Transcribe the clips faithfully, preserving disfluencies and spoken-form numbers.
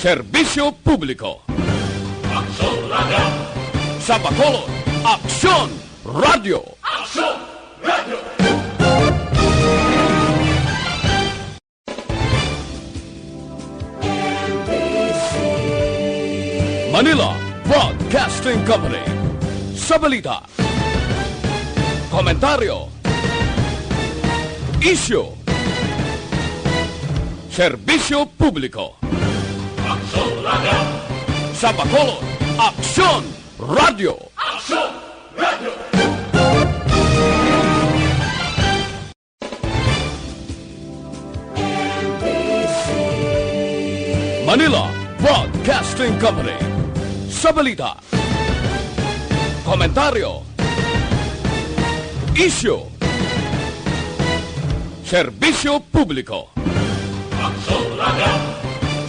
Serbisyo publiko. Aksyon Radio. Sa Bacolod, Aksyon Radio. Aksyon Radio. Manila Broadcasting Company. Sa balita, komentaryo, isyu, serbisyo publiko. Aksyon Radio. Sa Bacolod, Aksyon Radio. Aksyon Radio. Manila Broadcasting Company. Sa balita, komentaryo, isyu, serbisyo publiko. Aksyon Radio.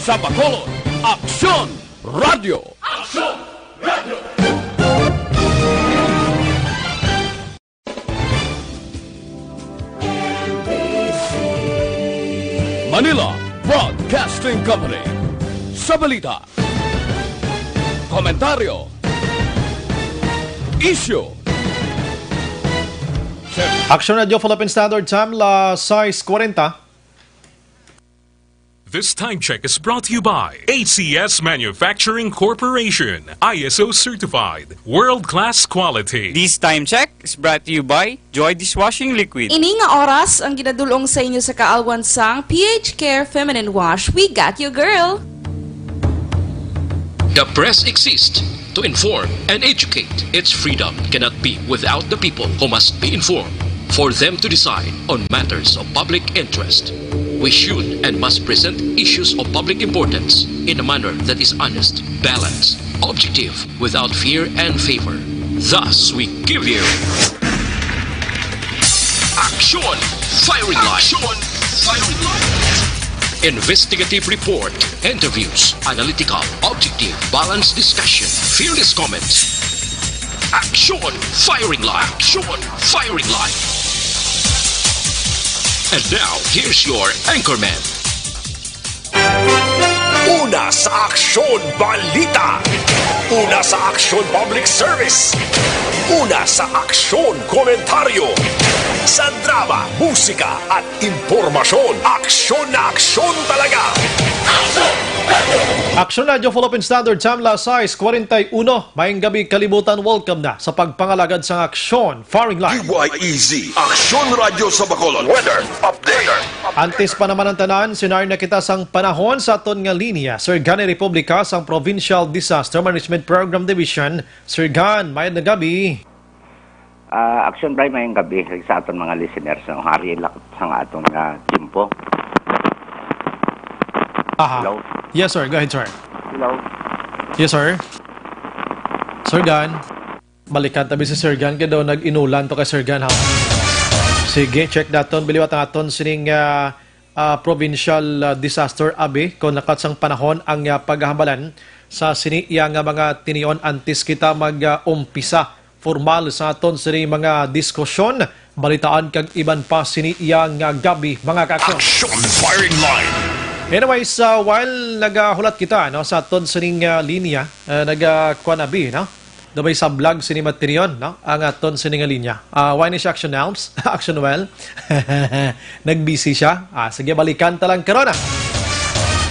Sa Bacolod, Aksyon Radio. Aksyon Radio. Manila Broadcasting Company. Sa balita, komentaryo, isyu, Action Radio Philippine Standard Time, las sais kwarenta. This time check is brought to you by A C S Manufacturing Corporation, I S O certified, world-class quality. This time check is brought to you by Joy Dishwashing Liquid. Ini nga oras ang ginadul-ong sa inyo sa kaalwan sang P H Care Feminine Wash. We got you, girl! The press exists to inform and educate. Its freedom cannot be without the people, who must be informed for them to decide on matters of public interest. We should and must present issues of public importance in a manner that is honest, balanced, objective, without fear and favor. Thus, we give you Action Firing Line. Action Firing Line. Investigative report, interviews, analytical, objective, balanced discussion, fearless comments. Action Firing Line. Action Firing Line. And now, here's your anchorman. Una sa aksyon, balita. Una sa aksyon, public service. Una sa aksyon, komentaryo. Sa drama, musika, at impormasyon, aksyon na aksyon talaga. Action Radio Philippine Standard Time, las sais kwarenta y uno. Maayong gabi, kalibutan. Welcome na sa pagpangalagad sang Aksyon Firing Line. D Y E Z, Aksyon Radio sa Bacolod. Weather update. Antes pa naman ang tanan, sinar na kita sang panahon sa aton nga linya. Sir Gan Republica sang Provincial Disaster Management Program Division. Sir Gan, mayad nga gabi. Ah, Action Prime, mayong gabi sa aton mga listeners, no? Hari lang sa nga aton nga tiyempo. Aha. Hello? Yes, sir. Go ahead, sir. Hello? Yes, sir. Sir Gan. Balikan tabi si Sir Gan, kay daw nag-inulan to kay Sir Gan, ha? Sige, check naton. Biliwat ang aton sining, ah, ah, provincial, ah, disaster, abi, kung lakat sang panahon ang, ah, paghahambalan sa sini iya nga mga tinion antes kita mag, ah, umpisa formal sa aton sini mga diskusyon, balitaan kag iban pa sini iya nga gabi, mga ka-action. Action Firing Line. Anyways, ah, while nagahulat kita, no, sa aton sining, ah, linya, ah, naga-, kuwan, abi, no? Daw may sablag sini matinion, no? Ang aton sini nga linya. Ah, why ni siya action now? Action well? Nagbisi siya? Ah, sige, balikan ta lang karon, ah.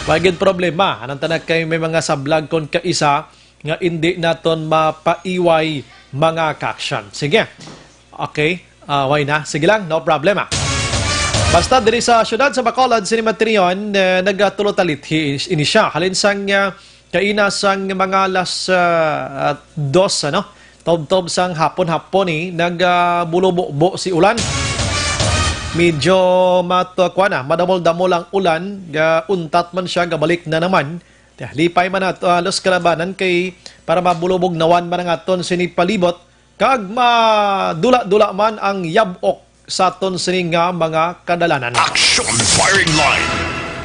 May gid problema. Anong tanak kay may mga sablag kon kaisa nga indi naton mapaiway mga ka-action. Sige. Okay. Ah, why na? Sige lang, no problem, ah. Basta diri sa siyudad sa Bacolod, sini matinion, eh, nagatulo talit hi-, ini siya. Halin sang, ah, kaina sang mga alas, ah, ah, dos, ano? Tubtob sang hapon-hapon ni, nagabulobo-bo si ulan. Medyo mat-, kuwan na, madamol-damol ang ulan, ga-untat man siya, gabalik na naman. Lipay man nato, ah, halos kalabanan kay para mabulubog nawan man ang aton sini palibot, kag madula-dula man ang yab-ok sa aton sini nga mga kadalanan. Action Firing Line.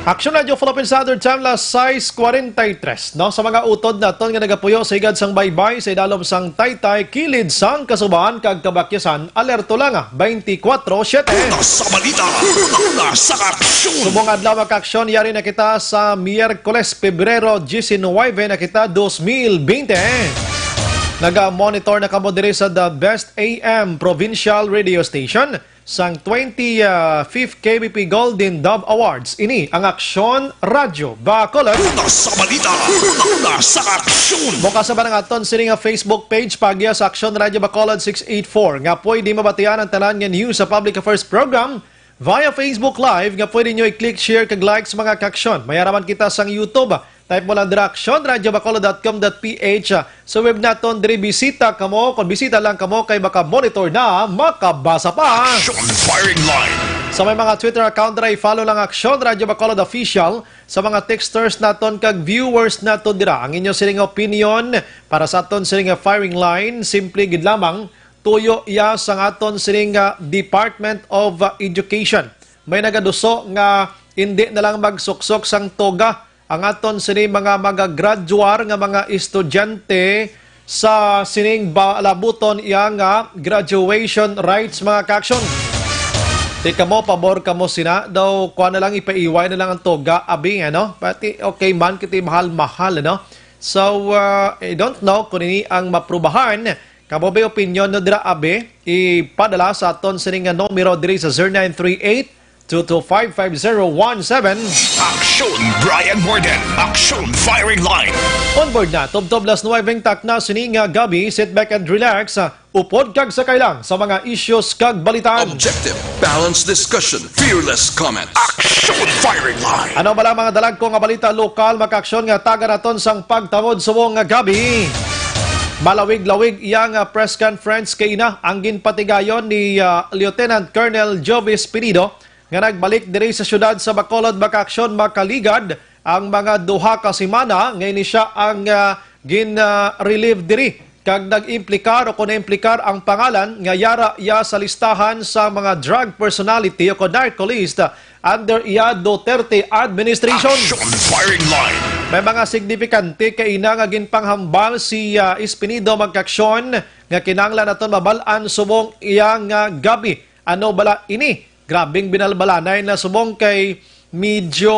Action Radio Philippine Standard Time, las sais cuarenta y tres, no? Sa mga utod naton nga nagapuyo sa higad sang baybay, sa idalom sang taytay, kilid sang kasubahan kag kabakyasan, alerto lang, ah, twenty-four siete. Una sa balita, una sa aksyon. Subong adlaw, mga kaaksyon, yari na kita sa Miyerkules, Pebrero diecinueve na kita, dos mil bente. Naga-monitor na kamo diri sa The Best A M Provincial Radio Station sang twenty-fifth K B P Golden Dove Awards. Ini ang Aksyon Radyo Bacolod. Una sa balita, una sa aksyon. Bukas na ba ang aton sini nga Facebook page, pagya sa Aksyon Radyo Bacolod six eight four, nga pwede mabatian ang tanan nga news sa Public Affairs Program via Facebook Live, nga pwede nyo i-click, share, kag like sa mga kaaksyon. May araman kita sang YouTube. Type mo lang dira, action radio bacolod dot com dot P H. Sa web naton diri, bisita kamo. Kung bisita lang kamo, kay maka-monitor na, makabasa pa. Action Firing Line. Sa may mga Twitter account dira, i-follow lang Action Radio Bacolod Official. Sa mga texters naton kag viewers naton dira, ang inyo sining opinion para sa aton sining firing line, simple gid lamang, tuyo iya sang aton sining, ah, Department of, ah, Education. May nagaduso nga hindi na lang magsuksok sang toga ang aton sini mga magagraduar nga mga estudyante sa sining balabuton iya nga graduation rites, mga kaaksyon. Di kamo, pabor kamo sina daw, kuha na lang, ipaiway na lang ang toga, abi, ano? Pati okay man, kiti mahal-mahal, ano? So, uh, I don't know kung ini ang maprubahan. Kamo ba'y opinyon no dira, abi? Ipadala sa aton sini nga numero diri sa zero nine three eight, two two five, five zero one seven. Action Brian Morden. Action Firing Line. On board na, tubtob las nuwebe ang takna sini nga gabi. Sit back and relax. Upod kag sakay lang sa mga issues kag balitaan. Objective, balanced discussion, fearless comment. Action Firing Line. Ano bala mga dalagko nga balita lokal, mga kaaksyon, nga taga naton sang pagtawod subong nga gabi? Malawig-lawig iya nga press conference kay ina ang ginpatigayon ni, ah, Lieutenant Colonel Jovis Pinido, nga nagbalik diri sa siyudad sa Bacolod, mga kaaksyon, makaligad ang mga duha ka semana nga ini siya ang, ah, gin, ah, relieve diri, kag nag-implikar o kon naimplikar ang pangalan nga yara iya sa listahan sa mga drug personality o kon narco list under iya Duterte administration. Action Firing Line. May mga signifikante kay ina nga ginpanghambal si, ah, Espinido, mga kaaksyon, nga kinahanglan naton mabal-an subong iya nga gabi. Ano bala ini? Grabing binalbalanay na subong kay medyo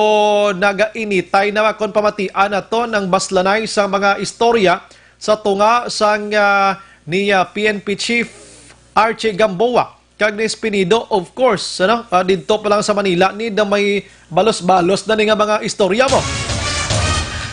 nagainitay na kon pamatian naton ang baslanay sa mga istorya sa tunga sang, ah, ni, ah, P N P Chief Archie Gamboa kag ni Espinido, of course, ano, ah, didto pa lang sa Manila, ni na may balos-balos na ni nga mga istorya mo.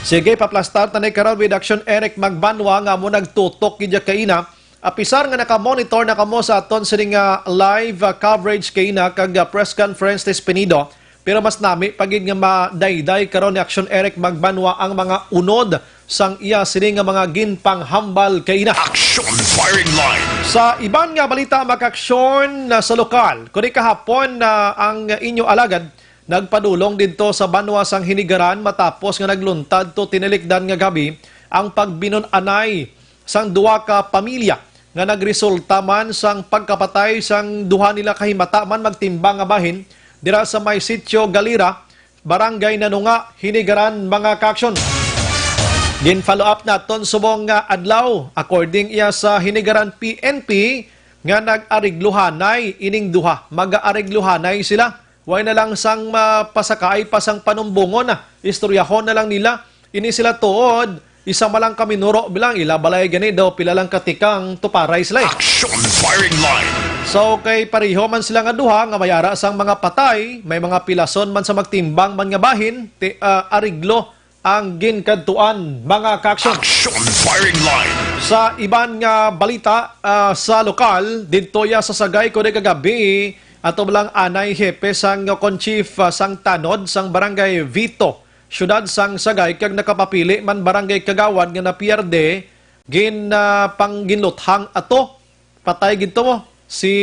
Sige, paplastar ta ni karon with Action Eric Magbanwa nga mo nagtutok gid kaina. Apisar nga naka-monitor na kamo sa aton sini nga live, ah, coverage kaina kag, ah, press conference ni Espinido, pero mas nami pa gid nga madayday karon ni Action Eric Magbanwa ang mga unod sang iya sini nga mga ginpanghambal kaina. Action Firing Line. Sa iban nga balita, mga kaaksyon, na sa lokal, kuni kahapon na ang inyo alagad nagpadulong didto sa banwa sang Hinigaran matapos nga nagluntad to tinilikdan nga gabi ang pagbinon-anay sang duha ka pamilya nga nagresulta man sang pagkapatay sang duha nila ka himata man magtimbang nga bahin dira sa may Sitio Galira, Barangay Nanunga, Hinigaran, mga kaaksyon. Gin-follow up naton subong nga adlaw, according iya sa Hinigaran P N P, nga nag-arigluhanay ining duha. Mag-aarigluhanay sila. Way na lang sang mapasakaay pa sang panumbongon na. Istoryahon na lang nila. Ini sila tuod, isa man lang ka minuro bilang ila balay gani daw pila lang ka tikang tuparay sila, eh. Action Firing Line. So, kay pareho man sila nga duha nga may ara sang mga patay, may mga pilason man sa magtimbang man nga bahin, ti, ah, ariglo ang ginkadtuan, mga kaaksyon. Action Firing Line. Sa iban nga balita, ah, sa lokal, didto ya sa Sagay, kundi kagabi, ato lang anay hepe sang, kon chief, ah, sang tanod sang Barangay Vito, siyudad sang Sagay, kag nakapapili man barangay kagawad nga napierde, gin, ah, pangginluthang ato. Patay gid to mo, si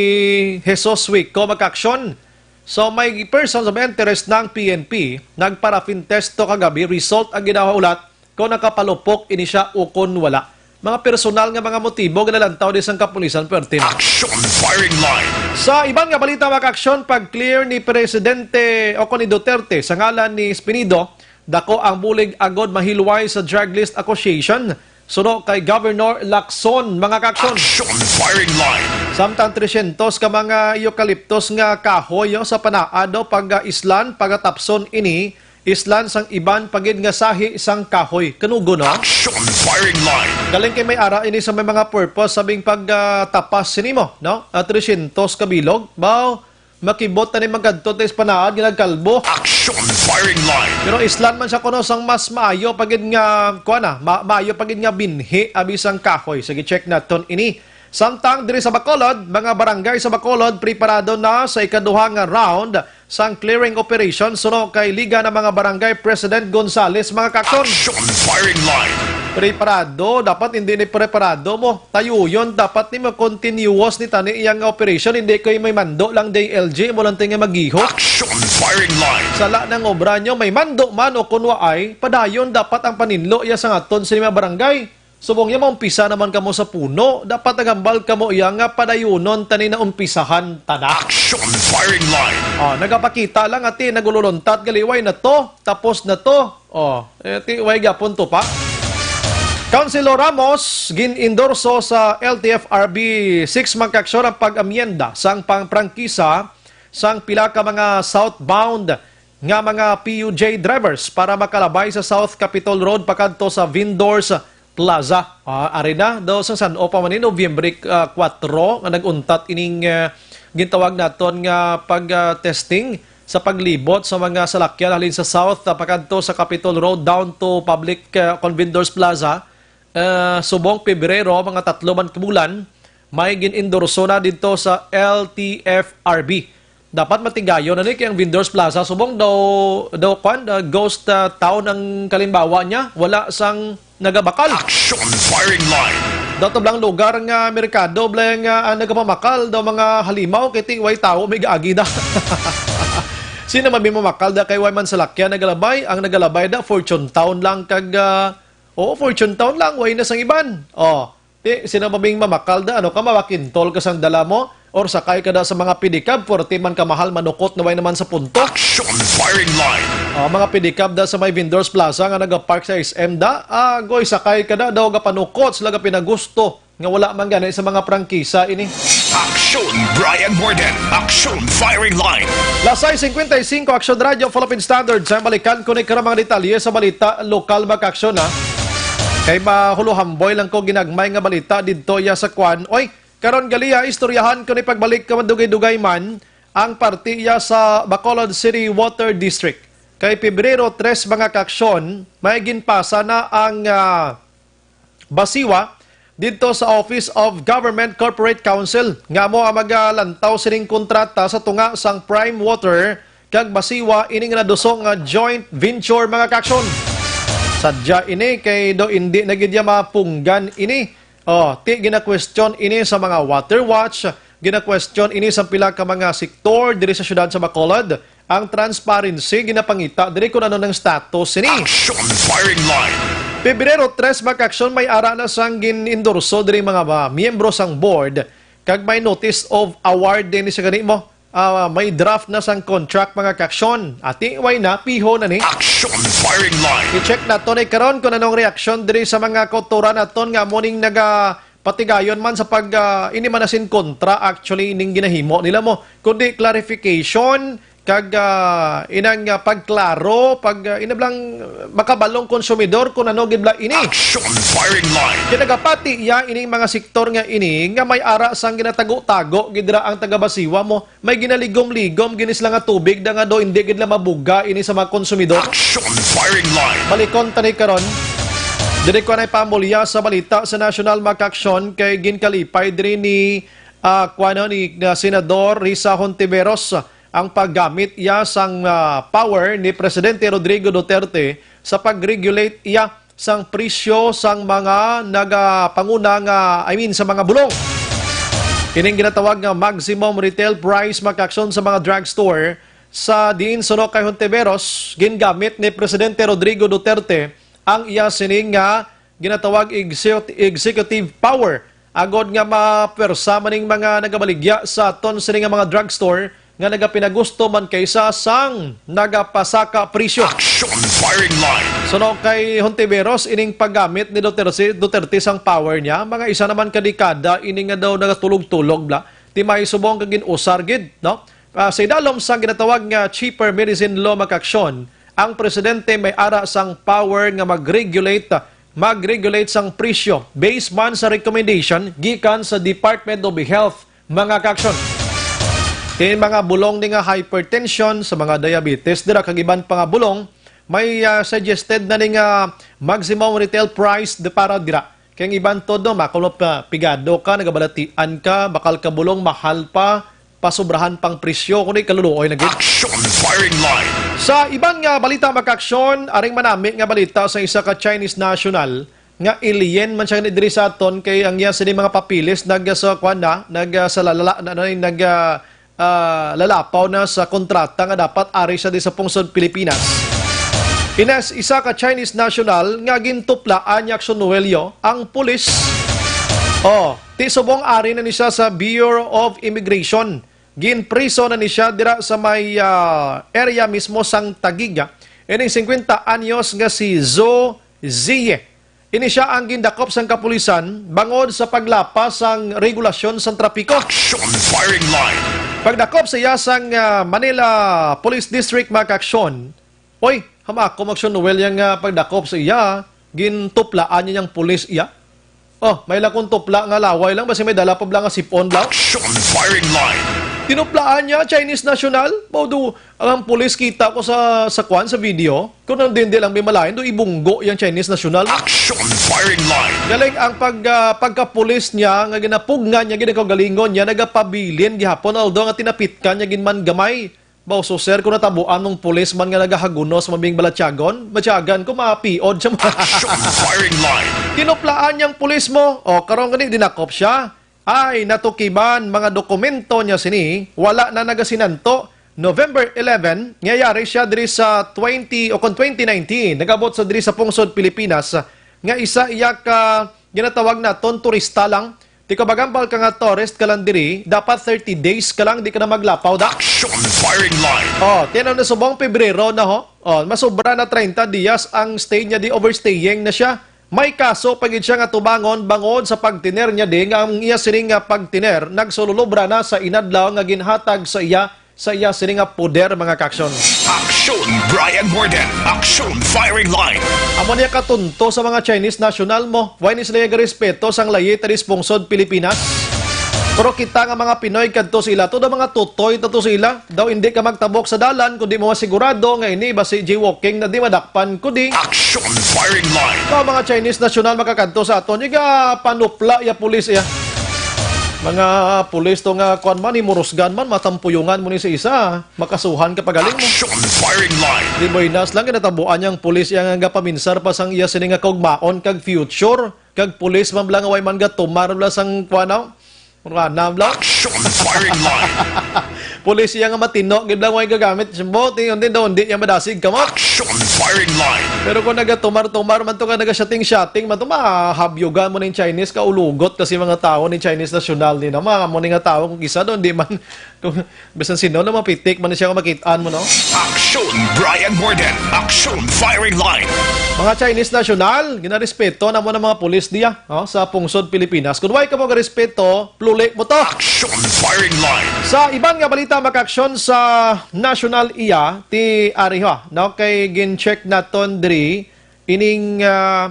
Jesus Wico, mga kaaksyon. So, may persons of interest ng P N P, nag-paraffin test to kagabi, result ang ginahulat kung nakapalupok ini siya o kung wala. Mga personal nga mga motibo ginalantaw di sang kapulisan, perti na. Action Firing Line. Sa iban nga balita, mga kaaksyon, pag-clear ni Presidente o ni Duterte sa ngalan ni Espinido, dako ang bulig agod mahilway sa drug list accusation. Suno kay Governor Lacson, mga kaaksyon. Action Firing Line. Samtang tresyentos ka mga eucalyptus nga kahoy, oh, sa panaad, oh, pag-islan, pagatapson ini, islan sang iban pa gid nga sahi sang kahoy. Kanugo, no? Action Firing Line. Galing kay may ara ini sa may mga purpose, sabing pag, ah, tapas sini mo, no? Ah, tresyentos ka bilog. Baw, makibot na ni magkadto tayo sa panaad nga nagkalbo. Action Firing Line. Pero islan man siya kuno sang mas maayo pa gid nga, kuha na, ma maayo pa gid nga binhi abi sang kahoy. Sige, check naton ini. Samtang diri sa Bacolod, mga barangay sa Bacolod preparado na sa ikaduha nga round sang clearing operation suno kay Liga ng mga Barangay President Gonzales, mga kaaksyon. Action Firing Line. Preparado, dapat hindi ni preparado mo. Tayuyon, dapat ni mo continuous ni tani iyang operation, hindi kay may mando lang D L G, mo lang tayo nga maghihok. Action Firing Line. Sala ng obra nyo, may mando man o kunwa ay, padayon dapat ang paninlo iya sa ngaton sa mga barangay. Subong niya, maumpisa naman kamo sa puno. Dapat naghambal kamo iya nga padayunon tani na umpisahan tana. Action Firing Line. Oh, nagapakita lang ati, nagululuntat, galiway na to, tapos na to. Oh, eh, ti, way gapon to pa. Councilor Ramos, gin-endorso sa L T F R B six, mga kaaksyon, ang pag-amyenda sang pangprangkisa sang pila ka mga southbound nga mga P U J drivers para makalabay sa South Capitol Road pakadto sa Vendors Plaza. Ah, ari na daw sa san-o pa man ni Nobyembre, ah, kuwatro nga nag-untat ining, ah, gintawag naton nga pag, ah, testing sa paglibot sa mga salakyan halin sa South, ah, pakadto sa Capitol Road down to Public, ah, Vendors Plaza. Ah, subong Pebrero, mga tatlo man ka bulan, may gin-endorso na didto sa L T F R B. Dapat matigayon na ni kay ang Vendors Plaza subong daw, daw kwan, the ghost, ah, town ang kalimbawa niya, wala sang nagabakal. Action Firing Line. Daw to blang lugar nga merkado, blang, ah, ang nagapamakal daw mga halimaw, kay ti way tawo may gaagi da. Sino man may mamakal da kay way man salakyan nagalabay, ang nagalabay da Fortune Town lang kag, ah, oo, Fortune Town lang, way na sang iban. Oh, ti, sino man may mamakal da, ano ka, mawakintol ka sang dala mo, or sakay ka da sa mga pedicab, forty man ka mahal, manukot na way naman sa punto. Action Firing Line. Ah, mga pedicab da sa may Vendors Plaza nga nagapark sa S M da, ah, goy, sakay ka da, daw gapanukot sila, gapinagusto nga wala man gani sa mga prangkisa ini. Action Brian Morden. Action Firing Line. Las sais cincuenta y cinco, Action Radio, Philippine Standard. Sa balikan ko ni karang mga detalye sa balita lokal, mga kaaksyon, ha. Kay mahuluhamboy lang ko ginagmay nga balita didto ya sa kwan. Oy, karon gali, ha, istoryahan ko ni pagbalik ka madugay-dugay man ang parte ya sa Bacolod City Water District. Kay Pebrero tres, mga kaaksyon, may ginpasa na ang, ah, basiwa didto sa Office of Government Corporate Counsel nga amo ang magalantaw sining kontrata sa tunga sang Prime Water kag basiwa ini nga naduso nga joint venture, mga kaaksyon. Sadya ini kay do indi na gid ya mapunggan ini. Oh, ti ginakwestiyon ini sa mga Water Watch, ginakwestiyon ini sa pila ka mga sektor diri sa siyudad sa Bacolod. Ang transparency ginapangita diri kung ano nang status sini. Action Firing Line. Pebrero tres, mga kaaksyon, may ara na sang gin-endorso diri mga, ah, miyembro sang board, kag may notice of award din sa gani mo. Ah, may draft na sang contract, mga kaaksyon. Ati, way na, piho na ni. Action Firing Line. I-check naton ni karon kung anong reaksyon diri sa mga kautoran naton nga amo ning naga patigayon man sa pag, ah, ini man na sin kontra, actually, ning ginahimo nila mo, kundi clarification kag, ah, inang, ah, pagklaro, pag, ah, inablang, ah, makabalong konsumidor kung ano gid bala ini. Action Firing Line. Kaya nagapati iya ining mga sektor nga ini nga may ara sang ginatago-tago gid ra ang taga-Basiwa mo. May ginaligom-ligom gini sila nga tubig da nga do hindi gid la mabuga ini sa mga konsumidor. Action Firing Line. Balikon tani karon. Diri ko na ipamulya sa balita sa National Makaaksyon kay ginkalipay diri ni, ah, kuwano ni, ah, Senador Risa Hontiveros ang paggamit iya sang, ah, power ni Presidente Rodrigo Duterte sa pag-regulate iya sang presyo sang mga nagapanguna nga, I mean, sa mga bulong. Kining ginatawag nga maximum retail price, mga kaaksyon, sa mga drugstore sa diin suno kay Hontiveros, gingamit ni Presidente Rodrigo Duterte ang iya sining nga ginatawag exec-, executive power agod nga mapwersa man ning mga nagabaligya sa aton sini nga mga drugstore nga nagapinagusto man kaysa sang nagapasaka presyo. Action firing line. So, no, kay Hontiveros, ining paggamit ni Duterte, Duterte sang power niya, mga isa naman ka dekada ini nga daw nagatulog-tulog bla. Ti may subong ka gin-usar gid, no? Ah, sa idalom sang ginatawag nga cheaper medicine law, mga kaaksyon, ang presidente may ara sang power nga mag-regulate, mag-regulate sang presyo based man sa recommendation gikan sa Department of Health, mga kaaksyon. Kay mga bulong ni nga hypertension, sa mga diabetes dira kag iban pa nga bulong, may, ah, suggested na ni nga maximum retail price de para dira. Kay ang iban todo, makulop ka, pigado ka, nagabalatian ka, bakal ka bulong, mahal pa, pasubrahan pang presyo, kundi kaluluoy na gid. Action firing line. Sa iban nga balita, mga kaaksyon, aring manami nga balita sa isa ka Chinese national nga alien man siya diri sa aton, kay ang iya sini mga papilis nag sa kwan na, nag, ah, sa lalala na, na nag, ah, ah, lalapaw na sa kontrata nga dapat ari siya di sa pungsod Pilipinas. Ines, isa ka Chinese national nga gintuplaan ni Action Noelio ang pulis. Oh, ti subong ari na ni siya sa Bureau of Immigration. Ginpriso na ni siya dira sa may, ah, area mismo sang Taguig. Ining singkwenta anyos nga si Zo Zie. Ini siya ang gindakop sang kapulisan bangod sa paglapas sang regulasyon sang trapiko. Action firing line. Pagdakop sa iya sang, ah, Manila Police District, mga kaaksyon. Oy, hama ako, Maksyon Noel, yang, ah, pagdakop sa iya, gintuplaan niya yang pulis iya. Oh, may lang kung tupla nga laway lang, basi may dala pa bla nga sipon bla. Action firing line. Tinuplaan niya, Chinese national. Mao do, ang pulis kita ko sa, sa kwan, sa video. Kung nang dindi lang may malain, do ibunggo yang Chinese national. Action firing line. Galing ang pag, ah, pagkapulis niya, nga ginapugngan niya, ginakaugalingon niya, nagapabilin gihapon, although nga tinapitkan niya, ginman gamay. Baw, so, sir, kung natabuan mong pulis man nga nagahagunos mabing balatyagon, batyagan ko, mapiod siya. Action firing line. Tinuplaan niyang pulis mo. O, karon gani, dinakop siya. Ay, natukiban, mga dokumento niya sini, wala na nagasinanto. November eleven, nga yari siya diri sa twenty o kon twenty nineteen, nagabot sa diri sa pungsod Pilipinas, nga isa iya ka ginatawag naton turista lang. Ti kung magambal ka nga tourist ka lang diri, dapat thirty days ka lang, di ka na maglapaw da. Action firing line. Oh, tinan na subong Pebrero na ho. Oh, masubra na treinta dias ang stay niya di, overstaying na siya. May kaso pa gid siya nga tubangon bangod sa pagtiner niya di, nga ang iya sining nga pagtiner nagsululubra na sa inadlaw nga ginhatag sa iya sa iya sini nga poder, mga kaaksyon. Action, Brian Morden. Action, firing line. Amo niya katunto sa mga Chinese national mo. Why ni sila garespeto sang layi ta dispungsod Pilipinas? Pero kita nga mga Pinoy kadto sila, todo mga tutoy ta to sila. Daw hindi ka magtabok sa dalan kung di mo masigurado nga ini basi jaywalking na di madakpan kudi. Action, firing line. Sa mga Chinese national makakadto sa aton, iga panupla ya pulis iya. Mga pulis to nga kuan man, himurusgan man, matampuyungan mo ni sa isa, makasuhan ka pagaling mo. Action firing line. Di mo inas lang, ginatabuan niyang pulis iya nga gapaminsar pa sang iya sini nga kaugmaon kag future, kag pulis man bla nga way man gatumar bla sang kuan, no? Murana bla. Action firing line. Pulis iya nga matino, gid bla way gagamit. Simbo, ti, undi daw, undi iya madasig ka mo. Action firing line. Pero kung nagatumar-tumar man to, ka naga-shooting-shooting man to, mahabyugan mo ning Chinese, kaulugot kasi mga tao ni Chinese national ni na, mga mo ni nga tao kung isa doon, di man, kung bisan sino na mapitik man siya kung makitaan mo, no? Action, Brian Morden. Action, firing line. Mga Chinese national, ginarespeto na mo ng mga pulis diya, no, sa pungsod Pilipinas. Kung way ka mo respeto, pluli mo to. Action, firing line. Sa iban nga balita, makaaksyon sa national iya, ti ari ha, no, kay gin-check naton diri, ining, ah,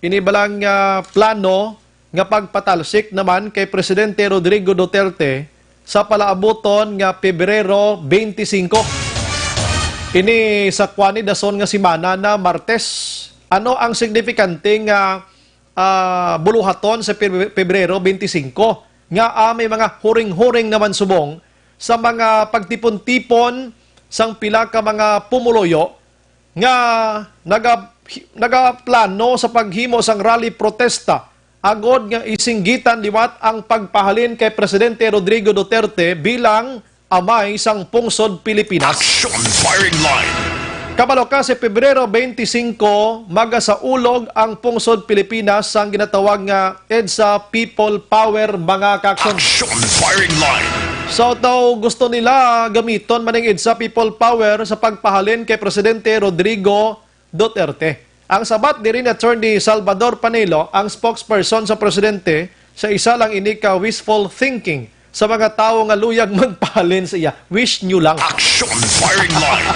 ini balang, ah, plano nga pagpatalsik naman kay Presidente Rodrigo Duterte sa palaabuton nga Pebrero twenty-five. Ini sa kwani dason nga semana na Martes. Ano ang signifikante nga, ah, buluhaton sa Peb-, Pebrero twenty-five nga, ah, may mga huring-huring naman subong sa mga pagtipon-tipon sang pila ka mga pumuluyo nga naga-, nagaplano sa paghimo sang rally protesta agod nga isinggitan liwat ang pagpahalin kay Presidente Rodrigo Duterte bilang amay sang pungsod Pilipinas. Action firing line. Kabalo ka, si Pebrero twenty-five, magasaulog ang pungsod Pilipinas sang ginatawag nga EDSA People Power, mga kaaksyon. Action Firing Line. So, daw gusto nila gamiton man ang EDSA People Power sa pagpahalin kay Presidente Rodrigo Duterte. Ang sabat diri ni Attorney Salvador Panelo, ang spokesperson sa presidente, sa isa lang ini ka wishful thinking sa mga tawo nga luyag magpahalin sa iya. Wish nyo lang. Action Firing Line.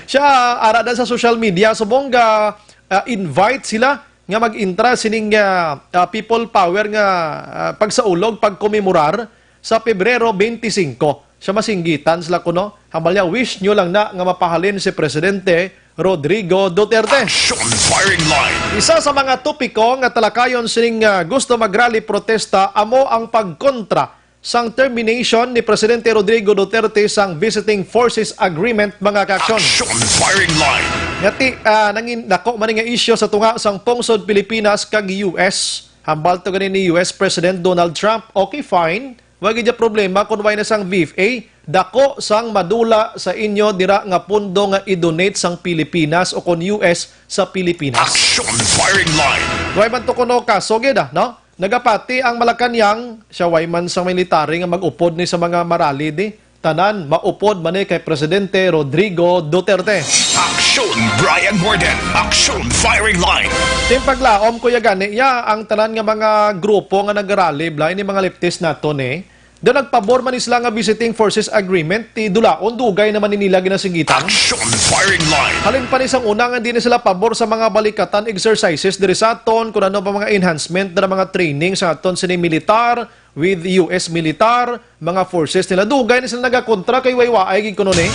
Siya, ara na sa social media, subong ga, ah, invite sila nga mag-intra sining, ah, ah, People Power nga, ah, pagsaulog, pagkomemorar sa Pebrero twenty-five. Siya, masinggitan sila kuno. Hambal niya, wish nyo lang na nga mapahalin si Presidente Rodrigo Duterte. Action Firing Line. Isa sa mga topiko nga talakayon sining, ah, gusto mag-rally protesta amo ang pagkontra sang termination ni Presidente Rodrigo Duterte sang Visiting Forces Agreement, mga kaaksyon. Action Firing Line. Ngati, ah, nangin dako man nga isyu sa tunga sang pungsod Pilipinas kag U S. Hambal to gani ni U S President Donald Trump, "Okay, fine. Wa gid ya problema kung way na sang V F A. Dako sang madula sa inyo dira nga pondo nga i-donate sang Pilipinas o kon U S sa Pilipinas." Action Firing Line. Way man to kuno kaso gid, ah, no? Nagapati ang Malacañang, siya, way man sang military nga mag-upod ni sa mga marali di. Tanan, maupod man ni kay Presidente Rodrigo Duterte. Action Brian Morden. Action Firing Line. Ting paglaom, kuya, gani, ya, ang tanan nga mga grupo nga nagrally, Bli, ni mga leftist nato ni, daw nagpabor man ni sila nga Visiting Forces Agreement, ti dulaon, dugay naman ni nila ginasigitan. Action Firing Line. Halin pa ni sang una nga di ni sila pabor sa mga balikatan exercises diri sa aton, kun ano pa mga enhancement na mga training sa aton sini militar, with U S militar, mga forces nila. Dugay ni sila nagakontra kay way waay gid kuno ni.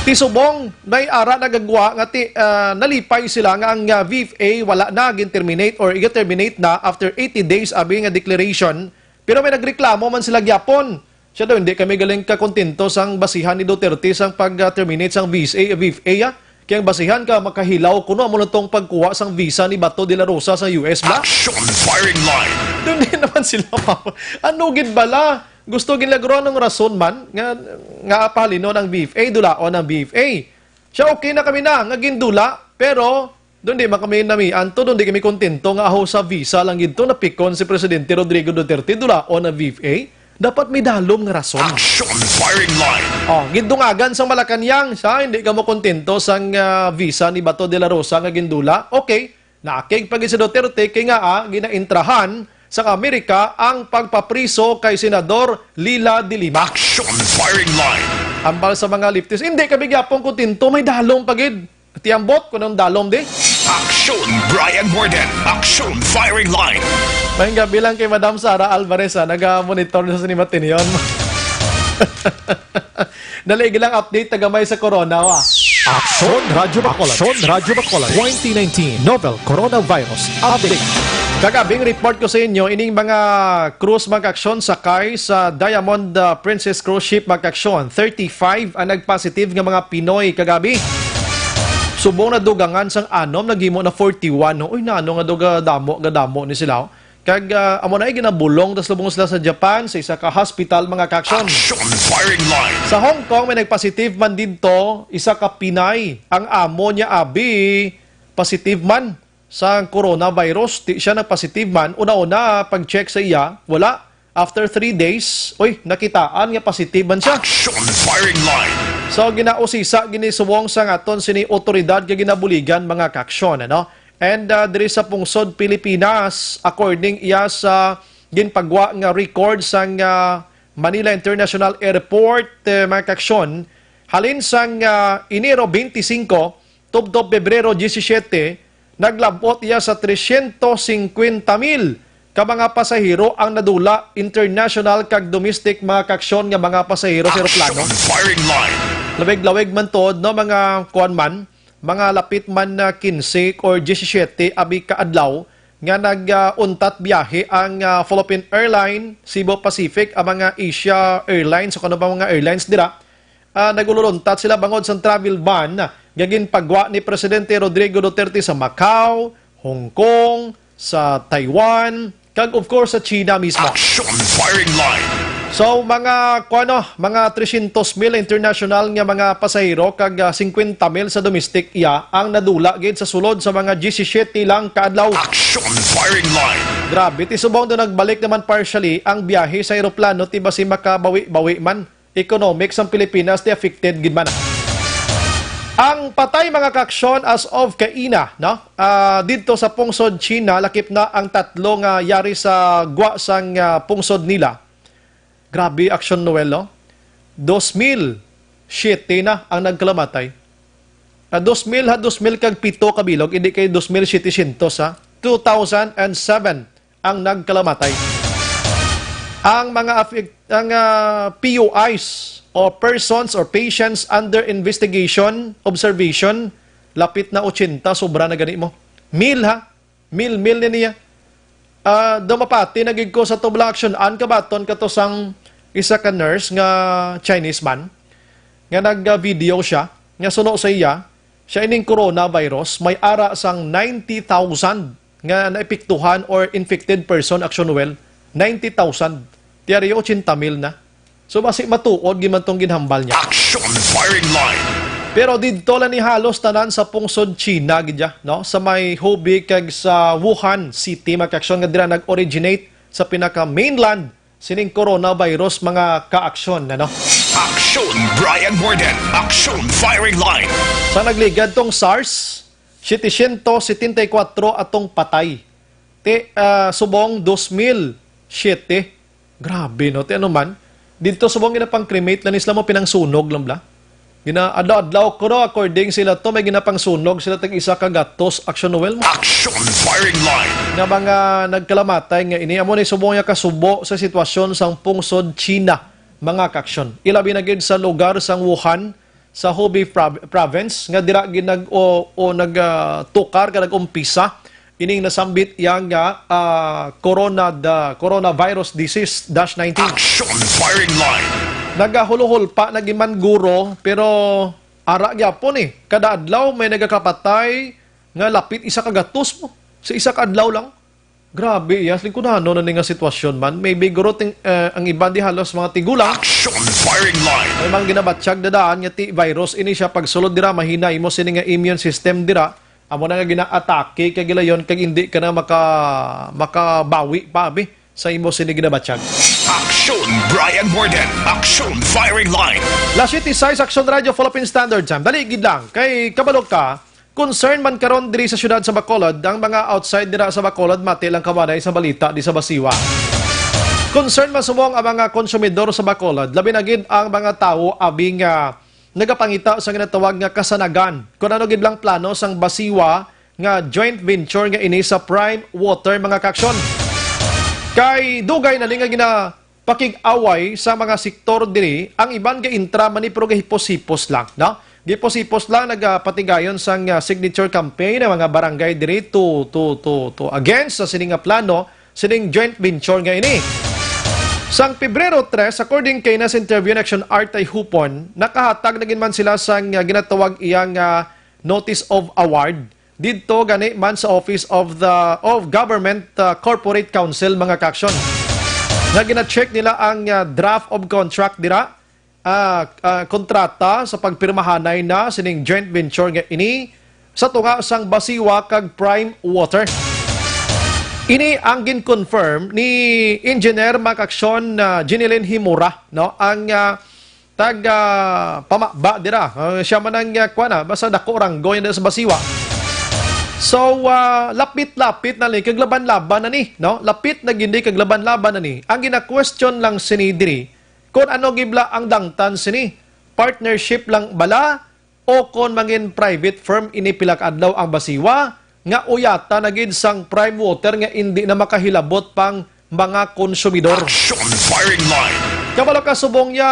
Ti subong, may ara nagagwa nga ti, ah, nalipay sila nga ang, ah, V F A wala na gin-terminate or i-terminate na after eighty days abi nga declaration. Pero may nagreklamo man sila gyapon. Siya daw, "Hindi kami galing kakontento sang basihan ni Duterte sang pag-terminate sang visa, V F A, ah. Kay ang basihan ka makahilaw kuno amo lang tong pagkuha sang visa ni Bato de la Rosa sa U S ba?" Action Firing Line. Daw, hindi naman sila pa. Ano gid bala? Gusto gid nila guro ng rason man nga, nga pahalinon ang V F A, dulaon ang V F A. Siya, "Okay na kami na nga gindula, pero daw, hindi man kami namian to, daw, hindi kami kontento nga aho sa visa lang gid to napikon si Presidente Rodrigo Duterte, dulaon ang V F A. Dapat may dalom nga rason." Action Firing Line. Oh, gindungagan sang Malacañang, siya, "Hindi kamo kontento sang, ah, visa ni Bato de la Rosa nga gindula? Okay, naakig pa gid si Duterte kay nga, ah, ginaintrahan sang Amerika ang pagpapriso kay Senador Leila de Lima." Action Firing Line. Hambal sa mga leftist, "Hindi kami gyapon kontento, may dalom pa gid." Ti ambot, kun ang dalom di. Action Brian Morden. Action Firing Line. Maayong gabi lang kay Madam Sara Alvarez, ah, naga-monitor na sa ni Matinion. Dali lang update tagamay sa corona, wa. Action Radyo Bacolod. Action Radyo Bacolod. Twenty nineteen Novel Coronavirus Update. Kagabing report ko sa inyo, ining mga cruise, mga kaaksyon, sakay sa Diamond, ah, Princess Cruise Ship, mga kaaksyon. Thirty-five ang nagpositive nga mga Pinoy kagabi. Subong nadugangan sang anom, naghimo na forty-one, no? Uy, nano nga daw gadamo, gadamo ni sila, oh. Kag, ah, amo na ay ginabulong, tas lubong sila sa Japan, sa isa ka hospital, mga kaaksyon. Action Firing Line. Sa Hong Kong, may nagpositive man didto, isa ka Pinay. Ang amo niya, abi, positive man sa coronavirus. Di siya nagpositive man. Una-una, pag-check sa iya, wala. After three days, uy, nakitaan nga positive man siya. Action Firing Line. So, ginausisa, ginisuwong sang aton sini otoridad nga ginabuligan, mga kaaksyon, ano? And, ah, diri sa pungsod Pilipinas, according iya sa ginpagwa nga record sang, ah, Manila International Airport, eh, mga kaaksyon, halin sang, ah, Enero twenty-five tubtob Pebrero diyesisiete, naglab-ot iya sa trescientos cincuenta mil ka mga pasahero ang nadula, international kag domestic, mga kaaksyon, nga mga pasahero sa eroplano. Action Firing Line. Lawig-lawig man tuod, no, mga kuwan man, mga lapit man na quince or diyesisiete abi ka adlaw nga nag, ah, untat biyahe ang, ah, Philippine Airline, Cebu Pacific, ang mga Asia Airlines, o kano ba mga airlines dira. Ah, nagululuntat sila bangod sa travel ban nga ginpagwa ni Presidente Rodrigo Duterte sa Macau, Hong Kong, sa Taiwan, kag of course sa China mismo. Action Firing Line. So, mga, kuwano, mga tresyentos mil international nga mga pasahero kag, ah, singkwenta mil sa domestic iya ang nadula gid sa sulod sa mga diyesisiyete lang ka adlaw. Action firing line. Grabe, ti subong do nagbalik naman partially ang biyahe sa eroplano, ti basi makabawi-bawi man. Economics sang Pilipinas ti affected gid man. Ang patay, mga kaaksyon, as of kaina, no? Ah, didto sa pungsod China, lakip na ang tatlo nga yari sa gwa sang, ah, pungsod nila. Grabe, Aksyon Noel, no? Dos mil siyete na ang nagkalamatay. Ah, dos mil ha, dos mil kag pito kabilog, hindi kay dos mil setecientos, ha? Two thousand and seven ang nagkalamatay. Ang mga affect-, ang, ah, P U Is o persons or patients under investigation, observation, lapit na ochenta, sobra na gani mo. Mil, ha? Mil, mil ni niya. Ah, daw mapati na gid ko sa tubla action. An kabaton kato sang isa ka nurse nga Chinese man nga nag-video siya, nga suno sa iya, siya ining coronavirus, may ara sang ninety thousand nga naepektuhan or infected person, Action Noel. Ninety thousand. Ti ari ochenta mil na. So, basi matuod gid man tong ginhambal niya. Action firing line. Pero didto lang ni halos tanan sa pungsod China gid ya, no? Sa may Hubei kag sa Wuhan City, mga kaaksyon, nga dira nag-originate sa pinaka mainland sining coronavirus, mga kaaksyon, ano? Action Brian Morden. Action firing line. Sa nagligad tong SARS, setecientos setenta y cuatro atong patay. Ti, ah, subong dos mil siyete. Grabe, no? Ti ano man? Didto subong ginapang-cremate lang ni sila mo, pinangsunog lang bala. Gina-, adlaw-adlaw ko, no, according sila to, may ginapangsunog sila tag isa ka gatos, Action Noel mo. Action firing line. Nga mga nagkalamatay nga ini, amo ni subong nga kasubo sa sitwasyon sang pungsod China, mga kaaksyon. Ilabi na gid sa lugar sang Wuhan, sa Hubei prov-, province, nga dira gid nag-, o, o nag, ah, tukar ka nag-umpisa ining nasambit iya nga, ah, corona, the coronavirus disease dash nineteen. Action firing line. Nagahuluhol pa na gid man guro, pero ara gyapon eh. Kada adlaw may nagakapatay nga lapit isa ka gatos mo. Sa isa ka adlaw lang. Grabe, yes, lingkudano na ni nga sitwasyon man. Maybe guro ting, eh, ang iban di halos mga tigulang. Action firing line. May mga ginabatyag na daan nga ti virus ini siya, pagsulod dira mahina imo sini nga immune system dira. Amo na nga ginaatake kag gilayon kag hindi ka na maka-, makabawi pa, abi, sa imo sini ginabatyag. Action Brian Morden. Action firing line. Las siyete sais, Action Radio, Philippine Standard Time. Dali gid lang, kay kabalo ka, concern man karon diri sa siyudad sa Bacolod ang mga outside dira sa Bacolod, mati lang kawanay sa balita di sa Basiwa. Concern man subong ang mga konsumidor sa Bacolod, labi na gid ang mga tawo abi nga nagapangita sa ginatawag nga kasanagan. Kung ano gid lang plano sang Basiwa nga joint venture nga ini sa Prime Water, mga kaaksyon. Kay dugay na ni nga ginapakig-away sa mga sektor diri, ang iban gaintra man ni pero gahipos-hipos lang, no? Gipos-hipos lang nagapatigayon sang, ah, signature campaign ang mga barangay diri to, to, to, to against sa sini nga plano, sining joint venture nga ini. Sang Pebrero tres, according kay nas interview ni Action Art Tayhupon, nakahatag na gid man sila sang, ah, ginatawag iya nga notice of award didto gani man sa Office of the, of Government, ah, Corporate Council, mga kaaksyon. Nga gina-check nila ang, ah, draft of contract dira, ah, ah, kontrata sa pagpirmahanay na sining joint venture nga ini sa tunga sang Basiwa kag Prime Water. Ini ang gin-confirm ni Engineer, mga kaaksyon, ah, Jeneline Himura, no? Ang, ah, tag, ah, pamaba dira. Ah, siya man ang, ah, kuwan na, basta dako ranggo yan sa Basiwa. So, ah, lapit-lapit na ni, kag laban-laban na ni, no? Lapit na gid ni, kag laban-laban na ni. Ang gina-question lang sini diri, kung ano gid bala ang dangtan sini, partnership lang bala o kon mangin private firm ini pila ka adlaw ang Basiwa, nga uyatan na gid sang Prime Water nga indi na makahilabot pang mga konsumidor. Action firing line. Kabalo ka subong niya,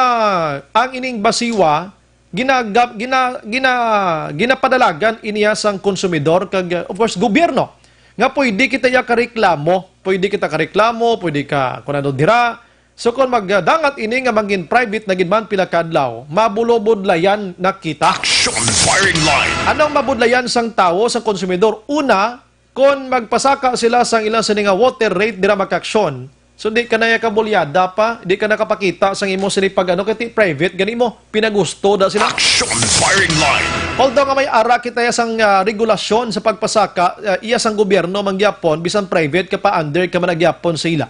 ang ining Basiwa, ginagap-, gina-, gina-, ginapadalagan iniya sang konsumidor kag, uh, of course, gobyerno. Nga pwede kita ya kareklamo, pwede kita kareklamo, pwede ka, kung ano dira, So, kon magdangat ini nga mangin private na gid man pila ka adlaw, mabulobudlayan na kita. Action firing line. Anong mabudlayan sang tawo, sang konsumidor? Una, kon magpasaka sila sang ila sini nga water rate dira, mga kaaksyon, So, di ka na ya kabulyada pa, di ka nakapakita sang imo sini pag ano, kay ti private gani mo, pinagusto da sila. Action firing line. Although nga may ara kita ya sang, ah, regulasyon sa pagpasaka, ah, iya sang gobyerno man gyapon, bisan private ka pa, under ka man gyapon sa ila.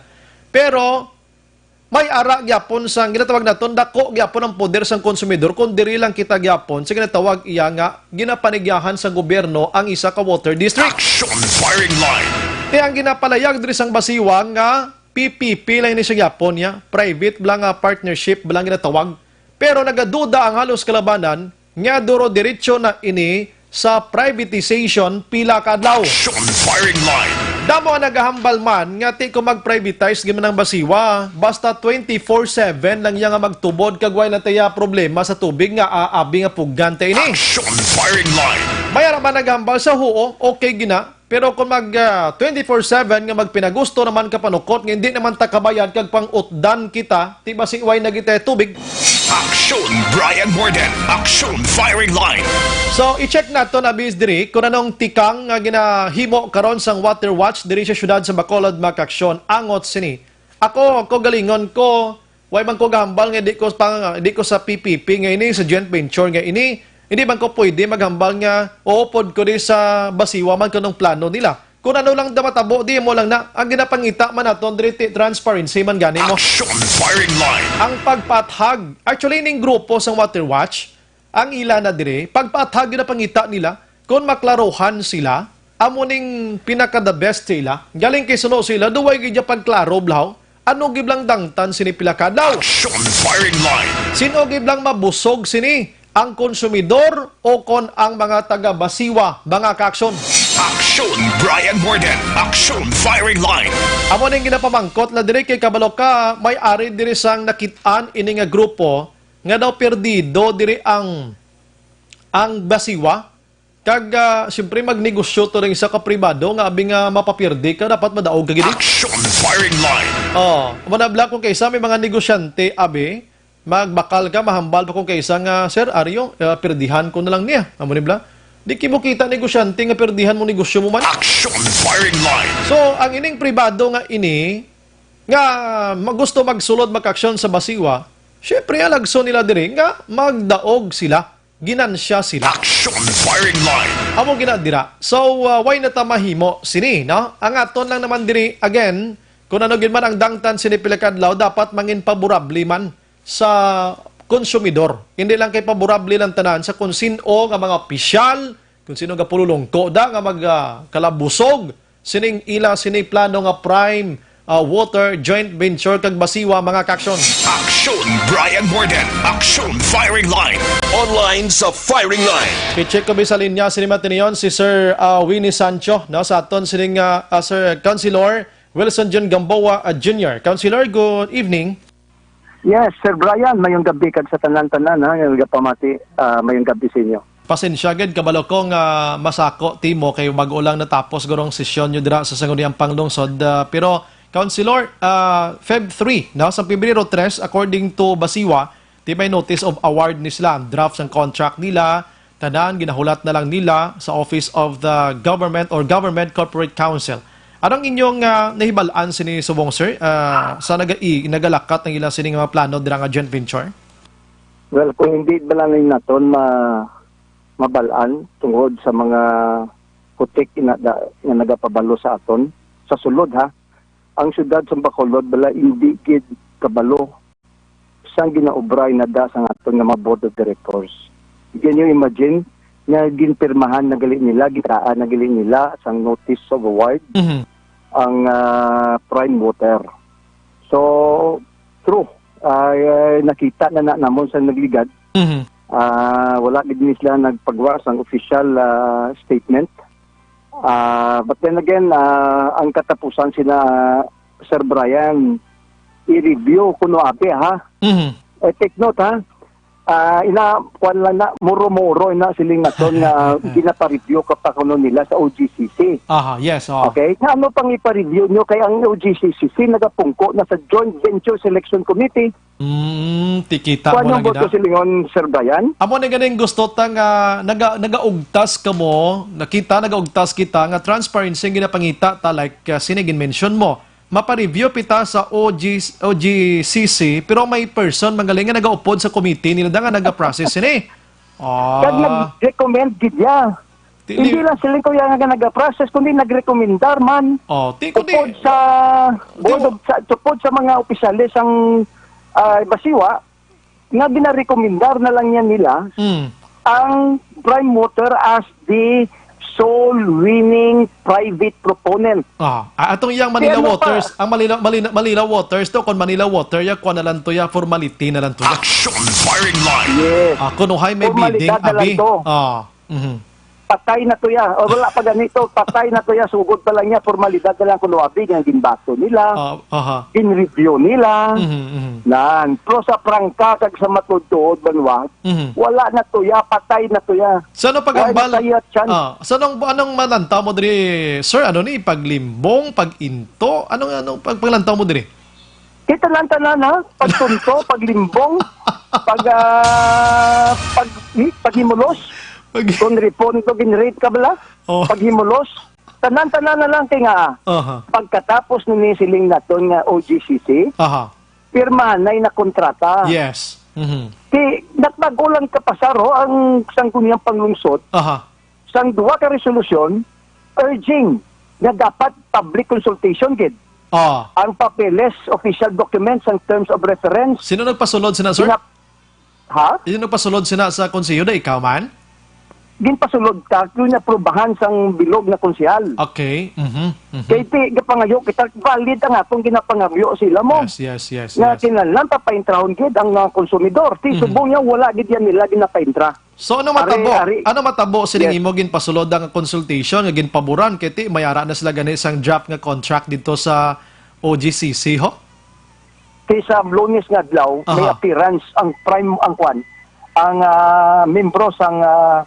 Pero may ara gyapon sang ginatawag naton, dako gyapon ang poder sang konsumidor kung diri lang kita gyapon sa ginatawag iya nga ginapanigyahan sa gobyerno ang isa ka water district. Action firing line. Kaya ang ginapalayag diri sang Basiwa nga P P P lang ini siya gyapon niya. Private bala nga partnership bala ang ginatawag. Pero nagaduda ang halos kalabanan nga duro-diretso na ini sa privatization pila ka adlaw. Action firing line. Damo ang nagahambal man nga ti ko mag-privatize gid man ang Basiwa. Basta twenty-four seven lang iya nga magtubod kag way na tiya problema sa tubig nga aabi nga pugan ta ini. Action firing line. May ara man naghambal sa huo, okay gina. Pero kung mag, ah, twenty-four seven nga magpinagusto naman ka panukot nga hindi naman ta kabayad kag pang-utdan kita, ti basi way na gitay tubig. Action Brian Morden. Action firing line. So, i-check nato na bis diri kung anong tikang nga ginahimo karon sang Water Watch diri sa siyudad sa Bacolod, mga kaaksyon, angot sini. Ako, ako galingon ko, way man ko gahambal nga di ko pang, di ko sa P P P nga ini, sa joint venture nga ini. Hindi man ko pwede maghambal nga uupod ko di sa Basiwa man kanong plano nila. Kung ano lang da matabo, di mo lang na. Ang ginapangita man naton diri ti transparency man gani mo. Action firing line. Ang pagpathag, actually, ning grupo sang Water Watch, ang ila na diri, pagpathag ginapangita nila, kung maklarohan sila, amo ning pinaka the best sila. Galing kay suno sila, duway gid ya pagklaro, blaw. Ano gid lang dangtan sini pila ka adlaw? Action firing line. Sino gid lang mabusog sini? Ang konsumidor o kon ang mga taga Basiwa, mga kaaksyon? Action Brian Morden. Action firing line. Amo ning ginapamangkot na diri kay kabalo ka, may ari diri sang nakit-an ini nga grupo nga daw perdido diri ang, ang Basiwa. Kag, ah, siyempre, magnegosyo to rin sa kapribado nga abi nga mapapirdi ka, dapat madaog ka gid. Action firing line. Oh, manabla kung kaisa may mga negosyante, abi, magbakal ka, mahambal pa kung kaisa nga, "Sir, Aryo, ah, pirdihan ko na lang niya." Amo ni bla? Di kimo kita negosyante nga pirdihan mo negosyo mo man. Action firing line. So, ang ining pribado nga ini, nga magusto magsulod, makaaksyon sa Basiwa, syempre, alagso nila diri nga magdaog sila, ginansya sila. Action firing line. Amo gina dira. So, uh, way na ta mahimo sini, no? Ang aton lang naman diri, again, kung ano gid man ang dangtan sini pila ka adlaw, dapat mangin paborable man sa konsumidor. Hindi lang kay paborable lang tanan sa kung sin-o nga mga opisyal, kung sino nga pululungko da nga mag, ah, kalabusog sining ila sini plano nga prime, ah, water joint venture kag Basiwa, mga kaaksyon. Action Brian Morden. Action firing line. Online sa firing line. I-check ko bi sa linya sini matiniyon si Sir, ah, Winnie Sancho, no, sa aton sining, ah, ah, Sir Councilor Wilson Jun Gamboa, ah, Junior. Councilor, good evening. Yes, Sir Brian, mayong gabi kag sa tanan-tanan, ha, nga nagapamati, ah, mayong gabi sa inyo. Pasensya gid, kabalo ko nga masako timo kay bag-o lang natapos gurong sesyon nyo dira sa Sangguniang Panglungsod. Ah, pero, Councilor, ah, Feb three, no, sa Pebrero tres, according to Basiwa, di may notice of award ni sila, ang draft sang contract nila, tanan ginahulat na lang nila sa Office of the Government or Government Corporate Council. Anong inyong, ah, nahibal-an sini subong, sir, ah, sa naga-, i-, nagalakat ang ila sini nga mga plano dira nga joint venture? Well, kung hindi ba lang naton ma-, mabal-an tungod sa mga putik ina da, nga nagapabalo sa aton, sa sulod, ha, ang siyudad sa Bacolod bala hindi gid kabalo sang ginaobra inada sang aton nga mga board of directors. Can you imagine nga ginpirmahan na gali nila, gitaan na gali nila sang notice of award Mhm. ang, ah, Prime Water. So, true, ay, ay, nakita na, na namon sa nagligad. Mhm. Ah, wala gid ni sila nagpagawa sang official, ah, statement. Ah, but then again, ah, ang katapusan sina Sir Brian, i-review kuno abi, ha? Mhm. Eh, take note, ha? Ah, ina, kwan lang na, muro-muro ina siling naton nga ginapareview ka pa kuno nila sa O G C C. Aha, yes, oo. Okay? Nga ano pang ipa-review nyo kay ang O G C C nagapungko na sa Joint Venture Selection Committee? Mm, tikita Kuwan mo yung lang boto gina. Silingon, Sir Brian? Amo na ganing gusto ta nga naga-, nagaugtas ka mo, nakita, nagaugtas kita nga transparency ang ginapangita ta, like, uh, sini gin-mention mo. Mapa-review pita sa O G, O G C C, pero may person man gali nga nagaupod sa committee nila da nga naga-process sini. Ah. Kag nag-recommend gid niya. Ti-, Hindi lang sila, kuya, nga naga-process, kundi nag-recommendar man. Oh, ti-, kundi Tupod sa board Ti-, of, sa, tupod sa mga opisyales sang, ah, Basiwa, nga ginarekomendar na lang niya nila Mm. ang Prime Water as the sole winning private proponent. Ah, ah, atong iyang Manila Kaya mo pa Waters, ang Manila, Manila, Manila Waters to, kung Manila Water ya, kuha na lang to ya, formality na lang to ya. Action firing line. Yes. Ah, kuno hay may Formalidad bidding, na lang abi. to. Ah, mhm. Patay na to ya. O, wala pa ganito, patay na to ya. Sugod pa lang niya, formalidad na lang kuno abi nga ginbato nila, Ah, aha. in-review nila. Mhm, mhm. Nan, pero sa prangka kag sa matuod-tuod, Banwa, Mhm. wala na to ya, patay na to ya. Sa ano Wala pagambal? na tayo chance. Ah, sa anong, anong malantaw mo diri, sir? Ano ni? Paglimbong, pag-into? Anong, anong pag-, paglantaw mo diri? Kita lang tanan, ha? Pagtunto, paglimbong, pag, ah, pag, hmm, paghimulos. Pag- Kung repondo, ginrate ka bala? Oh. Paghimulos. Tanan-tanan na lang kay nga, Aha. pagkatapos ni siling naton nga O G C C, Aha. pirmahan na na kontrata. Yes. Mhm. Ti, nagbago lang kapasar, ho, ang Sangguniang Panglungsod, Aha. sang duha ka resolusyon urging nga dapat public consultation gid Ah. ang papeles, official documents, ang terms of reference. Sino nagpasulod sina, sir? Ginap-, ha? Sino nagpasulod sina sa konseho? Da ikaw man? Ginpasulod ka, kung aprubahan sang bilog na konsehal. Okay. Mhm, mhm. Kay ti, gapangayo kita, valid ang atong ginapangayo sila mo. Yes, yes, yes, Nga yes. kinahanglan papaintrahon gid ang, ah, konsumidor. Ti Mhm. subong niya, wala gid yan nila ginapaintra. So, ano Ari, matabo? ari. Ano matabo sining Yes. imo ginpasulod nga consultation nga ginpaboran? Kay ti, may ara na sila gani sang draft nga contract dito sa O G C C, ho? Ti sa Lunes nga adlaw, may Aha. appearance ang prime, ang kwan, ang, ah, membro sang, ah,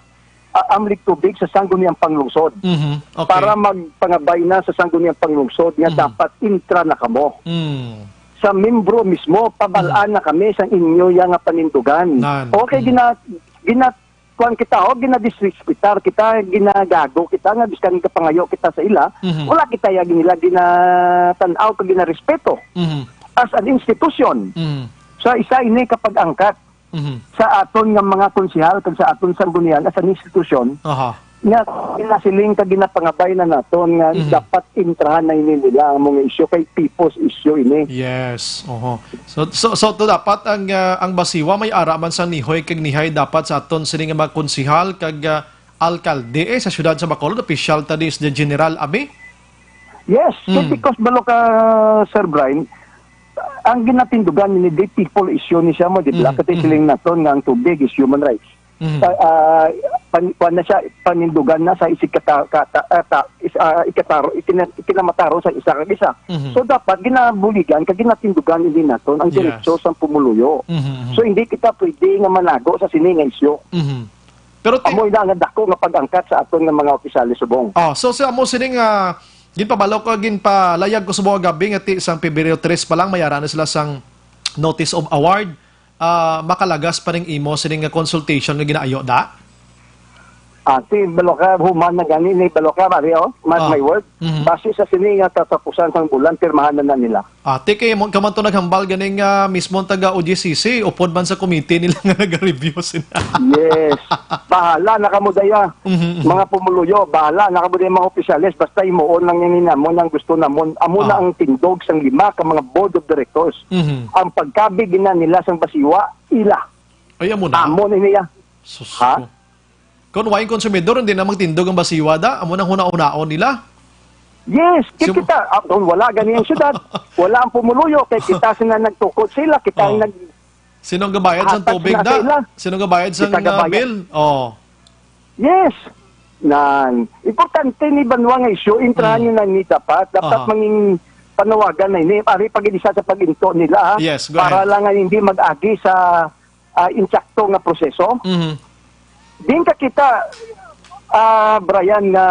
ah, Amlig Tubig sa Sangguniang Panglungsod Mhm. Okay. para magpangabay na sa Sangguniang Panglungsod nga Mhm. dapat intra na kamo. Mm. Sa membro mismo, pabalaan Mhm. na kami sa inyo ya nga panindugan. Nan. Okay, Mhm. gina-, gina-, kuwan kita, o, ginadisrespectar kita, ginagago kita, nga biskan kapangayo kita sa ila, Mhm. wala kita ya nila ginatan-aw kag ginarespeto Mhm. as an institution. Mhm. Sa isa ini kapag-angkat Mhm. sa aton nga mga konsehal kag sa aton sanggunian as an institution, Aha. nga ginasiling kag ginapangabay na naton nga Mhm. dapat intrahan na ini nila ang mga isyu kay people's issue ini. Yes, oho. So, so, so to dapat ang, ah, ang Basiwa may ara man sang nihoy kag nihay dapat sa aton sini nga mga konsehal kag, ah, alkalde, eh, sa siyudad sa Bacolod, opisyal ta di is the general, abi? Yes, Mm. because balo ka, Sir Brian, ang ginatindugan ni di people issue ni siya mo, di ba? Mhm, Kasi mhm. siling naton nga ang tubig is human rights. Mhm. Sa, ah, pan-, kuwan na siya, panindugan na sa isigkata-, kata-, ah, ta-, is-, ah, ikataro-, ikina-, ikinamataro sa isa kag isa. Mhm. So, dapat ginabuligan kag ginatindugan ini naton ang Yes. diretso sang pumuluyo. Mhm, mhm. So, hindi kita pwede nga manago sa sini nga isyu. Mhm. Pero ti- Amo ina nga dako nga pag-angkat sa aton nga mga opisyales subong. Oh, so sa amo sini nga ginpabalo ko, ginpalayag ko subong nga gabi nga ti sang Pebrero tres pa lang may ara na sila sang notice of award. Ah, makalagas pa ning imo sini nga consultation nga ginaayo da? Ah, ti, balo ka, human na gani ni balo ka, Mario. Mark Ah. my word. Mhm. Base sa sini nga katapusan sang bulan, pirmahan na, na nila. Ah, ti kay mo, kaman to naghambal ganing, ah, mismo ang taga O G C C, upod man sa committee nila nga naga-review sila. Yes. Bahala na kamo daya. Mhm, mhm. Mga pumuluyo, bahala na kamo daya mga opisyales. Basta himuon lang yan namon ang gusto namon. Amo na Ah. ang tindog sang lima ka mga board of directors. Mhm. Ang pagkabig na nila sang Basiwa, ila. Ay, amo na. Amo na niya. Sus Ha? ko. Kung wa'y konsumidor, hindi na magtindog ang Basiwa da. Amo nang hunahunaon nila. Yes, kay Sim- kita, ah, kung wala gani ang syudad, wala ang pumuluyo, kay kita sila nagtukod sila, kita ang Oh. nag- Sino ang gabayad sa Hatag tubig sila da? sa ila. Sino ang gabayad sa, Kita ah, gabayad. bill? Oh. Yes. Nan, importante ni banwa nga isyu, intrahan Mm. niyo na ni dapat. Dapat Aha. mangin panawagan na ini, ari pag isa sa pag-into nila, ha? Yes, go Para ahead. lang nga hindi mag-agi sa, ah, insakto nga proseso. Mhm. Din ka kita, ah, Brian, nga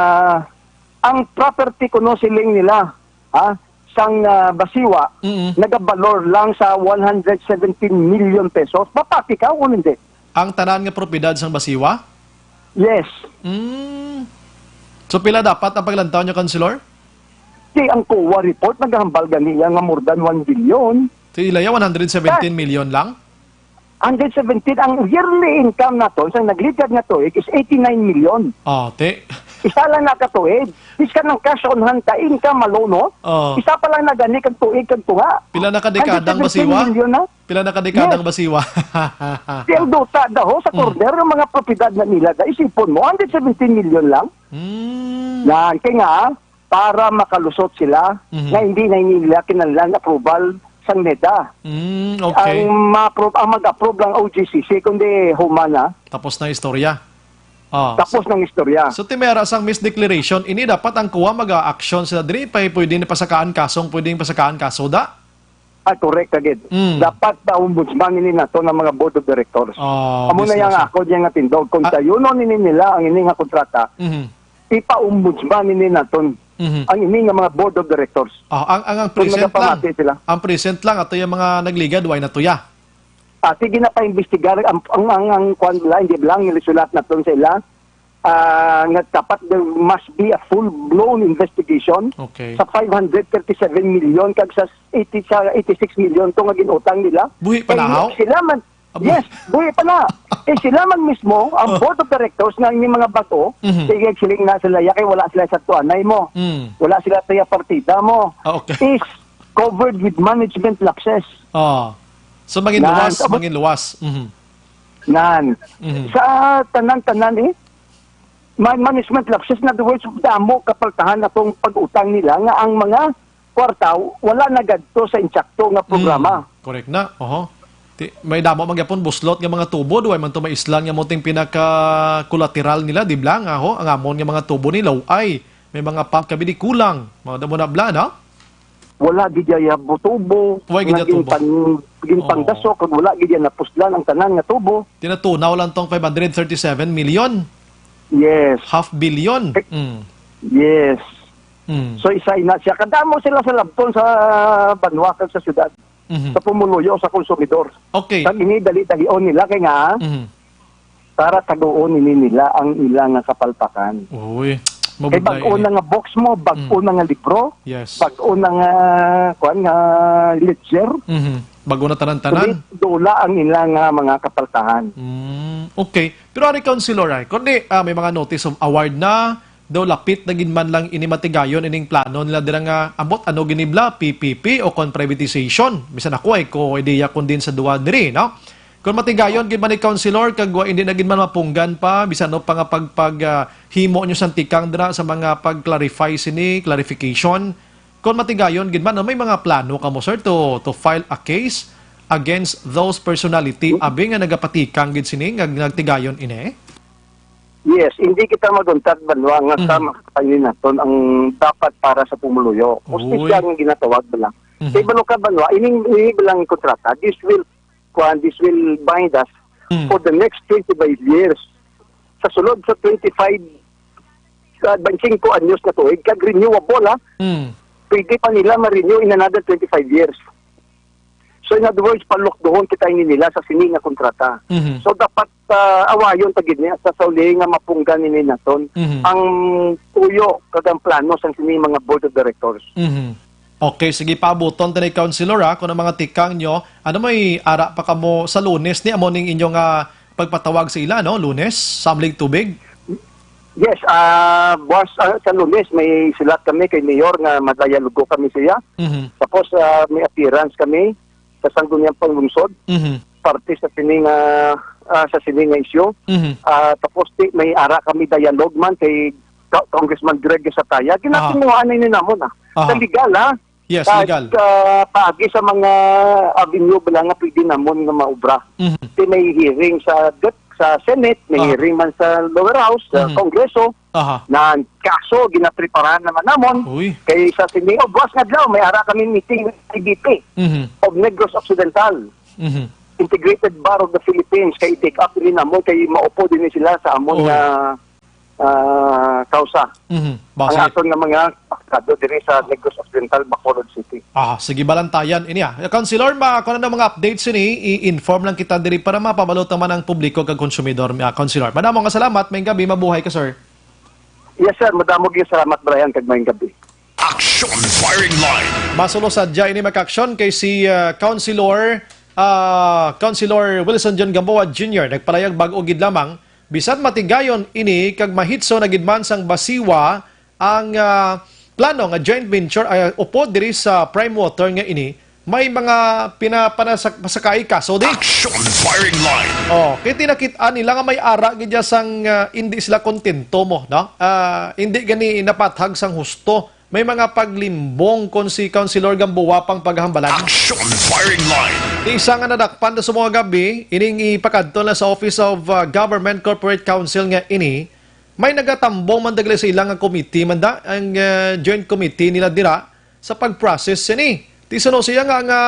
ang property kuno siling nila, ha, sang, ah, Basiwa, Mm. nagabalor lang sa one hundred seventeen million pesos. Mapati ka o hindi? Ang tanan nga propiedad sang Basiwa? Yes. Mm. So, pila dapat ang paglantaw niyo, Councilor? Ti ang COA report nagahambal ganiya nga more than one billion. Ti ilaya one hundred seventeen million lang? Hundred seventeen, ang yearly income naton sa nagligad nga tuig is eighty-nine million. Oh, ti. Isa lang na ka tuig. Bisan ang cash on hand ka income alone, no? Oh. Isa pa lang na gani kag tuig kag tunga. Pila na ka dekadang Hundred seventeen basiwa? Million na. Pila na ka dekadang Yes. basiwa? Ti ang duta daw sa Mm. corner, ang mga propiedad na nila, da, isipon mo, hundred seventeen million lang. Mm. Yan, kay nga, para makalusot sila Mhm. nga hindi na nila kinahanglan approval sang NEDA. Mm, okay. Ang ma-approve, ang mag-approve lang O G C C, kundi human na. Tapos na istorya. Ah, Tapos so, ng istorya. so, ti may ara sang misdeclaration, ini dapat ang COA mag-a-action sila diri, pa pwede ni pasakaan kasong, pwedeng pasakaan kaso da? Ah, correct ka gid. Mm. Dapat pa-ombudsman ini nato ng mga board of directors. Oh, Amo na business, yang ah. ako diyan nga tindog. Kung Ah. sayunon ini nila ang ini nga kontrata, Mhm. ipa-ombudsman ini naton Mhm. ang ini nga mga board of directors. Ah, ang, ang, ang Kung present lang, nagapamati sila. ang present lang, ato yung mga nagligad, way na tuya. Ah, sige na pa-imbestigar ang, ang, ang, ang kwan nila, hindi lang, nisulat naton sa ila. Ah, nga dapat there must be a full-blown investigation Okay. sa five hundred thirty-seven million kag sa eighty, sa eighty-six million to nga ginutang nila. Buhi pa Kay na, haw? sila man, Ah, buhi. yes, buhi pa na. Eh, sila man mismo, ang Oh. board of directors nga ni mga bato, Mhm. sige, siling na sila, ya kay wala sila sa tuanay mo. Mm. Wala sila sa partida mo. Ah, okay. Is covered with management lapses. Ah. So, mangin Nan, luwas, abo- mangin luwas. Mhm. Nan. Mhm. Sa tanan-tanan, eh, may management lapses, in other words, damo kapaltahan atong pag-utang nila nga ang mga kwarta wala nagadto sa insakto nga programa. Mm, correct na. Oho. Ti, may damo man gyapon buslot nga mga tubo, duway man to maislan nga mo ting pinaka-collateral nila, di bala nga, ho, ang amon nga mga tubo nila, ay, may mga pump kami di kulang, mga damo na bala, no? Wala gid iya butubo, Wala gid iya tubo. ginpan-, ginpangdaso, Oo. kag wala gid iya napuslan ang tanan nga tubo. Tinatunaw lang tong five hundred thirty-seven million. Yes. Half billion. Eh, Mm. yes. Mm. So, isa na siya. Kadamo sila sa labton sa banwa kag sa syudad, Mhm. sa pumuluyo, sa konsumidor. Okay. Kag ini dali-dalion nila kay nga, Mhm. para taguon ini nila ang ila nga kapalpakan. Uy, Kay mabudlay bag-o ini. na nga books mo, bag-o Mm. na nga libro, Yes. bag-o na nga, kuwan, nga ledger. Mhm. Bag-o na tanan-tanan. Kundi dula ang ila nga mga kapaltahan. Mm, okay. Pero ari, Councilor, ay, kundi, ah, may mga notice of award na, daw lapit na gid man lang ini matigayon ining plano nila dira nga ambot ano gini bala, P P P o kon privatization. Bisan ako ay ko ideya kon din sa duwa diri, no? Kon matigayon gid man ni Councilor, kag wa, hindi na gid man mapunggan pa, bisan ano pa nga pag, pag, ah, himo nyo sang tikang dira sa mga pag-clarify sini, clarification, kon matigayon gid man, may mga plano kamo, sir, to, to file a case against those personality, Hmm? abi nga nagapatikang gid sini, nga nagtigayon ini? Yes, hindi kita maguntad, Banwa, nga sa Mhm. makapangyarihan naton ang dapat para sa pumuluyo. Uy. Hustisya ang ginatawag bala. Mhm. Kay balo ka, Banwa, ining, ini bilang kontrata, this will, kuwan, this will bind us Mm. for the next twenty-five years. Sa sulod sa twenty-five, sa twenty-five anyos na tuig, kag renewable, ha? Mm. Pwede pa nila ma-renew in another twenty-five years. So, in other words, palukduhon kita ini nila sa sini nga kontrata. Mhm. So, dapat, ah, awayon ta gid niya sa, sa uli nga mapunggan ini naton Mhm. ang tuyo kag ang plano sang sini mga board of directors. Mhm. Okay, sige, paabuton ta ni Councilor, ha, kung ang mga tikang nyo, ano, may ara pa kamo sa Lunes ni, amo ning inyong, ah, pagpatawag sa ila, no? Lunes, samling tubig? Yes, ah, boss, ah, sa Lunes, may sulat kami kay Mayor nga madayalogo kami siya. Mhm. Tapos, ah, may appearance kami sa Sangguniang Panglungsod, Mhm. parte sa sining, ah, ah, sa sining nga isyu. Mhm. Ah, tapos, ti, may ara kami dialogue man kay Ka-, Congressman Greg Sataya. Aha. Ginatinguhaan na ini namon, ah. Aha. Sa legal, ah. Yes, Sa, legal. sa paagi sa mga avenue bala nga pwede namon nga maubra. Mhm. Ti may hearing sa D E P, sa Senate, may Aha. hearing man sa lower house, sa Mhm. Kongreso. Aha. Na kaso ginapreparahan naman namon Uy. kay sa sini, o, buwas nga adlaw, may ara kami meeting with I B P Mhm. of Negros Occidental, Mhm. Integrated Bar of the Philippines, kay i-take up ni namon, kay maupo din sila sa amon Uy. nga, ah, kausa. Mhm. Ang Base. aton nga mga abogado diri sa Negros Occidental, Bacolod City. Ah, sige, balantayan. Ini, ah. Councilor, ma-, kung ano mga updates ini, i-inform lang kita diri para mapabalo ta man ang publiko kag konsumidor, ah, Councilor. Madamo nga salamat, maayong gabi, mabuhay ka, sir. Yes, sir. Madamo gyud salamat, Brian, kag maayong gabi. Action Firing Line. Masulo sadya ini, mga ka-aksyon, kay si, ah, Councilor, ah, Councilor Wilson John Gamboa Junior nagpalayag bag-o gid lamang, bisan matigayon ini kag mahitso na gid man sang Basiwa ang, ah, plano nga joint venture, ah, upod diri sa Prime Water nga ini may mga pinapanasak-, pasakay kaso di. Action Firing Line. Oh, kay tinakit-an nila nga may ara gid dya sang, ah, hindi sila kontento mo, no? Ah, hindi gani napathag sang husto. May mga paglimbong kon si Councilor Gamboa pang paghambalan. Action Firing Line. Di isa nga nadakpan na sa mga gabi, ining ipakadto na sa Office of, ah, Government Corporate Council nga ini, may nagatambong man dagli sa ilang nga committee man da, ang, ah, joint committee nila dira sa pag-process sini. Ti suno siya nga, nga,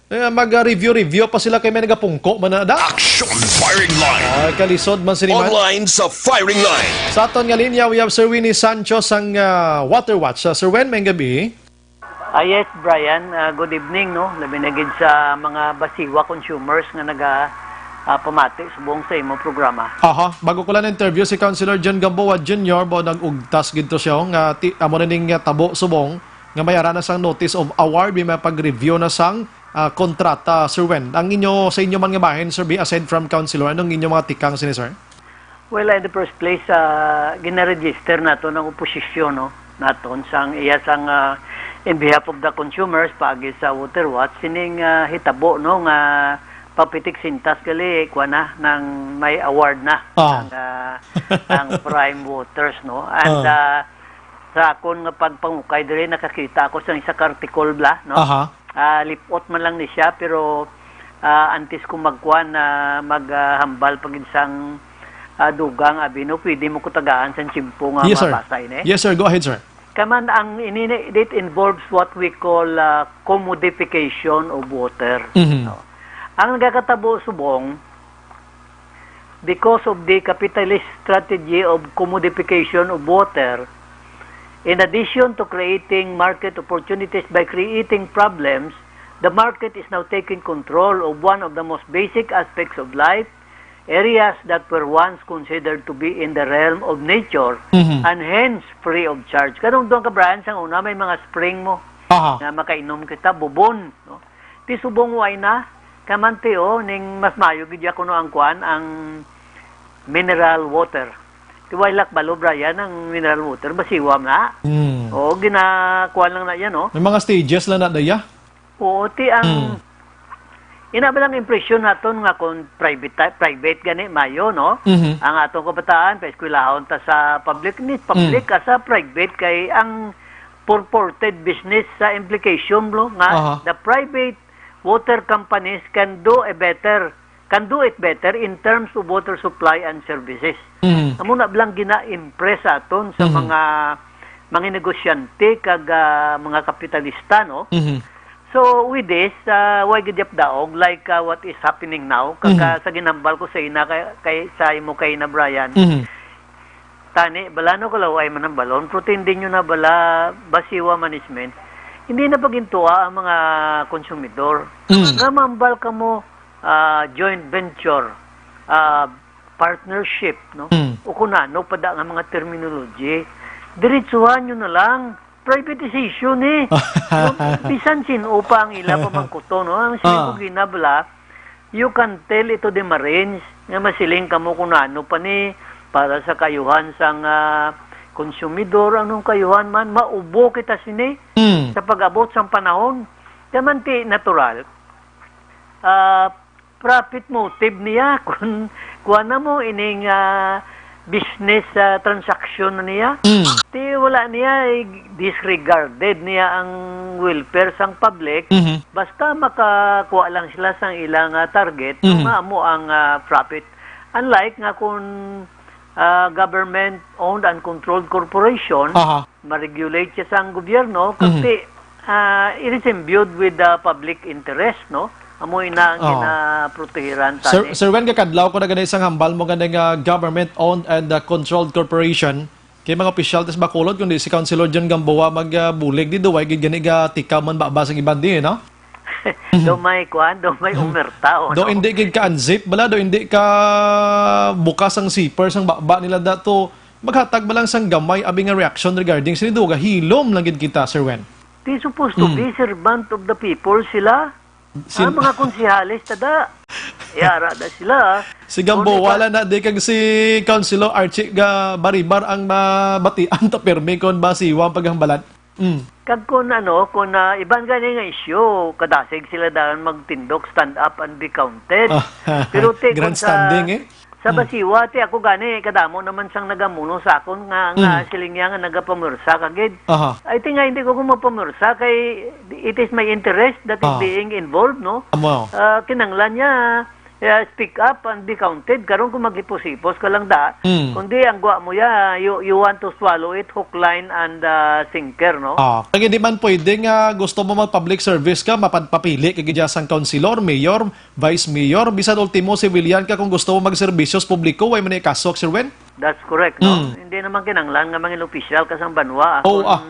eh, mag-review-review pa sila kay may nagapungko man na da. Action Firing Line. Ay, kalisod man sini man. Online sa Firing Line. Sa aton nga linya, we have Sir Winnie Sancho sang, ah, Water Watch. Ah, Sir Wen, may gabi. Ah, yes, Brian. Ah, good evening, no? Labi na gid sa mga Basiwa consumers nga naga, ah, pamati subong sa imong programa. Aha, bago ko lang interview si Councilor John Gamboa Junior, bo, nag-ugtas gid to siya nga ti-, amo na ning, ah, tabo subong nga may ara na sang notice of award, may mga pag-review na sang, ah, kontrata, Sir Wen. Ang inyo, sa inyo man nga bahin, Sir B, aside from Councilor, anong inyo mga tikang sini, sir? Well, in the first place, ah, ginaregister naton ang oposisyon, no, naton sang iya sang, ah, in behalf of the consumers paagi sa Water Watch sining, ah, hitabo, no, nga papitik sintas gali kuan na nang may award na Ah. ang, ah, ang Prime Waters, no. And, Ah. ah, sa akon nga pagpangukay diri, nakakita ako sa isa ka article bla, no. Aha. Ah, lipot man lang ni siya, pero, ah, antes ko magkuan na maghambal pa gid sang, ah, dugang, abi, no, pwede mo ko tagaan sang tiyempo nga Yes, sir. mabasa ini? Yes, sir. Go ahead, sir. Kaman ang ini ni, it involves what we call, ah, commodification of water. Mhm. No? Ang nagakatabo subong, because of the capitalist strategy of commodification of water, in addition to creating market opportunities by creating problems, the market is now taking control of one of the most basic aspects of life, areas that were once considered to be in the realm of nature Mhm. and hence free of charge. Kanong doon ka, Brian, sang una may mga spring mo Aha. nga makainom kita, bubon, no? Ti subong way na, kamanti, oh, ning mas mayo gid ya kuno ang kuan, ang mineral water. Ti way lakbalo, Brian, ang mineral water, basiwam na. Hmm. Oo, ginakuan lang na yan, oh. May mga stages lang na daya. Oo, ti ang Hmm. ina ba lang impresyon naton nga kung private, private gani mayo, no? Mhm. Ang atong kabataan, paeskwelahon ta sa public, ni public Mm. ka sa private kay ang purported business sa implication, bro, nga Aha. the private water companies can do a better, can do it better in terms of water supply and services. Mhm. Amo na blang gina-impress sa aton sa Mhm. mga, mga negosyante kag, ah, mga kapitalista, no? Mhm. So, with this, ah, way gid yap daog, like, ah, what is happening now, kag, Mhm. ah, sa ginambal ko sa ina kay, kay, sa imo kay na Brian, Mhm. Tani, bala no, kalaway man ang balon, pero tindi nyo na bala, Basiwa Management, hindi na pagintua ang mga konsumidor. Mm. Nga mambal ka mo, ah, joint venture, ah, partnership, no? Mm. O kung ano pa da nga mga terminology, diretsuhan nyo na lang, privatization eh. No? Bisan sin-o pa ang ila pamangkuto, no? Ang Ah. siling ko ginabla, you can tell ito the Marines nga masiling kamo kung ano pa ni para sa kayuhan sang, ah, konsumidor, anong kayuhan man, maubo kita sini Mm. sa pag-abot sang panahon. Kaya man ti natural, ah, profit motive niya kung kuha na mo ining, ah, business, ah, transaction na niya. Mm. Ti wala niya, eh, disregarded niya ang welfare sang public. Mhm. Basta makakuha lang sila sang ilang, ah, target, Mhm. nga amo ang, ah, profit. Unlike nga kung, ah, government-owned and controlled corporation, Aha. ma-regulate siya sang gobyerno, Mhm. kasi, ah, it is imbued with the public interest, no? Amo ina ang Oo. ginaprotehiran Sir, tani. Sir Wen, kakadlaw ko na gani sang hambal mo gani nga government-owned and, uh, controlled corporation. Kay mga opisyal tas Bacolod, kundi si Councilor John Gamboa mag, uh, bulig di, duway gid gani ga tikaw man baba sang iban di, no? Do may kuan, do may Hmm. umerta, o Do no? hindi gid ka unzip, bala, do hindi ka bukas ang zipper sang baba nila dato. maghatag ba lang sang gamay abi nga reaction regarding sini, duga hilom lang gid kita, Sir Wen. They supposed to Mm. be servant of the people sila. Sin- Ah, mga konsehales, tada. Yara na sila. Si Gamboa Kung wala na, di kag si Councilor Archie ga Baribar ang mabatian ta pirmi kon basiwa ang paghambalan. Mm. Kag kun ano, kun, ah, iban gani nga isyu, kadasig sila dayon magtindog, stand up and be counted. Ah, Pero ti, kun sa, grandstanding, eh. sa Mm. Basiwa, ti ako gani, kadamo naman sang nagamuno sa akon nga, nga Mm. siling niya nga nagapamursa ka gid. Aha. I think nga hindi ko ko magpamursa kay it is my interest that is Ah. being involved, no? Amo. Ah, kinanglan niya, yeah, speak up and be counted. Karon kung maghipos-hipos ka lang da, Mm. kundi ang gwa mo ya, you, you want to swallow it hook, line, and, ah, sinker, no? Ah, kaya di man pwede nga gusto mo mag-public service ka, mapagpapili ka gid sang councilor, mayor, vice mayor, bisan ultimo civilian ka kung gusto mo magserbisyo sa publiko, way man ni kaso, Sir Wen? That's correct, no? Mm. Hindi naman kinanglan nga mangin opisyal ka sang banwa, ah, Oh, kung, ah.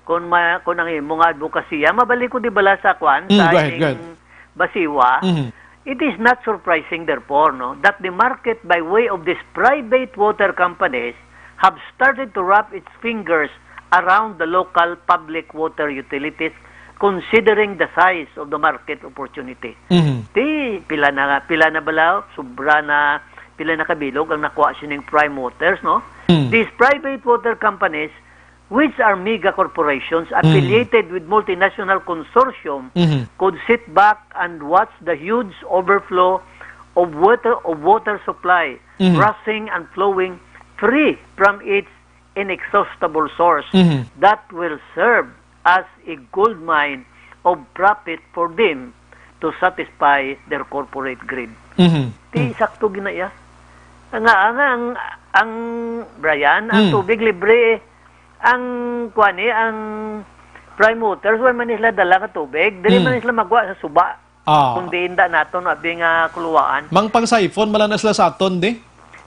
kung ma-, kung ang imo nga advokasya, mabalik ko di bala sa kwan, Mm, sa go ahead, go ahead. ining Basiwa, Mm-hmm. it is not surprising, therefore, no, that the market by way of these private water companies have started to wrap its fingers around the local public water utilities, considering the size of the market opportunity. Mm-hmm. Ti, pila na, pila na bala, sobra na, pila na kabilog ang nakuha sining Prime Waters, no? Mm. These private water companies, which are mega corporations Mm. affiliated with multinational consortium, Mm-hmm. could sit back and watch the huge overflow of water, of water supply Mm-hmm. rushing and flowing free from its inexhaustible source Mm-hmm. that will serve as a gold mine of profit for them to satisfy their corporate greed. Mm-hmm. Ti Mm. sakto gina iya. Nga, nga ang, ang, Brian, ang Mm. tubig libre, eh. Ang, kuwan, eh, ang Prime Waters, wala man sila dala nga tubig. Dili Mm. man sila magwa sa suba. Ah. Kung diin da naton abi nga kuluwaan. Mang pang-siphon man lang na sila sa aton, di?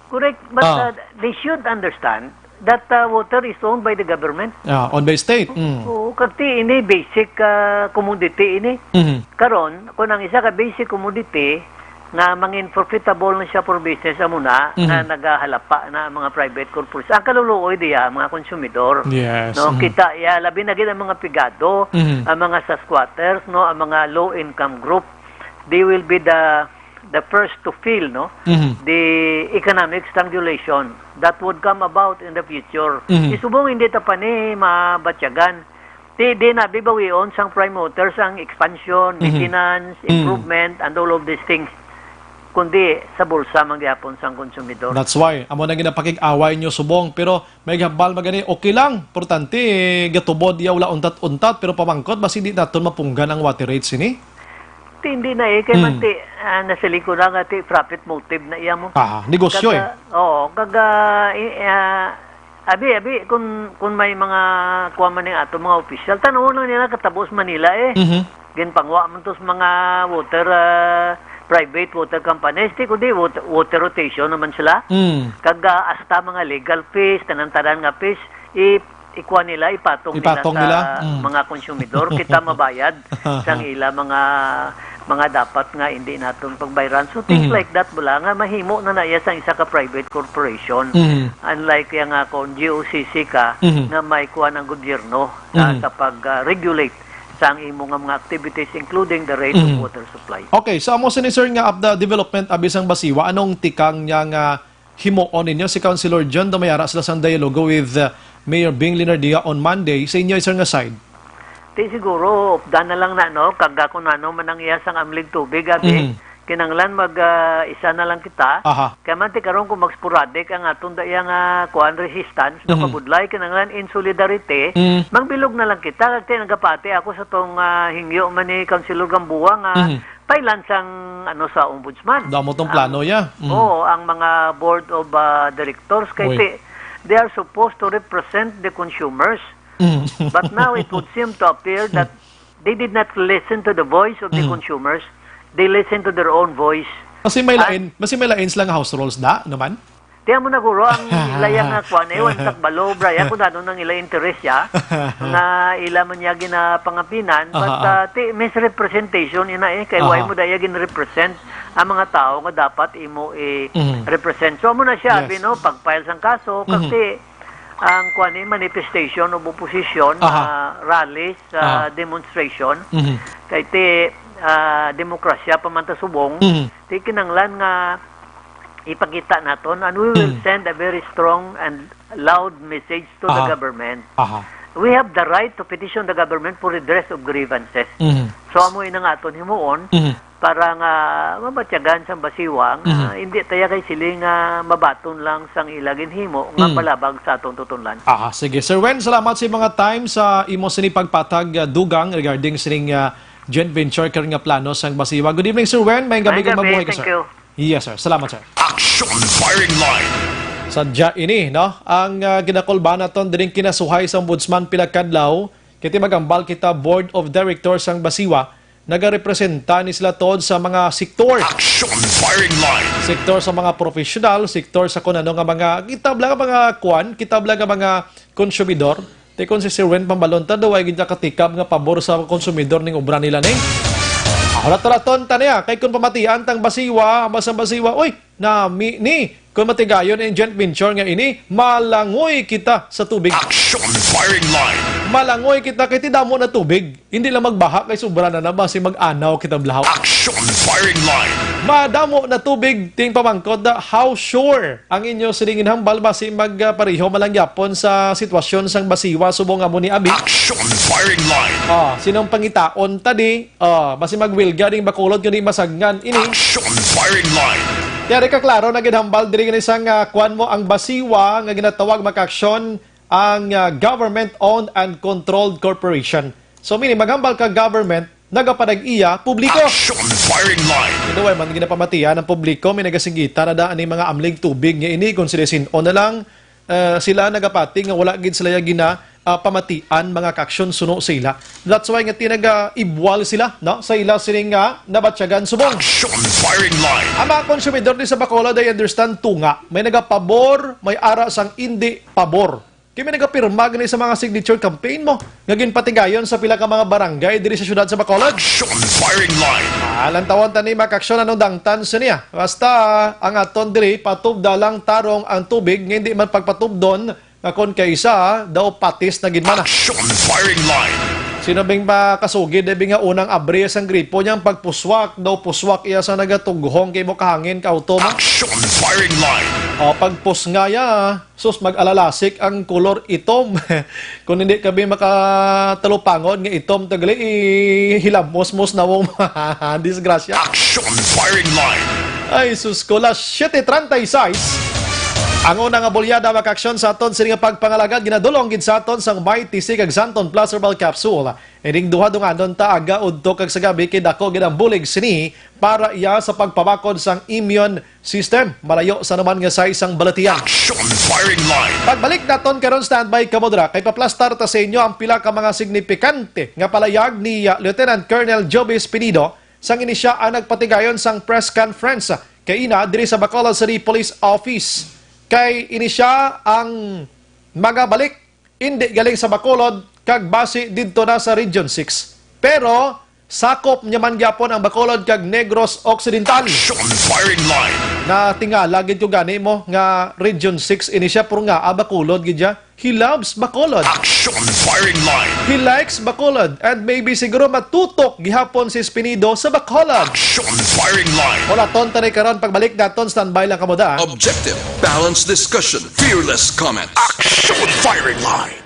Correct, but, Ah. uh, they should understand that, uh, water is owned by the government. Ah, owned by state. Mm. Oo, kag ti ini basic, uh, commodity ini. Mhm. Karon, kung ang isa ka basic commodity nga mangin profitable na siya for business, amo na Mhm. nga nagahalapa na ang mga private corporation. Ang kaluluoy diya, mga konsumidor. Yes, No, mhm. kita ya, labi na gid ang mga pigado, Mhm. ang mga sa squatters, no, ang mga low income group. They will be the the first to feel, no, Mhm. the economic strangulation that would come about in the future. Mhm. Isubong hindi ta pa ni mabatyagan. Di, di na bibawion sang Prime Waters ang expansion, Mhm. maintenance, Mm. improvement, and all of these things, kundi sa bulsa man gihapon sang konsumidor. That's why, amo na ginapakig-away nyo subong, pero may hambal magani, okay lang. Importante, gatubod iya wala untat-untat, pero pamangkot, basi di naton mapunggan ang water rates ini? Ti, hindi na eh, kay Hmm. man ti, ah, nasa lingkod na nga ti, profit motive na iya mo. Ah, negosyo Kaga, eh. Oo, kaga, i-, ah, abi, abi, kung, kung may mga kuha man ning ato mga opisyal, tanawon lang nila katabo sa Manila eh. Mhm. Ginpangwa man to sa mga water, ah, private water companies, ti kundi water, water rotation naman sila. Mm. Kaga, asta mga legal fees, tanan-tanan nga fees, i-, ikuha nila, ipatong nila Ipatong sa nila? Mm. mga konsumidor, kita mabayad sang ila mga, mga dapat nga hindi naton pagbayaran. So, things Mm. like that, bala, nga mahimo na na iya sang isa ka private corporation. Mm. Unlike yang, ah, kung G O C C ka, Mm. nga may kuha ng gobyerno, ah, Mm. sa pag, ah, regulate sang imo nga mga activities, including the rate of Mm. water supply. Okay, so amo sini, sir, nga of the development abi sang Basiwa, anong tikang niya nga himuon ninyo? Si Councilor John Damayara sila sang dialogo with, uh, Mayor Bing Leonardia on Monday. Sa inyo, sir, nga side? Ti siguro, updan na lang na, no? Kag kung ano man ang iya sang amlig tubig, abi, Mhm. kinanglan mag, ah, isa na lang kita. Aha. Kaya man ti karon kung mag-sporadic ang aton da iya nga, kuan, resistance, no, Mhm. kabudlay, kinanglan in solidarity, Mm. magbilog na lang kita. Kag ti nagapati ako sa tong, ah, hingyo man ni Councilor Gamboa nga Mhm. pailan sang, ano, sa ombudsman. Damo tong Ang, plano, ya. Mm. oo, ang mga board of, ah, directors kay Uy. ti, they are supposed to represent the consumers. Mm. But now it would seem to appear that they did not listen to the voice of the Mm. consumers. They listen to their own voice. Kasi may And lain, kasi may lain sila nga house rules da naman. Tiyan mo na, guro, ang ila yang nga kwan, eh, wala tagbalo, Brian, kung ano nang ila interes ya, nga ila man niya ginapangapinan, but, Aha, aha. ah, ti, misrepresentation ina eh, kay Aha. why mo daya gin-represent ang mga tao nga dapat imo Mhm. i-represent. So, amo na siya, Yes. abi, no, pag-file sang kaso, Mhm. kasi ang kuan ni manifestation of opposition, Aha. ah, rallies, ah, Aha. demonstration. Mhm. Kay ti, ah, demokrasya pa man ta subong, Mhm. ti kinahanglan nga ipakita naton, and we will Mm. send a very strong and loud message to the Aha. government. Aha. We have the right to petition the government for redress of grievances. Mhm. So, amo ina nga aton himuon Mhm. para nga mabatyagan sang basiwa nga Mhm. hindi taya kay sili nga mabaton lang sang ila ginhimo nga Mm. malabag sa aton tutunlan. Aha, sige. Sir Wen, salamat sa mga time sa imo sini pagpatag, ah, dugang regarding sining, ah, joint venture karon nga plano sang basiwa. Good evening, Sir Wen. May gabi May kag gabi, mabuhay ka, thank sir. you. Yes, sir. Salamat, sir. Action Firing Line. Sadya ini, no? Ang, ah, ginakulba naton diring kinasuhay sa Ombudsman pila kadlaw, kay ti magambal kita Board of Directors sang Basiwa, nagarepresenta ni sila tuod sa mga sektor. Action Firing Line. Sektor sa mga professional, sektor sa kun ano nga mga, kitab lang nga mga kuan, kitab lang nga mga konsumidor. Ti kon si Sir Wen pambalon ta daw, ay gid niya katikab nga pabor sa konsumidor ning obra nila ni. Ako na tulaton ta niya, kay kung pamatian tang basiwa, basta basiwa, uy, nami ni. Kung matigayon ang joint venture nga ini, malangoy kita sa tubig. Action Firing Line. Malangoy kita kay ti damo na tubig. Hindi lang magbaha kay sobra na na, basi mag-anaw kita blahaw. Action Firing Line. Madamo na tubig, ting pamangkot da, how sure ang inyo sining ginhambal, basi mag, ah, pareho man lang gyapon sa sitwasyon sang basiwa subong amo ni abi. Action Firing Line. Ah, sinong pangitaon ta di? Ah, basi magwilga ding Bacolod kundi masagngan ini. Action Firing Line. Kaya di ka klaro na ginhambal diri gani sang, ah, kwan mo ang basiwa nga ginatawag makaaksyon ang, ah, government-owned and controlled corporation. So, meaning, maghambal ka government, nagapadag-iya publiko. Action Firing Line. Ito ay man ginapamatian ang publiko, may nagasinggita na daan ni mga amling tubig nga ini, kung sila sin-o na lang, eh, sila nagapati nga wala gid sila ya gina, ah, pamatian mga kaaksyon suno sa ila. That's why nga tinaga-ibwal sila, no? Sa ila sining nga nabatyagan subong. Action Firing Line. Ang mga konsumidor ni sa Bacolod, I understand, tunga. May nagapabor, may ara sang indi pabor. Kay may nagapirma gani sa mga signature campaign mo nga ginpatigayon sa pila ka mga barangay diri sa siyudad sa Bacolod. Action Firing Line. Ah, lantawon ta ni makaaksyon anong dangtan sa niya. Basta ang aton diri, patubda lang tarong ang tubig nga hindi man pagpatubdon nga kon kaisa daw patis na gid man. Action Firing Line. Sino bing makasugid, eh, bing nga unang abri sang gripo niya, ang pagpuswak daw, puswak iya sa nagatughong kay mo kahangin ka auto mo. Action Firing Line. O, pagpusngaya. Sus, mag-alalasik ang kolor itom. Kung hindi kami makatalupangon nga itom, tagali, ihilamos-mos na mo. Disgrasya. Action Firing Line. Ay, sus ko, las siete treinta y seis. Ang una nga bulyada makaaksyon sa aton sini nga pagpangalagad, ginadulong gid sa aton sang Mighty C kag Santon Plus Herbal Capsule. Ining duha dunganon ta aga, udto kag sa gabi, kay dako gid ang bulig sini para iya sa pagpabakod sang immune system, malayo sa naman nga sa isang balatian. Action Firing Line. Pagbalik naton karon, standby kamo dira, kay paplastar ta sa inyo ang pila ka mga signipikante nga palayag ni, uh, Lieutenant Colonel Joby Espinido sang ini siya ang nagpatigayon sang press conference kay ina diri sa Bacolod City Police Office. Kay ini siya ang magabalik indi galing sa Bacolod kag basi didto na sa Region six. Pero sakop niya man gyapon ang Bacolod kag Negros Occidental. Action Firing Line. Natingala gid ko gani mo nga Region six ini siya, pero nga, ah, Bacolod gid siya. He loves Bacolod. Action Firing Line. He likes Bacolod, and maybe siguro matutok gihapon si Espinido sa Bacolod. Action Firing Line. Wala ton tanay karon, pagbalik naton, standby lang kamo da. Objective, balanced discussion, fearless comment. Action Firing Line.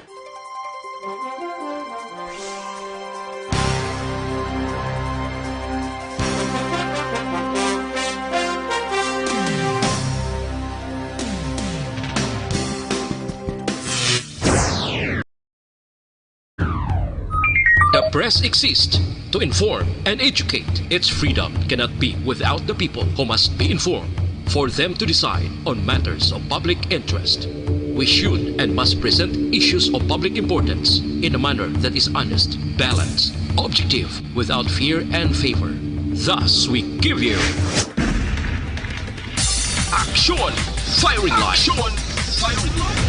The press exists to inform and educate. Its freedom cannot be without the people, who must be informed for them to decide on matters of public interest. We should and must present issues of public importance in a manner that is honest, balanced, objective, without fear and favor. Thus, we give you Action Firing Line. Action Firing Line.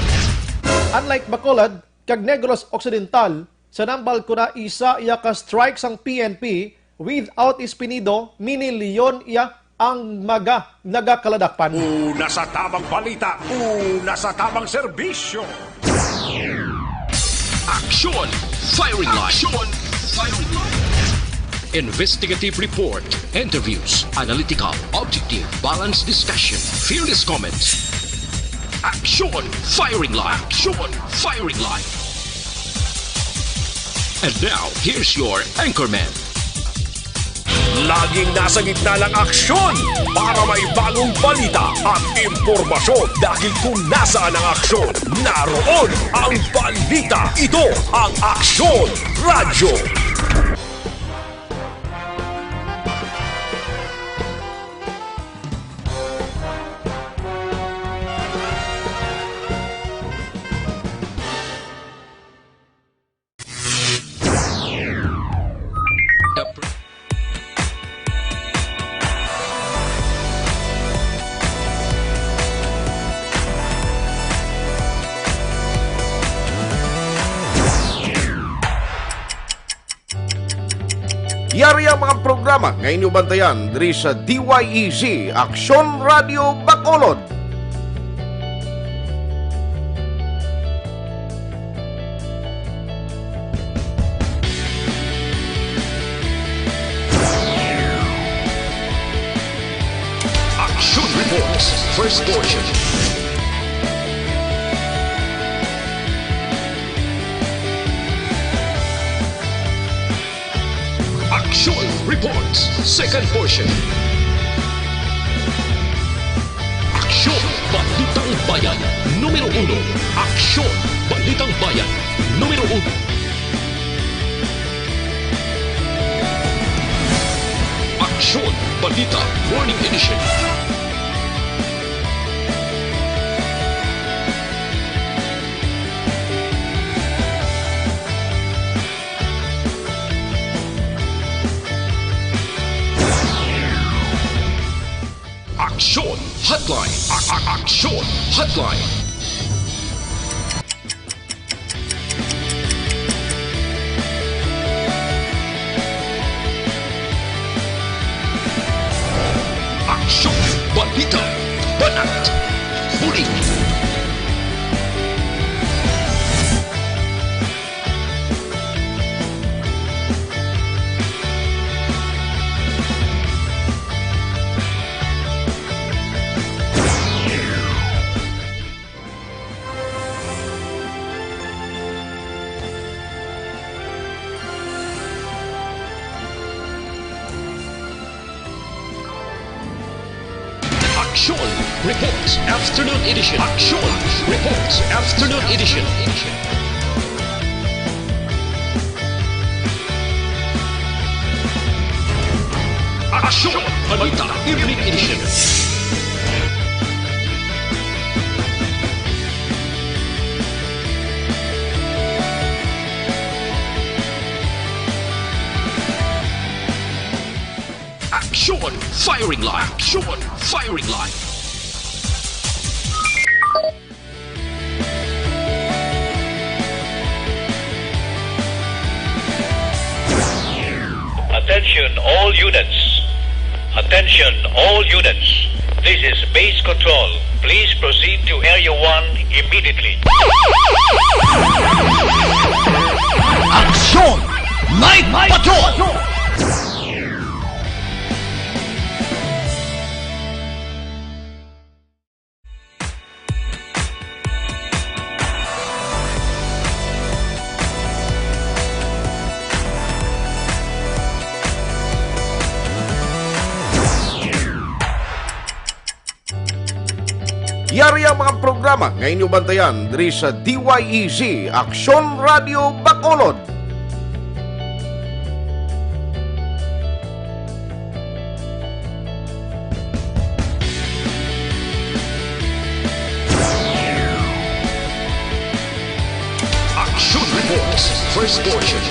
Unlike Bacolod kag Negros Occidental, sa nambal ko na isa iya ka strike sang P N P, without Espinido, mini-leon iya ang mga nagakaladakpan. Una sa tamang balita, una sa tamang serbisyo. Aksyon! Firing Line! Aksyon! Firing Line! Investigative report, interviews, analytical, objective, balanced discussion, fearless comments. Aksyon! Firing Line! Aksyon! Firing Line! And now, here's your anchorman. Laging nasa gitna ng aksyon para may bagong balita at impormasyon, dahil kung nasaan ang aksyon, naroon ang balita. Ito ang Aksyon Radyo. Yari ang mga programa nga inyo bantayan diri sa D Y E Z, Aksyon Radio Bacolod. Action Reports, first portion. Action Reports, second portion. Aksyon, Balitang Bayan, numero uno. Aksyon, Balitang Bayan, numero uno. Aksyon, Balita, Morning Edition. Aksyon Hotline. A- a- Aksyon Hotline. Aksyon, balita, banat, bulig. Action Reports Afternoon Edition. Action Reports Afternoon Edition. Action Balita Evening Edition. Action! Firing line! Action! Firing line! Attention all units. Attention all units. This is base control. Please proceed to Area one immediately. Action! Night Patrol! Yari ang mga programa nga inyo bantayan diri sa D Y E Z, Aksyon Radio Bacolod. Action Reports, first portion.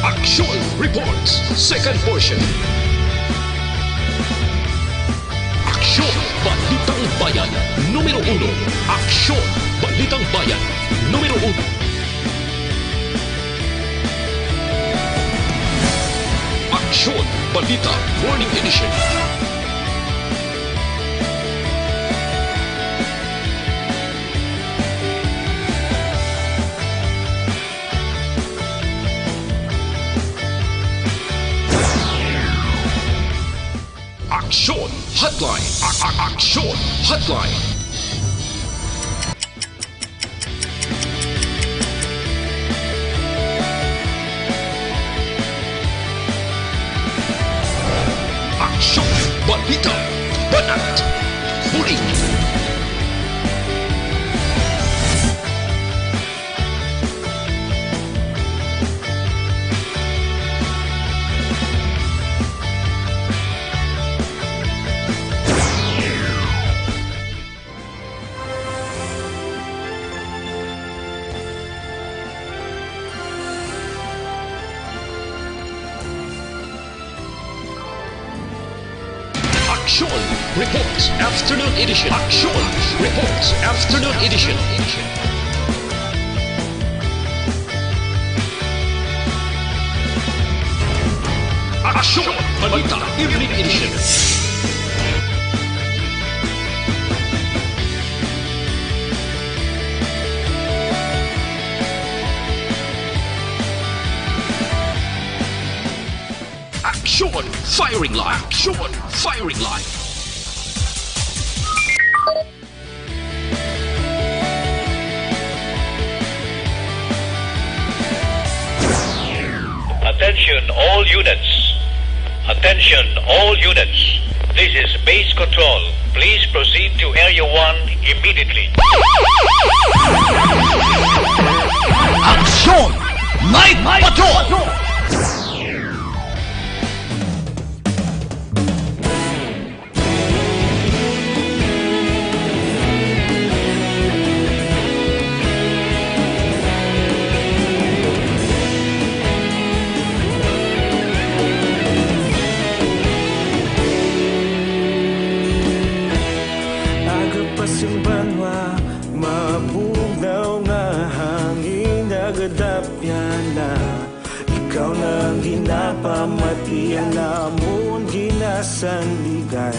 Action Reports, second portion. Aksyon, Balitang Bayan, numero uno. Aksyon, Balitang Bayan, numero uno. Aksyon, Balita, Morning Edition. Aksyon Hotline. Aksyon, balita, banat, balik. Aksyon Reports Afternoon Edition. Aksyon Reports Afternoon Edition. Aksyon Balita Evening Edition. Aksyon Firing Line. Aksyon Firing Line. Attention all units. Attention all units. This is base control. Please proceed to Area one immediately. Aksyon Night Patrol! Aga pa sing banwa, mabugnaw nga hangin nagadapyan na. Ikaw na ang ginapamati, ang namon ginasandigan.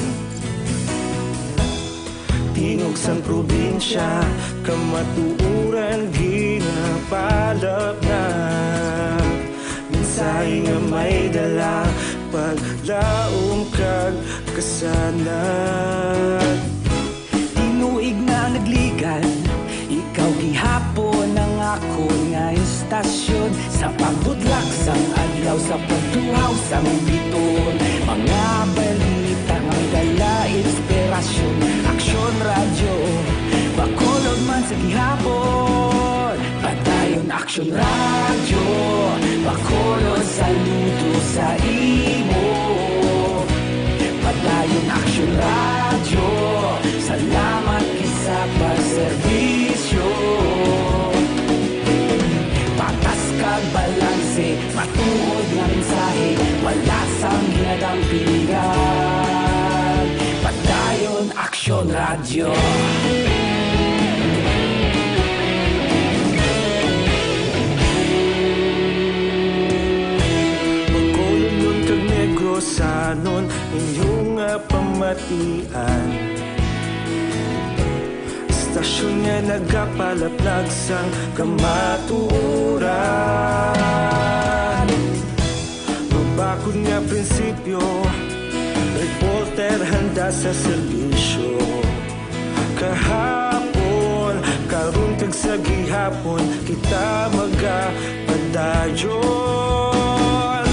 Tingog sang probinsya, kamatuoran ginapalapnap. Mensahe nga may dala, paglaom kag kasanag. Tinuig na nagligad, ikaw gihapon ang akon nga istasyon. Sa pagbutlak sang adlaw, sa pagtuhaw sang bituon, mga balita nga may dala inspirasyon. Aksyon Radyo, Bacolod man sa gihapon. Padayon Aksyon Radyo, Bacolod, saludo sa imo. Padayon Aksyon Radyo, salamat gid sa pagserbisyo. Patas kag balanse, matuod nga mensahe, wala sang ginadampigan. Padayon Aksyon Radyo. Bacolodnon kag Negrosanon, inyo nga pamatian. Istasyon nga nagapalaplag sang kamatuoran. Mabakod nga prinsipyo, reporter handa sa serbisyo. Kahapon, karon kag sa gihapon, kita magapadayon.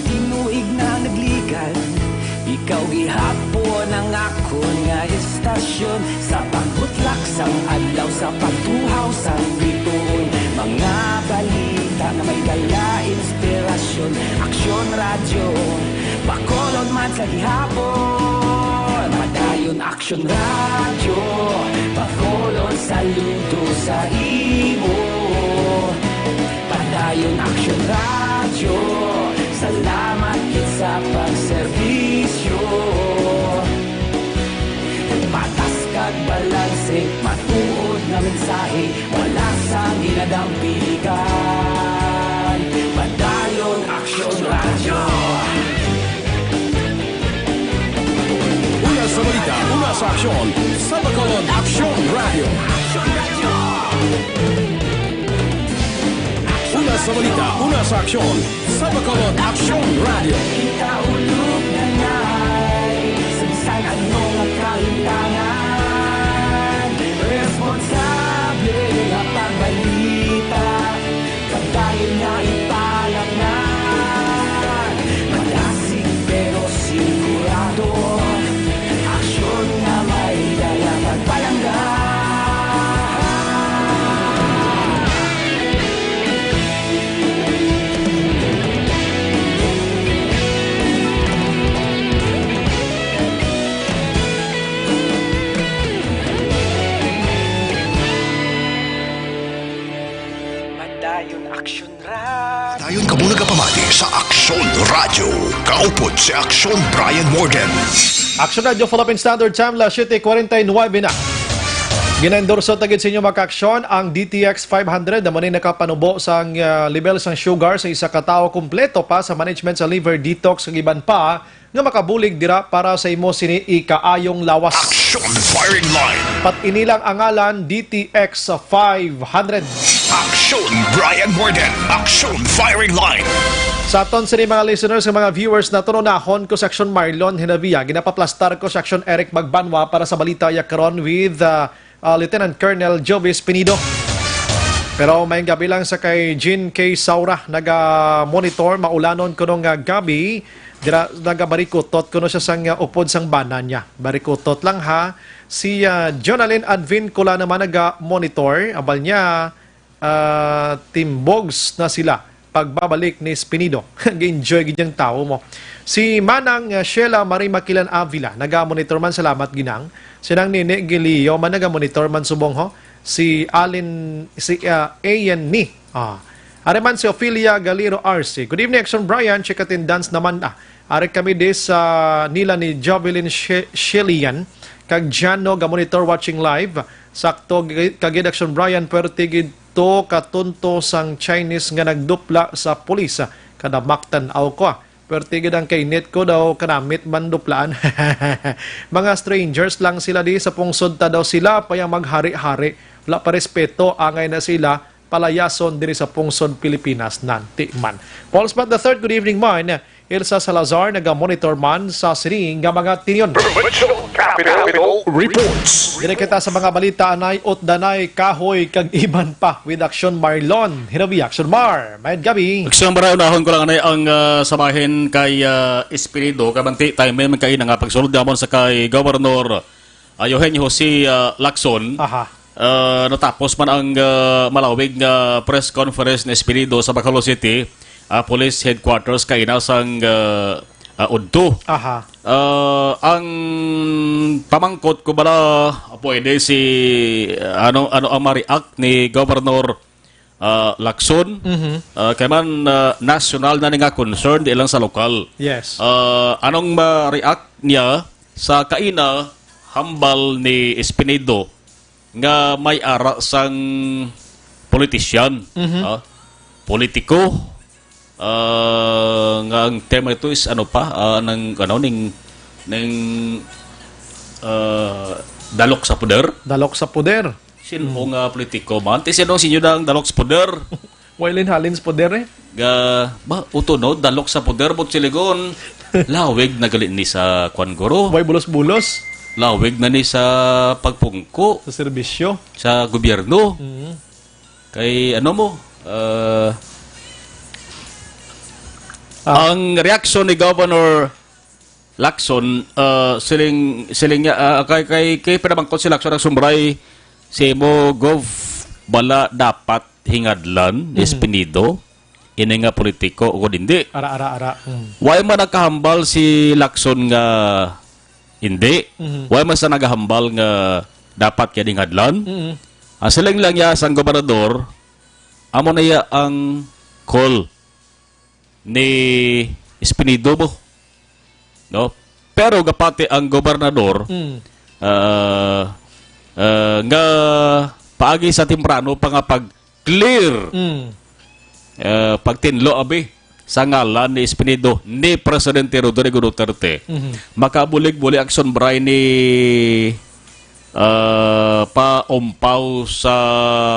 Tinuig na nagligad, ikaw gihapon ang akon nga istasyon. Sa pagbutlak sang adlaw, sa pagtuhaw sang bituon, mga balita nga may dala inspirasyon. Aksyon Radyo, Bacolod man sa gihapon. Padayon Aksyon Radyo, Bacolod, saludo sa imo. Padayon Aksyon Radyo, salamat gid sa pagserbisyo. Patas kag balanse, matuod nga mensahe, wala sang ginadampigan. Padayon Aksyon Radyo. Una sa balita, una sa aksyon, sa Bacolod Aksyon Radyo. Una sa balita, una sa aksyon, sa Bacolod Aksyon Radyo. Kita ulog na ngay, sa bisan ano nga kahilingan. Aksyon Radyo, kaupod si Aksyon Brian Morgan. Aksyon Radyo Philippine Standard Time, las siete cuarenta y nueve na. Ginaendorso ta gid sa inyo, mga kaaksyon, ang D T X five hundred na muna nakapanubo sang, ah, level sang sugar sa isa ka tawo, kompleto pa sa management sa liver detox, kag iban pa nga makabulig dira para sa imo sini ikaayong lawas. Aksyon Firing Line. Pat ini lang ang ngalan, D T X five hundred. Aksyon Brian Morgan. Aksyon Firing Line. Sa aton sini, mga listeners, nga mga viewers naton, unahon ko si Aksyon Marlon Hinabia, ginapaplastar ko si Aksyon Eric Magbanwa para sa balita ya karon with, uh, uh, Lieutenant Colonel Jovis Pinido. Pero may gabi lang sa kay Jean K Saura, naga-monitor, maulanon kuno nga gabi. Dira, nagabarikutot kuno siya sang, uh, upod sang bana niya. Barikutot lang, ha. Si, uh, Jonalyn Advin Cula naman naga-monitor. Abal niya, ah, timbogs na sila pagbabalik ni Espinido. Nag-enjoy gid ang tawo mo. Si Manang, ah, Sheila Marie Makilan Avila, naga-monitor man, salamat ginang. Sinang Nini Gilio man, naga-monitor man subong, ho. Si Alin, si, ah, Ayan Ni. Ah. Ari man si Ophelia Galiro R C. Good evening, Action Brian. Check attendance naman, ah. Ari kami di sa nila ni Jovelyn She-, Shelian kag Jano ga monitor watching live. Sakto gi-, kagid Action Brian, puwerte gid to katunto sang Chinese nga nagdupla sa pulis. Kada maktan-aw ko, ah. Puwerte gid ang kainit ko daw, kanamit man duplaan. Mga strangers lang sila di sa pungsod ta daw, sila pa yang maghari-hari. Wala pa respeto, angay na sila palayason diri sa pungsod Pilipinas nanti man. Paul Spot the third, good evening man. Elsa Salazar, naga-monitor man sa sini nga mga tinion. Provincial Capital Reports. Diri kita sa mga balita, anay, utdanay, kahoy, kag iban pa with Action Marlon. Hinabi, Action Mar. Mayad gabi. Action Mar, unahon ko lang, anay, ang, ah, sa bahin kay, ah, Espirido, kabanti, time man kaina nga pagsulod namon sa kay Governor, ah, Eugenio Jose, ah, Lacson. Aha. Ah, natapos man ang, ah, malawig nga press conference ni Espirido sa Bacolod City, ah, Police Headquarters kaina sang, ah, ah, udto. Aha. Ah, ang pamangkot ko bala, pwede si, ano, ano ang ma-react ni Governor, ah, Lacson? Mhm. Ah, kay man, ah, national na ni nga concern, di lang sa lokal. Yes. Ah, anong ma-react niya sa kaina hambal ni Espinido nga may ara sang politician, Mhm. ah, politiko, ah, nga ang term ito is ano pa, ah, nang, ano, ning, ning, ah, dalok sa poder? Dalok sa poder. Sino Mm. nga politiko man? Ti sino sinyo na ang dalok sa poder? Wailin halin sa poder, eh. Ga, ba, uto, no? Dalok sa poder, but siligon. Lawig na gali ni sa kwan, guro. Way bulos-bulos. Lawig na ni sa pagpungko. Sa serbisyo. Sa gobyerno. Mm. Kay, ano mo, ah, Ah. ang reaksyon ni Governor Lacson, ah, siling, siling niya, ah, kay, kay, kay pinamangkot si Lacson ang sumbray, si mo, Gov, bala dapat hingadlan ni Mm. Espinido, ini nga politiko o hindi. Ara, ara, ara. Mm. Why man nakahambal si Lacson nga hindi? Mhm. Why man sa nagahambal nga dapat kay hingadlan? Mm. Ang siling lang niya sang gobernador, amo na iya ang call ni Espinido mo. No? Pero gapati ang gobernador, Mm. ah, ah, nga paagi sa temprano pa nga pag-clear, Mm. ah, pagtinlo, abi, sa ngalan ni Espinido ni Presidente Rodrigo Duterte, Mhm. makabulig-bulig ang sunbray ni, ah, paumpaw sa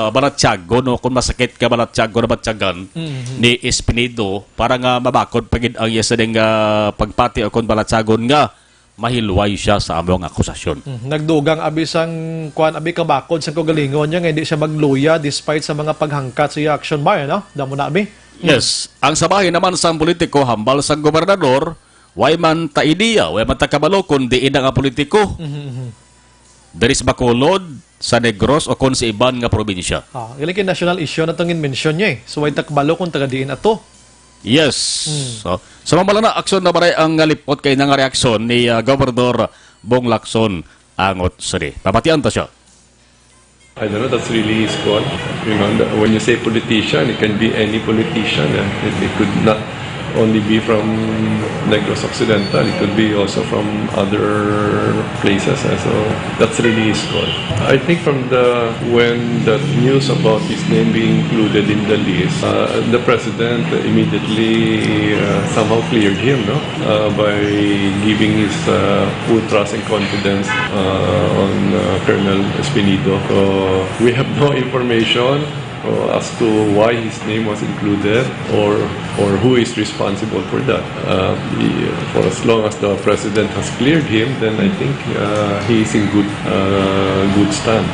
balatyagon, no? Kung masakit ka balatyagon na batyagan Mhm. ni Espinido, para nga mabakod pa gid ang iya sining, ah, pagpati o kung balatyagon nga mahilway siya sa among akusasyon. Mm, nagdugang abi sang kuan, abi, kabakod sang kaugalingon niya nga hindi siya magluya despite sa mga paghangkat sa iya action bar, no? Damo na, abi. Mm. Yes. Ang sabahin naman sang politiko hambal sang gobernador, way man ta ideya, way man ta kabalo kung diin na nga politiko. Mhm, mhm. Diri sa Bacolod, sa Negros, o kon sa iban nga probinsya. Ah, gali kay national issue na tong mention niya, eh. So, way ta kabalo kung taga diin ato. Yes. Hmm. So, sa mabala na aksyon na maray ang ngalipot kay nga reaksyon ni, ah, Gobernador Bong Lacson angot sini. Pamatian ta siya. I don't know, that's really his call. You know, the, when you say politician, it can be any politician. Eh. It, it could not only be from Negros Occidental. It could be also from other places. Eh. So that's really his call. I think from the when the news about his name being included in the list, uh, the president immediately uh, somehow cleared him, no, uh, by giving his uh, full trust and confidence uh, on uh, Colonel Espinido. So we have no information uh, as to why his name was included or or who is responsible for that. Uh, the, for as long as the president has cleared him, then I think uh, he is in good uh, good stand.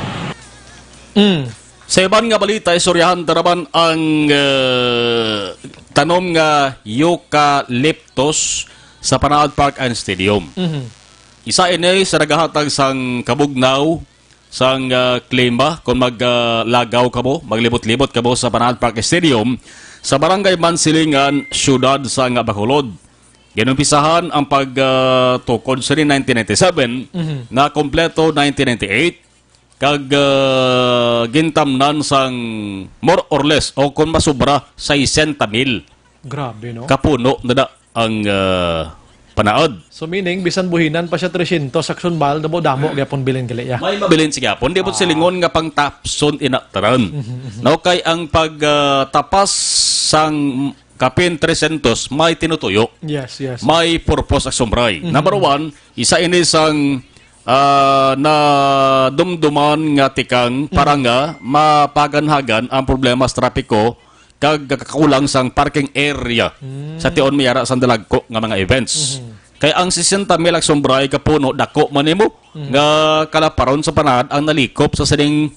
Mm. Sa iban nga balita, istoryahan ta naman ang uh, tanom nga eucalyptus sa Panaad Park and Stadium. Mm-hmm. Isa ini sa nagahatag sang kabugnaw sang uh, klima kung maglagaw uh, kamo, maglibot-libot kamo sa Panahan Park Stadium sa Barangay Mansilingan, siyudad sang Bacolod. Ginumpisahan ang pagtukod uh, sa nineteen ninety-seven, mm-hmm. Na kompleto nineteen ninety-eight, kag uh, gintamnan sang more or less o kung masubra sesenta mil. Grabe, no? Kapuno na da ang uh, panaod. So meaning, bisan buhinan pa siya tresyentos action bal, damo-damo gyapon bilin gali ya. May mabilin siya gyapon. Di mo ah. Silingon nga pang tapson inaktaran. Mm-hmm. No, kay ang pagtapas uh, sang kapin tresyentos may tinutuyo. Yes, yes. May purpose ang sumbray. Mm-hmm. Number one, isa ini sang uh, na dumduman nga tikang mm-hmm. Para nga mapaganhagan ang problema sa trapiko kag kakulang sang parking area mm. Sa tion may ara sang dalagko nga mga events. Mm-hmm. Kay ang sesenta mil aksombray ka puno dako man nimo mm-hmm. Nga kalaparon sa panahon ang nalikop sa sining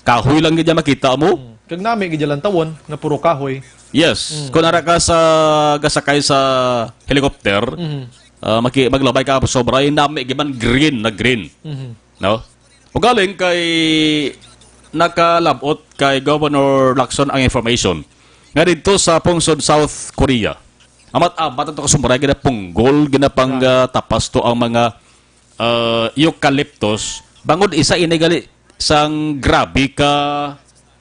kahoy lang gid makita mo. Mm. Kag nami gid lang tawon nga puro kahoy. Yes. Mm. Kung ara ka sa gasakay sa helicopter, mm-hmm. Uh, maki maglabay ka sobra yung nami giman green na green. Mm-hmm. No? Ugaling kay nakalabot kay Governor Lacson ang information nga didto sa pungsod South Korea. Amat-amat ato kasumbray ginapunggol, ginapang uh, tapas to ang mga uh, eucalyptus. Bangod isa ini gali sang grabe ka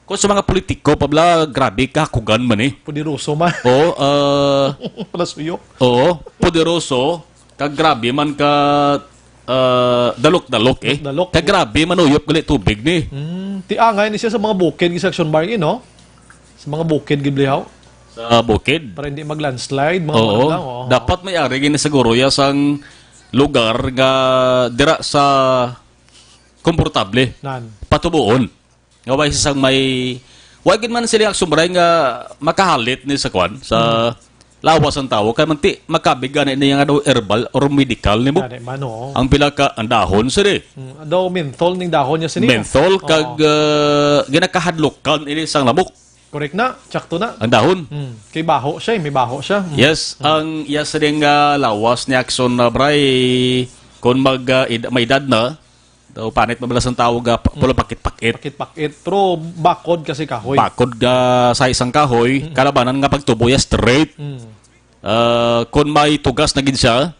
kung sa mga politiko pa bala grabe ka hakugan man eh. Poderoso man. Oo, uh, Palasuyok. Oo, poderoso. Kag grabe man ka uh, dalok-dalok eh. Dalok. Kag grabe man uyop gali tubig ni. Mm, ti angay ni siya sa mga bukid sa Action Bar, no? Sa mga bukid giblihaw. Sa bukid. Para hindi mag-landslide, mga Oo. Lang, oh. Dapat may ari gini siguro ya sang lugar nga dira sa komportable. Nan. Patubuon. Nga way sang may way gid man sila ang sumray nga makahalit ni sa kwan sa hmm. Lawas ang tawo kay manti makabig gani niya nga daw herbal or medical nimo. Gani man, oo. Ang pila ka ang dahon sini. Hmm. Daw menthol ning dahon niya sini. Menthol kag uh, ginakahadlukan ini sang lamok. Correct na, tsakto na. Ang dahon. Hmm. Kay baho siya, eh. May baho siya. Hmm. Yes, hmm. Ang iya sining uh, lawas ni Axon na uh, bray kung mag uh, ed- may edad na, daw panit mabala sang tawag uh, pulo pakit-pakit. Pakit-pakit. Pero bakod kasi kahoy. Bakod ga sa isang kahoy, mm-hmm. Kalabanan nga pagtubo ya straight. Mm. Uh, kung may tugas na gid siya,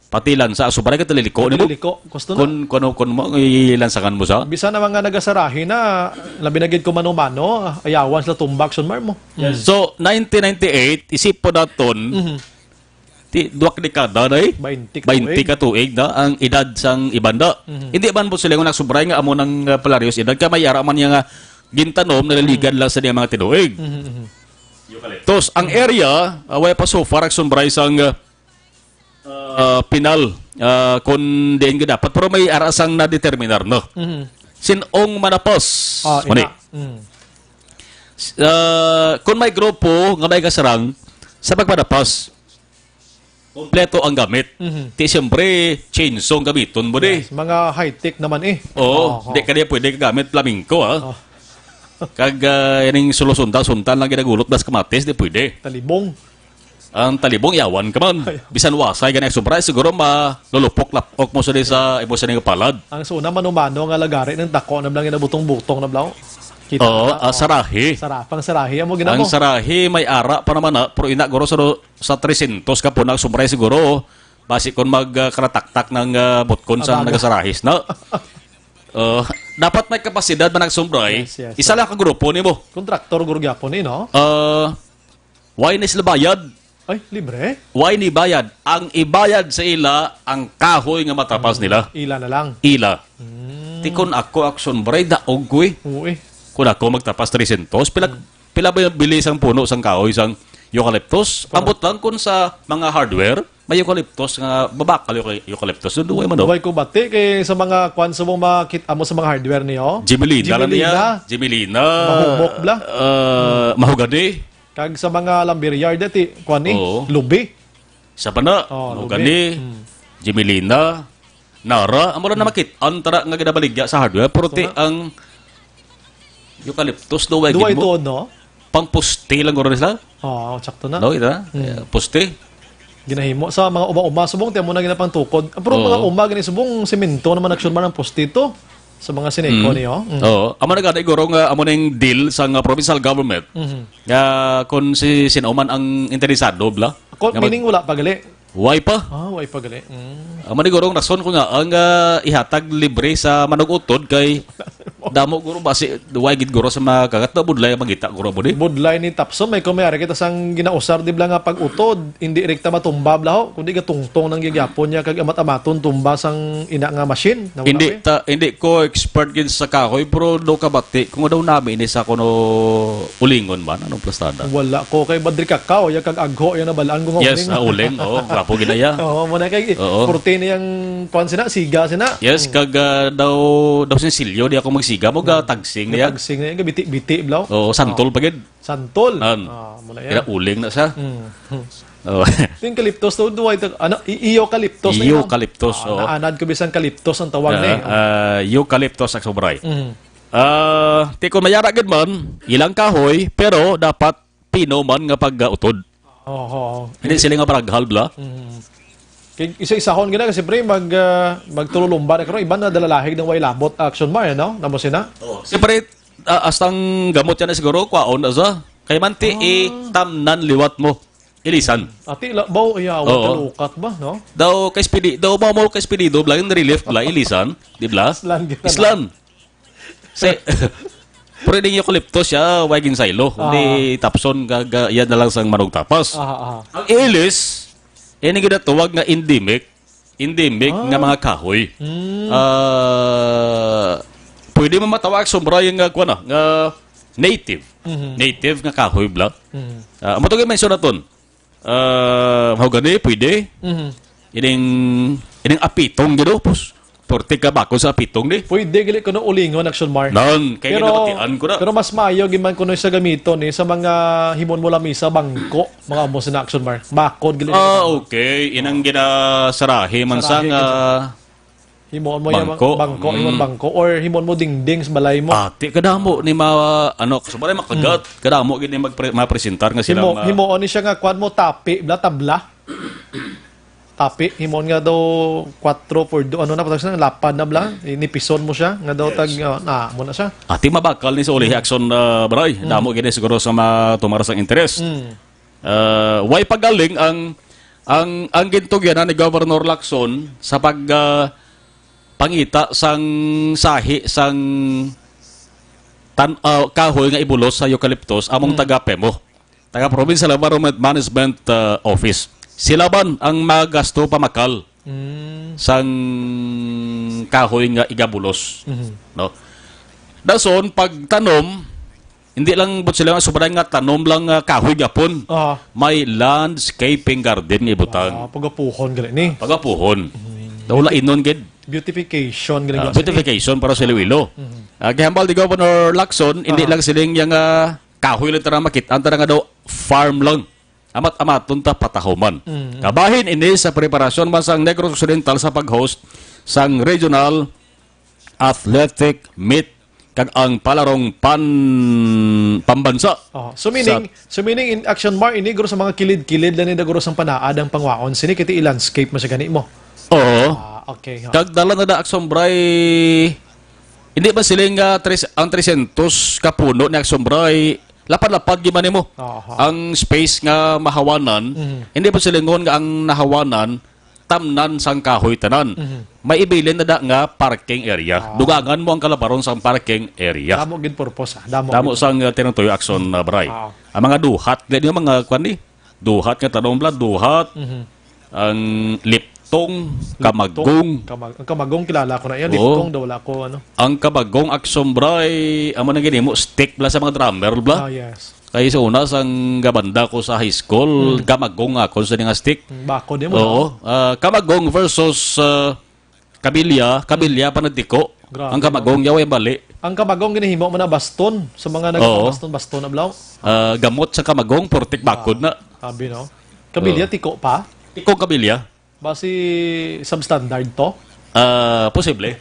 pati lansa, subra ka taliliko nimo. Taliliko, gusto na. Kun kuno kun mo ilansangan mo sa. Bisan na mga nagasarahi na, labi na gid ko mano-mano, ayawan sila tumbak sun mar mo. Yes. So, nineteen ninety-eight, isip po daton, mm-hmm. Ti duwa ka dekada na eh. Bainti ka tuig na ang edad sang ibanda. Mm-hmm. Hindi man po sila nga nagsubray nga amo nang uh, palarios edad ka may ara man niya nga gintanom naliligan mm-hmm. Lang sa niya mga tinuig. Mm-hmm. Eucalyptus. Ang area, uh, way pa so far ang sumbray sang uh, uh, pinal uh, kung diin ka dapat pero may ara sang na-determinar no. Mm-hmm. Sinong manapas? Ah, ina. Mm. Uh, kung may grupo nga may kasarang sa pagpanapas, kompleto ang gamit. Mm-hmm. Ti siyempre, chainsaw ang gamiton mo di. Yes, mga high-tech naman eh. Oo, oh, di ka di pwede gamit flamenco ha. Oh. Kag uh, ining sulusundan-sundan lang ginagulot bas kamatis, di pwede. Talibong. Ang talibong yawan ka man. Bisan wasay gani sobra siguro malulupok lapok mo sa sa imo sa ning palad. Ang suna manumano nga lagari ng dako na lang ginabutong-butong na blanco. Kita Oo, na, uh, sarahi. Sarapang sarahi amo ginamo. Ang sarahi may ara pa naman na, pero ina guro sa sa tresyentos ka po na sobra siguro. Basi kon mag uh, karataktak ng uh, butkon sa nagasarahis na. Uh, dapat may kapasidad man nagsumbray. Yes, yes, isa lang ka grupo nimo. Kontraktor guro gyapon ni no? Uh, why ni sila bayad? Ay, libre? Why ni bayad? Ang ibayad sa ila ang kahoy nga matapas nila. Ila na lang. Ila. Mm. Ti kun ako, Action Bray, daog ko eh. Oo eh. Kun ako magtapas three hundred, pila, pila ba yung bili sang puno sang kahoy sang eucalyptus? Ambot lang kun sa mga hardware, may eucalyptus nga mabakal euca-, eucalyptus. Doon, duway man, no? Duway ko bati kay sa mga kwan sa mong makita mo sa mga hardware niyo. Jimelina lang niya. Jimelina. Jimelina. Mahumok bla. Ah, mahogany. Kag sa mga lumberyard, dati, kwan ni, lubi. Sa pana, oh, lubi. Mahogany, Jimelina, Nara, amo lang na makit-an tara nga ginabaligya sa hardware, pero ti ang eucalyptus, duway gid mo. Duway tuod, no? Pang poste lang guro ni sila. Oo, sakto na. No, ita? Mm. Eh, poste. Ginahimo sa mga uma-uma, subong, tiyan mo na ginapangtukod. Pero mga uma, gani subong, simento naman, actually, man ang poste to. Sa mga Sineco niyo. Mm. Oo. Amo na gani, guro, nga amo ning deal sa nga provincial government. Mhm. Nga kung si, sino man ang interesado, bla? Meaning, wala pa gali? Way pa. Ah, way pa gali. Mm. Amo ni guro ang rason ko nga ang, ah, ihatag libre sa manug-utod kay damo guro basi way gid guro sa mga kagat na budlay ang mangita guro mo di. Budlay ni Tapson, may kumiyari kita sang ginausar di bla nga pag-utod, hindi rikta matumba bla ho, kundi gatungtong nang gigapon niya kag amat-amaton tumba sang ina nga machine. Hindi ta, hindi ko expert gid sa kahoy, pero do kabati kung daw nami ini sa kuno ulingon man, anong plastada? Wala ko kay badri kakaw, ya kag agho, ya nabalaan ko nga uling. Yes, ah, uling. Oo, gwapo gid na ya. Oo, mo na kay purti niyang kuan sina, siga sina. Yes, kag, ah, daw, daw sinsilyo, di ako magsiga, mo ga tagsing niya. Tagsing niya, gabiti-biti, blaw. Oo, santol pa gid. Santol. An. Ah, muna yan. Kaya uling na siya. Mm. Oh. Ito yung kaliptos to, duwa ito, ano, i-, eucalyptus na yun. Eucalyptus, ah, oo. Naanad ko bisan kaliptos ang tawag na eh. Ah, eucalyptus ang sobray. Mm. Ah, ti kon mayara gid man, ilang kahoy, pero dapat pino man nga pag-utod. Oo, oo. Hindi sila nga paraghal, bla? Mm. Kay isa-isahon gina kasi, pre, mag, ah, magtululumba na karon, iban na dalalahig ng way labot, action bar, no? Namo sina? Oo. Siyempre, ah, astang gamot yan na siguro, kwaon na sa. Kay man ti, ah, itamnan liwat mo. Ilisan. Ati la, baw, iya, oo, kalukat ba, no? Daw, kay spidi, daw, mao mo kay spidi, do, laging relief, bla, ilisan, di bla? Islan, gina-, islan. Say, pero di eucalyptus siya, way ginsaylo. Ah. Kundi tapson, ga-, ga-, yan na lang sang manugtapas. Ah, ah. Ang ilis, ini ginatawag nga endemic. Endemic nga mga kahoy. Mm. Ah, pwede mo matawag sobra yung, ah, kuwan na, nga native. Mhm. Native nga kahoy, bla. Mhm. Ah, amo to yung mention naton. Ah, mahogany, pwede. Mhm. Ining, ining apitong gid, oh, pus-, porte ka bako sa apitong ni. Pwede gali kuno ulingon, action bar. Nan, kay pero, ginabatian ko na. Pero mas maayo gid man kuno sa gamiton ni sa mga himon mo lamisa, bangko, mga amo sa na, action bar. Bakod gali. Ah, okay. Inang ginasarahi man sa nga. Himoon mo yung bangko. Bangko, mm, himoon bangko, or himoon mo dingding sa balay mo. Ati, kadamo ni ma-, ano, sa balay makagat, mm, kadamo gid ni magpre-, mapresentar nga sila. Himo-, ma- himoon ni siya nga, kuwan mo, tapi, bla, tabla. Tapi, himoon nga daw, kwatro por do, ano na, patag sa lapad na, bla, inipison mo siya, nga daw, yes, tag, ah, na, mo na siya. Ati, mabakal ni sa uli, mm, action, ah, baray. Mm. Damo gid ni siguro sa matumar sang interes. Mm. Ah, way pagaling ang, ang, ang gintugyanan ni Governor Lacson sa pag, ah, pangita sang sahi sang tan-, ah, kahoy nga ibulos sa eucalyptus among, hmm, taga PEMO, taga Provincial Environment Management, ah, Office. Sila man ang magasto pamakal, mm, sang kahoy nga igabulos, mhm, no? Dason, pagtanom, hindi lang but sila nga sobra nga tanom lang nga kahoy gyapon. Aha. May landscaping garden nga ibutang. Ah, pagapuhon gali ni. Pagapuhon. Mm. Daw lainon gid. Beautification gali. Ah, beautification para sa Iloilo. Mhm. Ah, gihambal ni Governor Lacson, hindi, aha, lang siling yang, ah, kahoy lang tara makit-an, tara nga daw farm lang. Amat-amaton ta patahuman. Mm. Kabahin ini sa preparasyon man sang Negros Occidental sa pag-host sang Regional Athletic Meet kag ang palarong pan-, pambansa. Oh, so meaning, sa so meaning in action bar, ini guro sa mga kilid-kilid lang ni guro sang panaad ang pangwaon. Sini kiti i-landscape mo sa gani mo. Oo. Ah, okay, ha. Kag dala na da action bar, hindi ba siling nga tres-, ang trescientos ka puno ni action bar, lapad-lapad gyud man nimo. Aha. Ang space nga mahawanan, mhm, hindi pa silingon nga ang nahawanan tamnan sang kahoy tanan. Mhm. May ibilin na da nga parking area. Ah. Dugangan mo ang kalabaron sang parking area. Damo gid purpose, ah. Damo gid. Damo sang, uh, tinutuyo action, uh, baray. Ah. Ang mga duhat, di, di mga kwan ni? Duhat nga tanom, Bla, duhat. Mhm. Ang liptong, kamagong. Kamag-, ang kamagong kilala ko na yan. Oo. Liptong daw wala ko, ano. Ang kamagong, aksumbra, amo nang ginimo stick, Bla, sa mga drummer, Bla. Ah, yes. Kay sa una, sang gabanda ko sa high school, Hmm. kamagong ako sa nga stick. Hmm, bako di mo, Oo. no? Ah, kamagong versus, ah, kabilya, kabilya pa nagtiko. Grabe, Ang kamagong, no? yaw ay bali. Ang kamagong ginahimo mo na baston sa mga Oo. nagbaston-baston na blaw. Ah, gamot sa kamagong, portik bakod na. Sabi, no? Kabilya, Oo. tiko pa? Tiko kabilya. Basi substandard to? Ah, posible.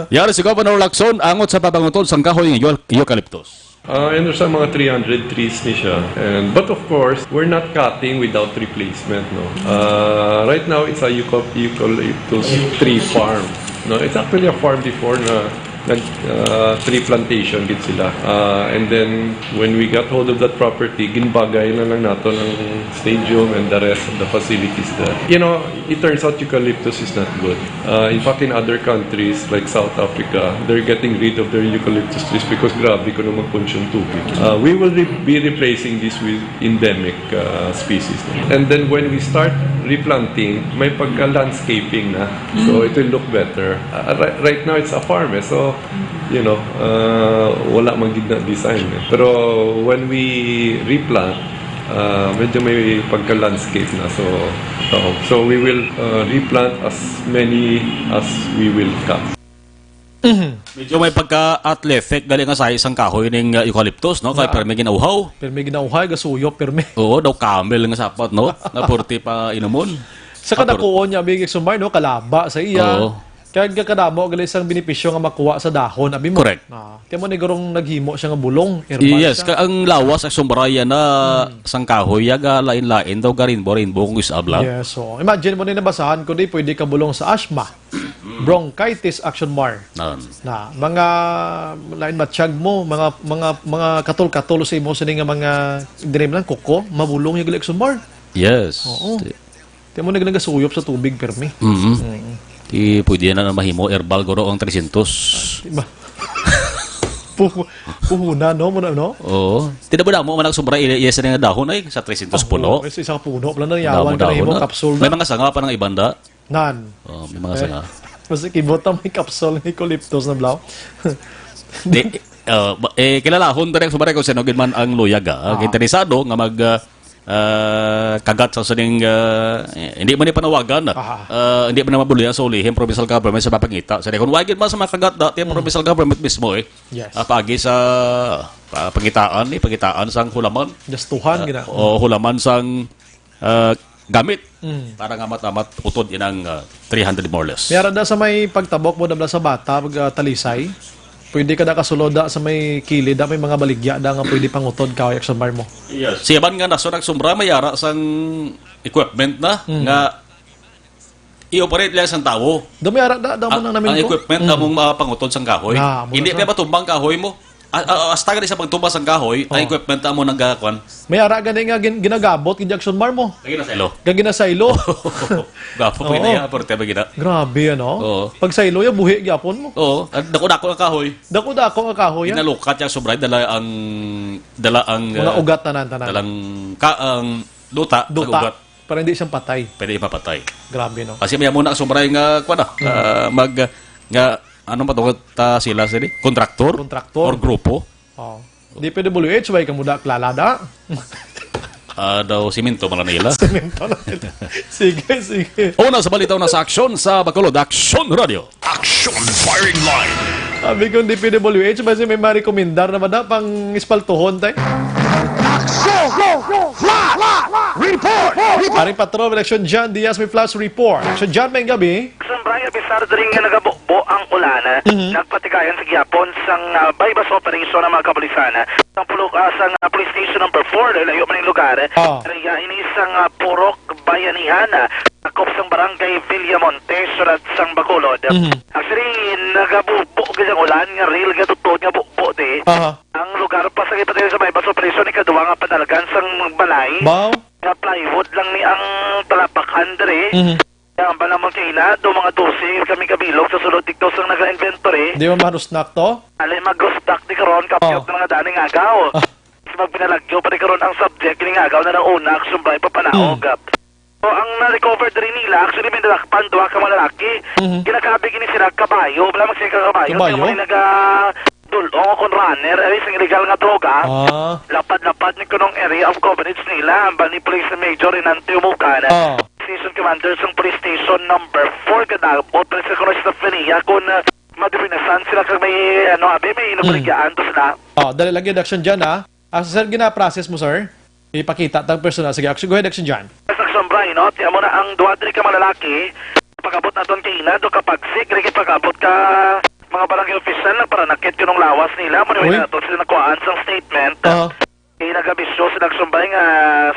Yari si Governor Lacson, angot sa pagpangutod sang kahoy nga eucal-, eucalyptus. Uh, and there's mga three hundred trees ni siya. And, but of course, we're not cutting without replacement, no? Uh, right now, it's a eucal-, eucalyptus tree farm. No, it's actually a farm before na nag, uh, tree plantation gid sila. Uh, and then, when we got hold of that property, ginbagay na lang nato ang stadium and the rest of the facilities there. You know, it turns out eucalyptus is not good. Uh, in fact, in other countries like South Africa, they're getting rid of their eucalyptus trees because grabe kuno magkonsume tubig. Uh, we will re-, be replacing this with endemic, uh, species. And then when we start replanting, may pagka-landscaping na. So, Mm. it will look better. Uh, ri-, right now, it's a farm, eh. So, you know, uh, wala man gid na design, eh. Pero when we replant, uh, medyo may pagka-landscape na. So, oo. So, we will, uh, replant as many as we will cut. Mhm. Medyo may pagka-athletic gali nga size sang kahoy ning, uh, eucalyptus, no? Kay Na- permi ginauhaw. Permi ginauhaw, gasuyop, permi. Oo, daw camel nga sapat, no? Nga purti pa inumon. Sa Ah, pur- kadakuon niya, Big Exumar, no? Kalaba sa iya. Oo. Kag kadamo gali sang benepisyo nga makuha sa dahon, abi mo? Correct. Ah, kaya mo ni gurong naghimo siya nga bulong, herbal Yes, siya. ka-, ang lawas, Exumar, yana Hmm. sang kahoy, yaga lain-lain daw, ga rainbow, rainbow kung isabla. Yes, so imagine mo ni nabasahan ko di, pwede ka bulong sa asthma, bronchitis, Exumar. Nan. Na, mga lain matsyag mo, mga, mga, mga katol-katol sa imo, sini nga mga, diri lang, kuko, mabulong yung gali, Exumar. Yes. Oo. Ti- Ti mo na gid nagasuyop sa tubig, permi. Mm. Mm. Ti pwede na, na mahimo herbal guro ang trescientos. Di ba? Puhu-, puhuna, no? Muna, no? Oo. Ti na ba mo man ang sobra, i-, yes na nga dahon ay sa trescientos puno. Oo, sa isa ka puno pala na yawan ka na Damo-damo himo na. Kapsul na. May mga sanga pa ng ibanda. Nan. Oh, may mga Eh, sanga. Basta kibot ang may kapsul ng eucalyptus na blaw. Di, uh, ba-, eh, kilalahon ta rin sa baray kung sino gid man ang luyag, ah. Ah. Interesado nga mag, ah, ah, kagat sa sining, ah, eh, hindi man ipanawagan, ah. Aha. Ah, hindi man mabuluyan sa ulihin, provincial government sa papangita. Sa kung wagid man sa mga kagat dati, ang Mm. provincial government mismo, eh. Yes. Ah, paagi sa, ah, pangitaan, eh, pangitaan sang hulaman. Gastuhan, Ah, gina. o hulaman sang, ah, gamit Mm. para nga amat-amat utod inang, ah, three hundred more or less. May ara da sa may pagtabok mo, dabla sa bata, pag, ah, talisay. Pwede ka da kasulod da sa may kilid, da may mga baligya da nga pwede pangutod ka, yak sa bar mo. Yes. Siya man nga naso nagsumbra, may ara sang equipment na Mm. nga i-operate lang sang tawo. Da may ara da, da mo Ang, nang namin ang ko. equipment Mm. among mapangutod sang kahoy. Na, amo Hindi na pa sa matumbang kahoy mo. A-, a-, hasta gani sa pagtumbas sang kahoy, ang Oh. equipment amo nang gakuan. May ara gani nga gin-, ginagabot, gid Jackson Mar mo. Lagi na sa ilo. Gagi na sa ilo. Gwapo pa Oo. gina, pero tayo gina. Grabe, ano? Oo. Pag sa ilo, ya, buhi gyapon mo. Oo. Ang dako-dako ang kahoy. Dako-dako ang kahoy, ah. Ginalukat yung sobra, dala ang, dala ang, Mga uh, ugat tanan, tanan. dalang ka-, ang duta, ang Duta. ugat. Para hindi siyang patay. Pwede ipapatay. Grabe, no? Kasi may amo na sobra nga, kuwan na, Mm. ah, mag, nga, ano ba to, ta sila, sila? Kontraktor? Kontraktor. Or grupo? Oh. D P W H, way ka mo da, klala da? Ah, daw, simento man nila. Simento na nila. Sige, sige. Una sa balita, una sa aksyon sa Bacolod Action Radio. Action Firing Line. Sabi kong D P W H, basi may marekomendar na ba da pang ispaltuhon, tay? Action! Flash! Report! Report! Paring Patrol, Action John Diaz, may flash report. Action John, may gabi. Sa Brian Pizarro, diri nga nagabubo ang ulan, Mhm. nagpatigayon sa gihapon sang, ah, buy-bust operation ang mga kapulisan. Ang pulo-, ah, sang, ah, police station number four, layo man ang lugar. Ah. Area ini sang, ah, Purok Bayanihan, ah, sakop sang barangay Villamonte, syudad sang Bacolod. Mhm. Actually, nagabubo gid ang ulan nga real nga totoo nga bubo di. Aha. Ang lugar pa sa ipatay sa buy-bust operation, ikaduha nga panalgan sang balay. Baw? Nga plywood lang ni ang talapakan diri. Mhm. Ang bala mo, China, do mga dose kami kabilog sa sulod dito sa nag-inventory. Di ba marusnak to? Ali, mag-stock di karon, kapyot Ah. na nga daning agaw. Ah. Sa Pag pinalagyo pa rin karon ang subject, kini nga agaw na lang una, action by papanaog. Mm. So, ang na-recover diri nila, actually, may nadakpan, duha ka mga lalaki. Mhm. Ginakabig ini sila, kabayo, wala man sila kabayo. Kabayo? Kaya may naga-, dulong o kung runner, ay, isang illegal nga droga. Ah. Lapad-lapad ni kunong area of coverage nila, ang ni Police Major Renan Tiumukan. Ah. Station Commander sang Police Station Number four, kadabot pa sa kuno sa Fenia, kung, ah, madibinasan sila kag may, ano, abi, may Mm. inubligaan to sila. Ah, dali lagi, action dyan, ah. Ah, sir, gina-process mo, sir? Ipakita tang personal. Sige, action, go ahead, action dyan. Sa Sombra, no? Tiyan mo na ang duha diri ka mga lalaki. Pag-abot naton kay ina, do ka pagsik, diri kay pag-abot ka mga barangay official na para nakit ko nung lawas nila. Mo Uy. Nato sila nakuhaan sang statement. Aha. Inagabisyo sila sumbay nga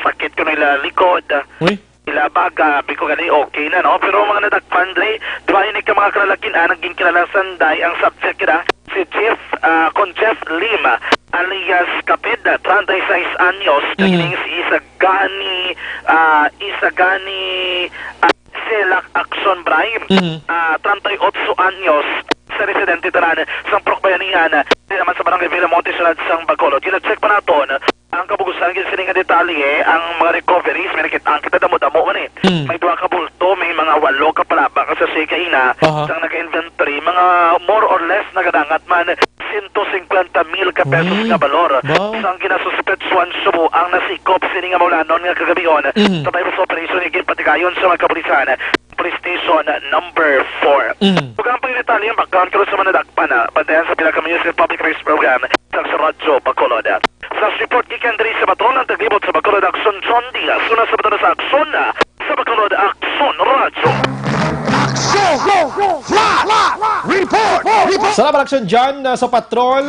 sakit ko nila likod. Uy. Ila baga, bi ko gani okay na, no? Pero mga nadakpan, Dre, duha ini ka mga kalalakin, ah, naging kilala sanday ang subject kira, si Jeff, ah, kon Jeff Lim, alias Kapid, treinta y seis anyos, Mhm. kag si Isagani, ah, Isagani, ah, Selak Action Bray, Mhm. ah, treinta y ocho anyos, sa residente tanan sa Purok Bayanihan, di naman sa Barangay Villamonte, Syudad sang Bacolod. Gina-check pa naton ang kabugusan gid sini nga detalye, ang mga recoveries, may nakita kita damo-damo man eh. Hmm. May duha ka bulto, may mga walo ka palaba ka sachet kaina, Aha. sang naka-inventory, mga more or less nagadangat man sento singkwenta mil ka pesos Uy, nga balor. Ba? Sang ginasuspetsuhan subo ang nasikop sini nga maulanon nga kagabihon, Mhm. sabay sa operasyon nga ginpatigayon sa mga kapulisan. Police Station Number four. Mhm. Ug ang pagdetalye ang background karon sa mga nadakpan na bantayan sa pila ka Ministry of Public Affairs Program sa Radyo Bacolod. Flash report gikan diri sa Bacolod, ang taglibot sa Bacolod Action, John Diaz. Una sa Bacolod sa Action, sa Bacolod Action Radyo. Action! Flash! Report! Report! Salamat, Action John, uh, sa patrol.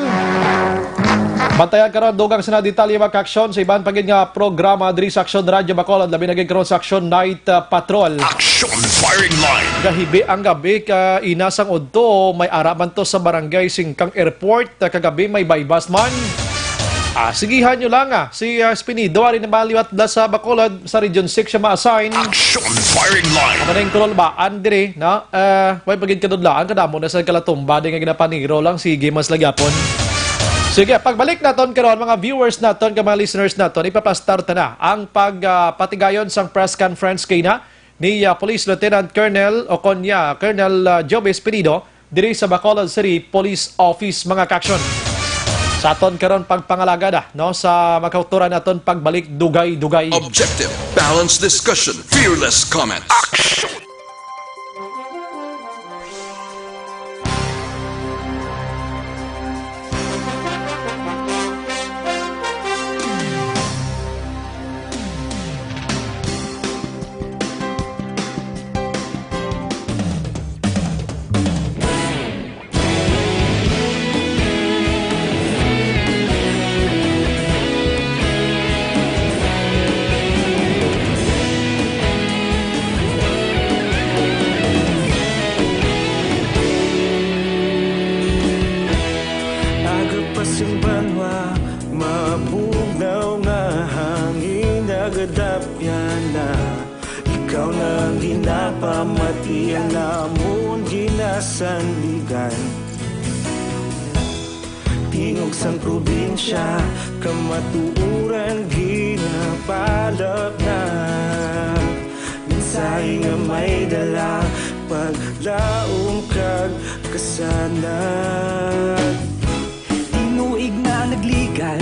Bantayan karon dugang sa mga detalye, mga ka-action, sa iban pa gid nga programa diri sa Action Radyo Bacolod, labi na gid karon sa Action Night, uh, Patrol. Action Firing Line. Gahibi ang gabi ka ina sang udto, may ara man to sa Barangay Singkang Airport, uh, kagabi may baybas man. Ah, sigihan nyo lang, ah. Si, uh, Spinido, ari na maliwat bala sa Bacolod, sa Region six siya ma-assign. Action Firing Line. Ano na yung tulol ba? Andre, no? Ah, way pagid kadudlaan, kadamo na sa kalatumba, di nga ginapaniro lang, sige, mas lagi apon. Sige, pagbalik naton karon, mga viewers naton, kag mga listeners naton, ipapastar ta na ang pag, ah, patigayon sang press conference kay na ni, ah, Police Lieutenant Colonel o kon, ah, Colonel, ah, Joby Espinido diri sa Bacolod City Police Office, mga ka-action. Sa aton karon pagpangalagad, ah, no, sa makauturan naton pagbalik dugay-dugay. Objective, balanced discussion, fearless comment. Action! Aga pa sing banwa, mabugnaw nga hangin nagadapyan na. Ikaw na ang ginapamati, ang amon ginasandigan. Tingog sang probinsya, kamatuoran ginapalapnag. Mensahe nga may dala, paglaom kag kasanag. Tinuig na nagligan,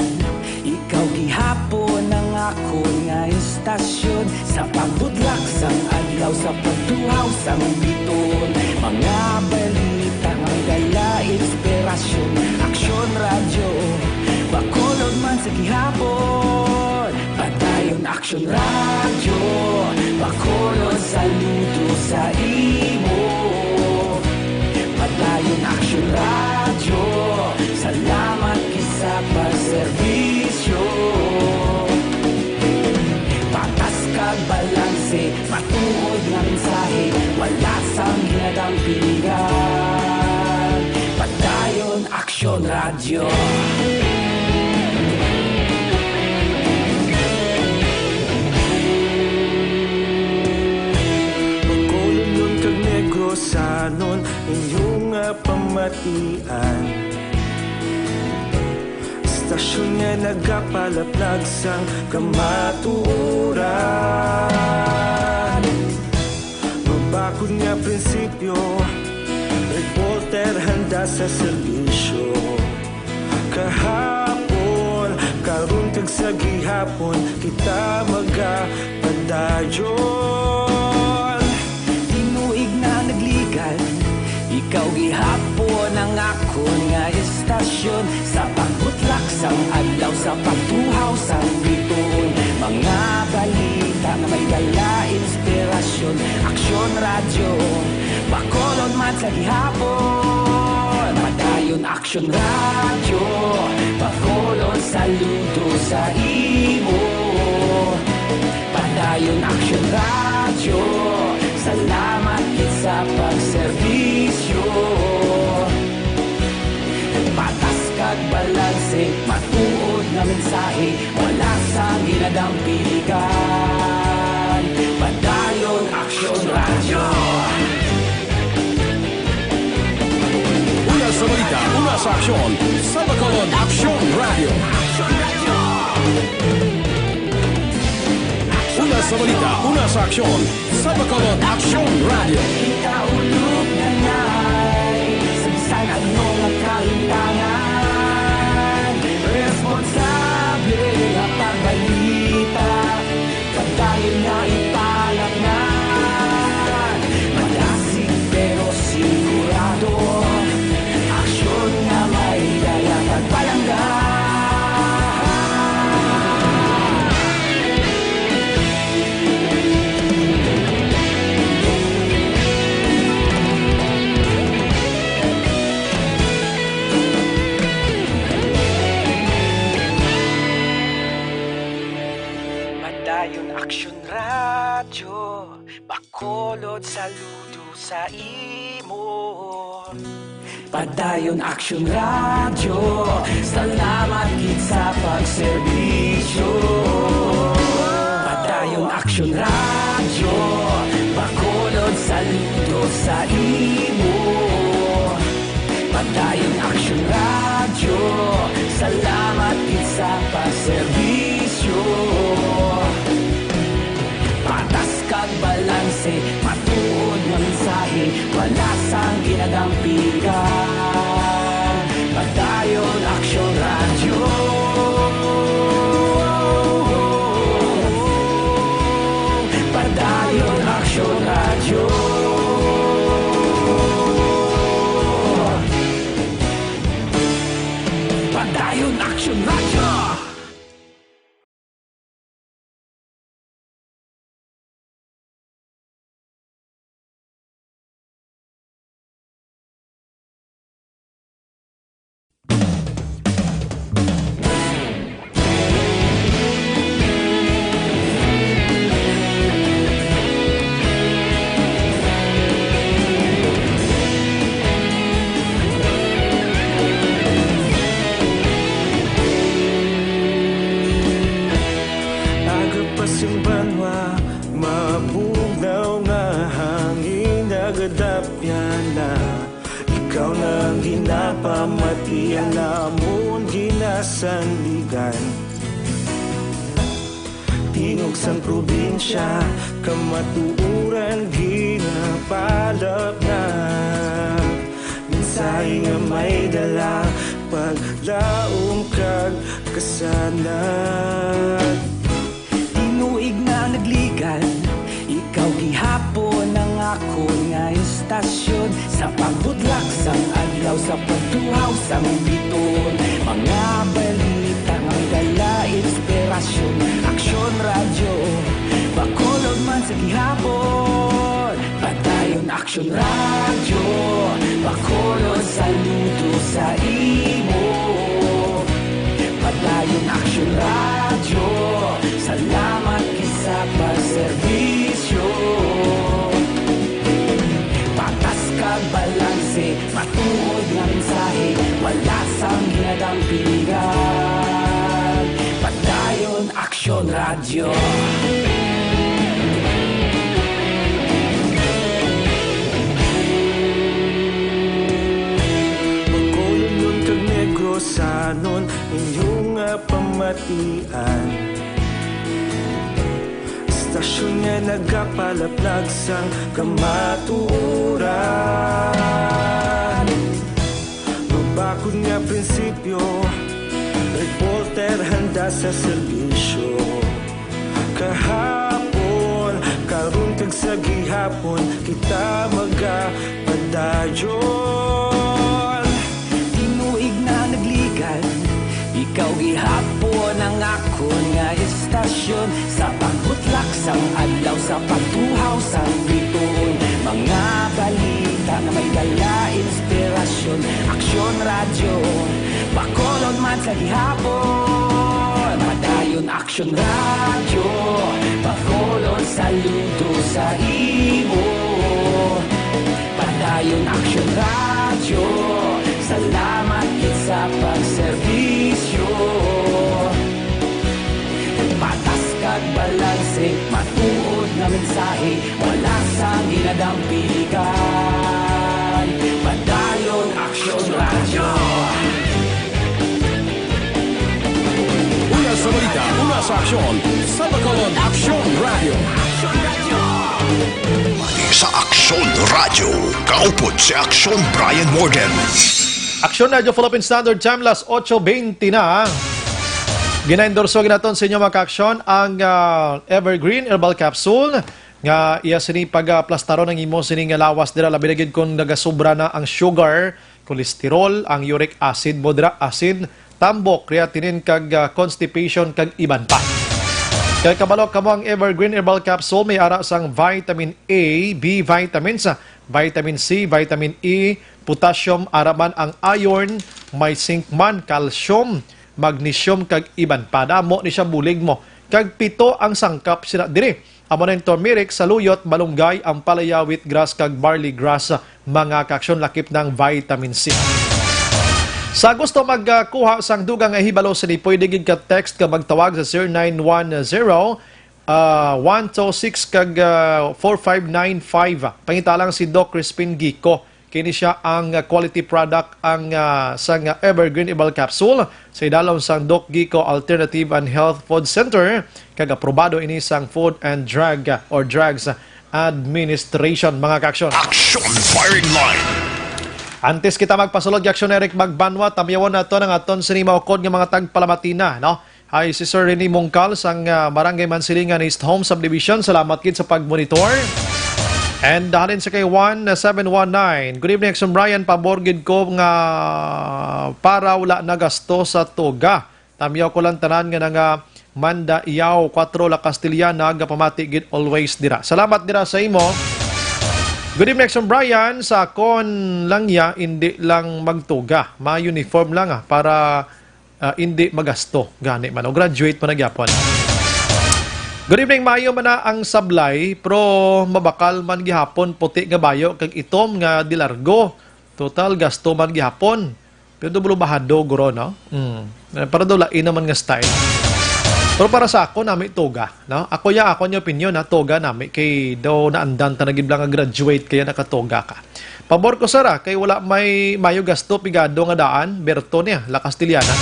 ikaw gihapon ang akon nga istasyon. Sa pagbudlak sang adlaw, sa pagtuhaw sang bituon, mga balita nga dala inspirasyon. Aksyon Radyo, Bacolod man sa gihapon. Padayon Aksyon Radyo, Bacolod, saludo sa imo. Padayon Aksyon Radyo, salamat gid sa pagserbisyo. Patas kag balanse, matuod nga mensahe, wala sang ginadampingan. Padayon Aksyon Radyo. Bacolodnon kag Negrosanon, inyo nga pamatian. Sa Aksyon nga nagapalaplag sang kamatuoran. Mabakod nga prinsipyo, reporter handa sa serbisyo. Kahapon, karon kag sa gihapon, kita magapadayon. Tinuig na nagligan, ikaw gihapon ang akon nga istasyon. Sa pagbutlak sang adlaw, sa pagtuhaw sang bituon, mga balita nga may dala inspirasyon. Aksyon Radyo, Bacolod man sa gihapon. Padayon Aksyon Radyo, Bacolod, saludo sa imo. Padayon Aksyon Radyo, salamat gid sa pagserbisyo. Patas kag balanse, matuod nga mensahe, wala sang ginadampigan. Padayon Aksyon Radyo. Una sa balita, una sa aksyon, sa Bacolod Aksyon Radyo. Una sa balita, una sa aksyon, sa Bacolod Aksyon Radyo. Kita ulog na nay, sa bisan ano nga kalimtangan, responsable nga pagbalita, padayon nga ipalatnan. Madasig pero sigurado, aksyon nga may dala kag palangga. Padayon Aksyon Radyo, Bacolod, saludo sa imo. Padayon Aksyon Radyo, salamat gid sa pagserbisyo. Padayon Aksyon Radyo, Bacolod, saludo sa imo. Padayon Aksyon Radyo, salamat gid sa pagserbisyo. Patas kag balanse, matuod nga mensahe, wala sang ginadampigan. Padayon Aksyon Radyo. Padayon Aksyon Radyo. Padayon Aksyon Radyo. Aga pa sing banwa, mabugnaw nga hangin nagadapyan na. Ikaw na ang ginapamati, ang namon ginasandigan. Tingog sang probinsya, kamatuoran ginapalapnag. Mensahe nga may dala, paglaom kag kasanag. Tinuig na nagligan, ikaw gihapon ang akon nga istasyon. Sa pagbutlak sang adlaw, sa pagtuhaw sang bituon, mga balita nga may dala inspirasyon. Aksyon Radyo, Bacolod man sa gihapon. Padayon Aksyon Radyo, Bacolod, saludo sa imo. Padayon Aksyon Radyo, salamat gid sa pagserbisyo. Patas kag balanse, matuod nga mensahe, wala sang ginadampigan. Padayon Aksyon Radyo. Bacolod, Union kag Negros, Sanon inyong nga pamatian. Istasyon nga nagapalaplag sang kamatuoran. Mabakod nga prinsipyo, reporter handa sa serbisyo. Kahapon, karon kag sa gihapon, kita magapadayon. Tinuig na nagligan, ikaw gihapon ang akon nga istasyon. Sa pagbutlak sang adlaw, sa pagtuhaw sang bituon, mga balita nga may dala inspirasyon. Aksyon Radyo, Bacolod man sa gihapon. Padayon Aksyon Radyo, Bacolod, saludo sa imo. Padayon Aksyon Radyo, salamat gid sa pagserbisyo. Patas kag balanse, matuod nga mensahe, wala sang ginadampigan. Padayon Aksyon Radyo. Una sa balita, una sa aksyon, sa Bacolod, Aksyon Radyo. Sa Aksyon Radyo, kaupod si Aksyon Brian Morgan. Aksyon Radyo Philippine Standard Time, las ocho veinte na. Ginaendorso ginaton sa inyo, mga kaaksyon, ang, ah, Evergreen Herbal Capsule, nga iya sini pagaplastaron ang imo sining lawas dira, labi na gid kung nagasubra na ang sugar, cholesterol, ang uric acid mo dira, acid, tambok, creatinine, kag, ah, constipation, kag iban pa. Kay kabalo kamo, ang Evergreen Herbal Capsule may ara sang vitamin A, B vitamins, vitamin C, vitamin E, potassium, ara man ang iron, may zinc man, calcium, magnesium, kag iban pa. Damo ni siya bulig mo. Kag pito ang sangkap sina diri. Amo na ang turmeric, saluyot, malunggay, ampalaya, wheatgrass, kag barley grass, mga kaaksyon, lakip ng vitamin C. Sa gusto magkuha sang dugang nga hibalo sini, pwede gid ka text ka magtawag sa zero nine one zero, ah, one two six kag, ah, four five nine five. Pangita lang si Doc Crispin Gico. Kini siya ang, ah, quality product ang, ah, sang Evergreen Herbal Capsule sa idalom sang Doc Gico Alternative and Health Food Center, kag aprobado ini sang Food and Drug, ah, or Drugs Administration, mga kaaksyon. Action Firing Line. Antes kita magpasulod kay Aksyon Eric Magbanwa, tamyawon naton ang aton sini maukod nga mga tagpalamatina, no? Hi, si Sir Rene Mongkal sang, ah, Barangay Mansilingan East Home Subdivision. Salamat gid sa pag-monitor. And halin sa kay one seven one nine. Good evening, Aksyon Brian. Pabor gid ko nga para wala na gasto sa toga. Tamyaw ko lang tanan nga nanga Manda Iyaw, kuwatro La Castellana, gapamati gid always dira. Salamat dira sa imo. Good evening, Aksyon Brian. Sa akon lang ya, indi lang magtuga. Ma-uniform lang, ah, para, ah, indi magasto. Gani man. O graduate man na gyapon. Good evening, maayo man na ang sablay, pero mabakal man gihapon puti nga bayo kag itom nga dilargo. Total gasto man gihapon. Pero double bahado, guro, no? Mm. Eh, para daw lain naman nga style. Pero para sa ako, nami toga, no? Ako ya, ako niya opinion, ha, toga nami. Kay daw naandan ta na gid lang nga graduate, kaya nakatoga ka. Pabor ko, sir, ah, kay wala may mayo gasto, pigado nga daan, Berto niya, La Castellana.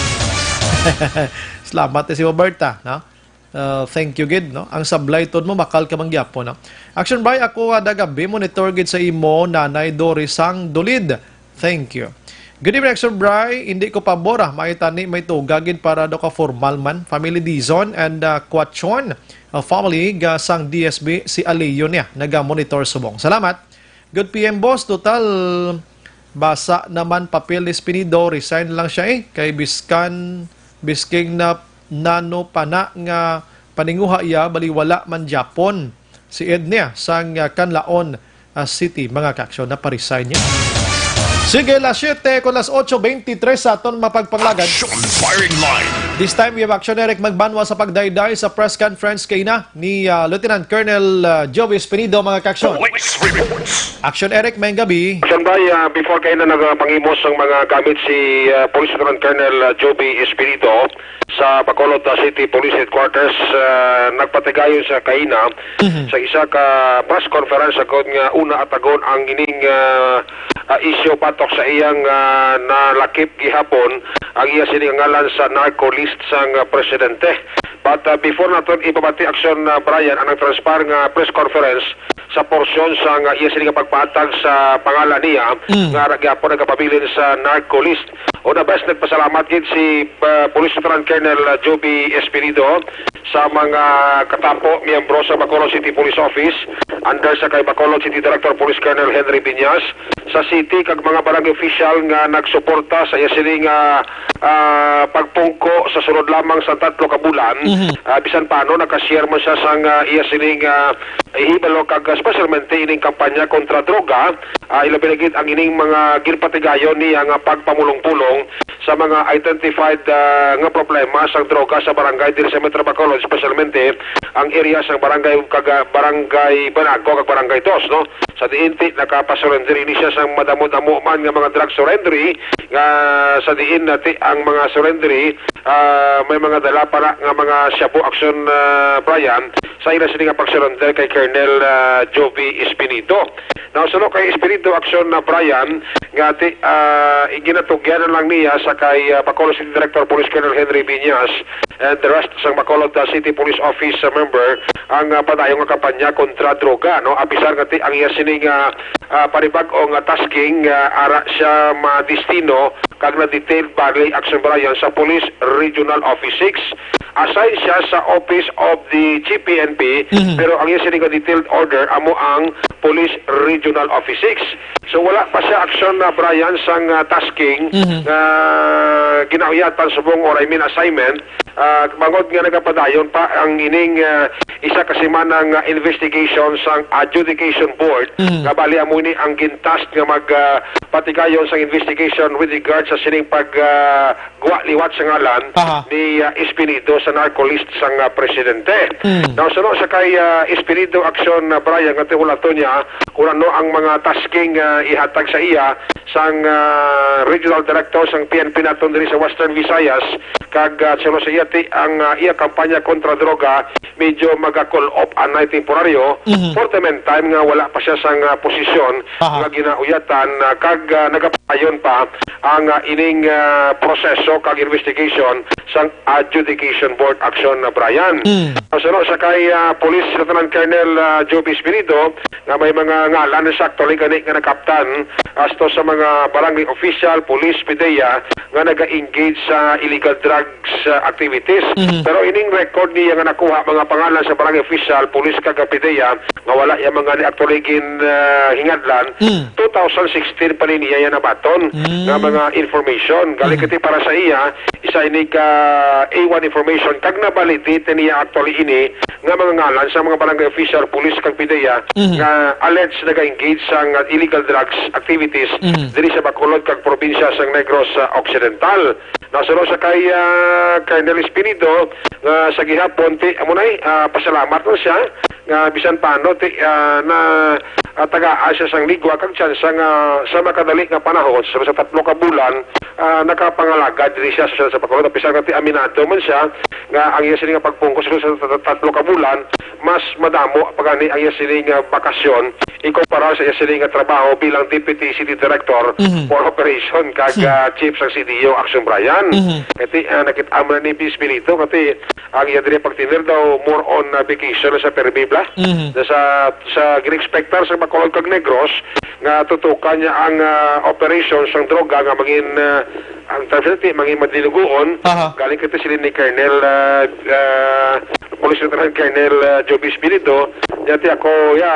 Salamat, eh, si Roberta, no? Uh, thank you gid, no? Ang sablay tod mo, bakal ka man gyapon, no? Action Bray, ako, ah, dagabi monitor gid sa imo, Nanay Doris sang Dulid. Thank you. Good evening, Action Bray. Hindi ko pabor, ah. May tani, may tuga gid para daw ka formal man. Family Dizon and, ah, Quachon, ah, family ga sang D S B, si Aleo niya, naga-monitor subong. Salamat. Good P M, boss. Total, basa naman papel ni Espinido. Resign lang siya, eh. Kay biskan, bisking na nano pa na nga paninguha iya, bali wala man gyapon si Ednia sang, ah, Canlaon, ah, City, mga kaaksyon, na pa-resign niya. Sige, las siete kon las ocho veintitrés sa aton mapagpanglagad. Action Firing Line. This time, we have Action Eric Magbanwa sa pagdayday sa press conference kay na ni, ah, Lieutenant Colonel, ah, Joey Espinido, mga kaaksyon. Police reports. Action Eric, may gabi. Action Bray, ah, before kayo na nagpangimos ang mga gamit si, ah, Police Lieutenant Colonel, ah, Joby Espirido sa Bacolod, ah, City Police Headquarters, ah, nagpatigayon sa kaina Mhm. sa isa ka press conference, agod nga una atagon ang ining, ah, ah, isyu batok sa iyang, ah, nalakip gihapon ang iya sini nga ngalan sa narco list sang, ah, presidente. But, ah, before naton ipabati, Aksyon, ah, Brian, ang nagtranspire nga press conference sa porsyon sang, ah, iya sini nga pagpahatag sa pangalan niya Mm. nga ra-, gyapon nagapabilin sa narco list. Una, best nagpasalamat gid si, ah, Police Lieutenant Colonel, ah, Joby Espirido sa mga katapo, miyembro sa Bacolod City Police Office, under sa kay Bacolod City Director Police Colonel Henry Viñas, sa city kag mga barangay official nga nagsuporta sa iya sini nga, ah, pagpungko sa sulod lamang sa tatlo ka bulan. Mhm. Ah, bisan pa ano, naka-share man siya sang, ah, iya sini nga hibalo kag, ah, especialmente ining kampanya kontra droga, ah, ilabi na gid ang ining mga ginpatigayon niya nga pagpamulong-pulong sa mga identified, ah, nga problema sang droga sa barangay diri sa Metro Bacolod, especialmente ang area sang barangay kag, ah, Barangay Banago kag Barangay Dos, no? Sa diin ti nakapasurrender ini siya sang madamo-damo man nga mga drug surrendery, nga sa diin na ti ang mga surrendery, ah, may mga dala pa na nga mga shabu, Aksyon, ah, Brian, sa ila sini nga pagsurrender kay Colonel, ah, Joby Espinido. Now, suno kay Espirido, Aksyon, na Brian, nga ti, ah, ginatugyan na lang niya sa kay, ah, Bacolod City Director Police Colonel Henry Viñas and the rest sang Bacolod, ah, City Police Office, ah, member ang, ah, padayon nga kampanya kontra droga, no? Apisar nga ti ang iya sini nga, ah, panibag-o nga tasking, ah, ara siya madestino kag na-detailed bali, Aksyon, Brian, sa Police Regional Office six. Assign siya sa Office of the G P N P, Mhm. pero ang iya sini nga detailed order amo ang Police Regional Office six. So, wala pa siya, Aksyon, na Brian, sang, ah, tasking Mhm. nga ginauyatan subong, or I mean assignment, ah, bangod nga nagapadayon pa ang ining, ah, isa ka semana nga investigation sang Adjudication Board, Mhm. nga bali amo ini ang gintask nga mag, ah, patigayon sang investigation with regard sa sining pag, ah, guwa liwat sa ngalan Aha. ni, ah, Espinido sa narco list sang, ah, presidente. Mm. Now, suno sa kay, ah, Espinido, Aksyon, ah, Brian, nga tiulaton niya kung ano ang mga tasking, ah, ihatag sa iya sang, ah, regional director sang P N P naton diri sa Western Visayas, kag, ah, suno sa iya ti ang, ah, iya kampanya kontra droga medyo maga-cool off anay temporaryo Mhm. for the meantime nga wala pa siya sang, ah, posisyon Aha. nga ginauyatan, ah, kag, ah, nagapadayon pa ang, ah, ining, ah, proseso kag investigation sang Adjudication Board, Aksyon, na Brian. Mm. Suno sa kay, ah, Police Lieutenant Colonel, ah, Joby Espirido, nga may mga ngalan sa actually gani nga nakaptan asto sa mga barangay official, police, PDEA, nga naga-engage sa illegal drugs, ah, activities. Mhm. Pero ining record niya nga nakuha, mga pangalan sa barangay official, police, kag PDEA, nga wala iya mga ni actually gin, ah, hingadlan, Mm. two thousand sixteen pa ni niya yan nabaton Mm. nga mga information. Gali Mm. kiti para sa iya, isa ini ka A one information, kag na-validate niya actually ini nga mga ngalan sa mga barangay official, police, kag PDEA Mm. nga alleged naga-engage sa nga illegal drugs activities Mm. diri sa Bacolod kag probinsya sang Negros, ah, Occidental. Nasuno sa kay, ah, Colonel Espinido, nga sa gihapon, ti, amo na, eh, ah, pasalamat lang siya, nga bisan paano, ti, ah, na, ah, tagaan siya sang ligwa kag tsansa nga sa makadali nga panahon, sa, sa tatlo ka bulan, ah, nakapangalagad diri siya sa, sa Bacolod. Bisan nga ti aminado man siya, nga ang iya sini nga pagpungko sa, sa, sa tatlo ka bulan, mas madamo pa gani ang iya sini nga bakasyon ikumpara sa iya sini nga trabaho bilang Deputy City Director Mhm. for Operation kag, Hmm. ah, Chief sang C D O, Action Brian. Mhm. Kay ti, ah, nakit-, amo na ni Espirido, kay ti ang iya diri pagtener daw more on, ah, vacation sa permi bala. Mhm. Na sa, sa gin-expectar sa Bacolod kag Negros nga tutukan niya ang, ah, operation sang droga nga mangin, ah, ang term sa ti, mangin madinuguon. Aha. Galing kay ti sila ni Colonel, ah, ah, Police Lieutenant Colonel, ah, Joby Espirido, niya ti ako, ya,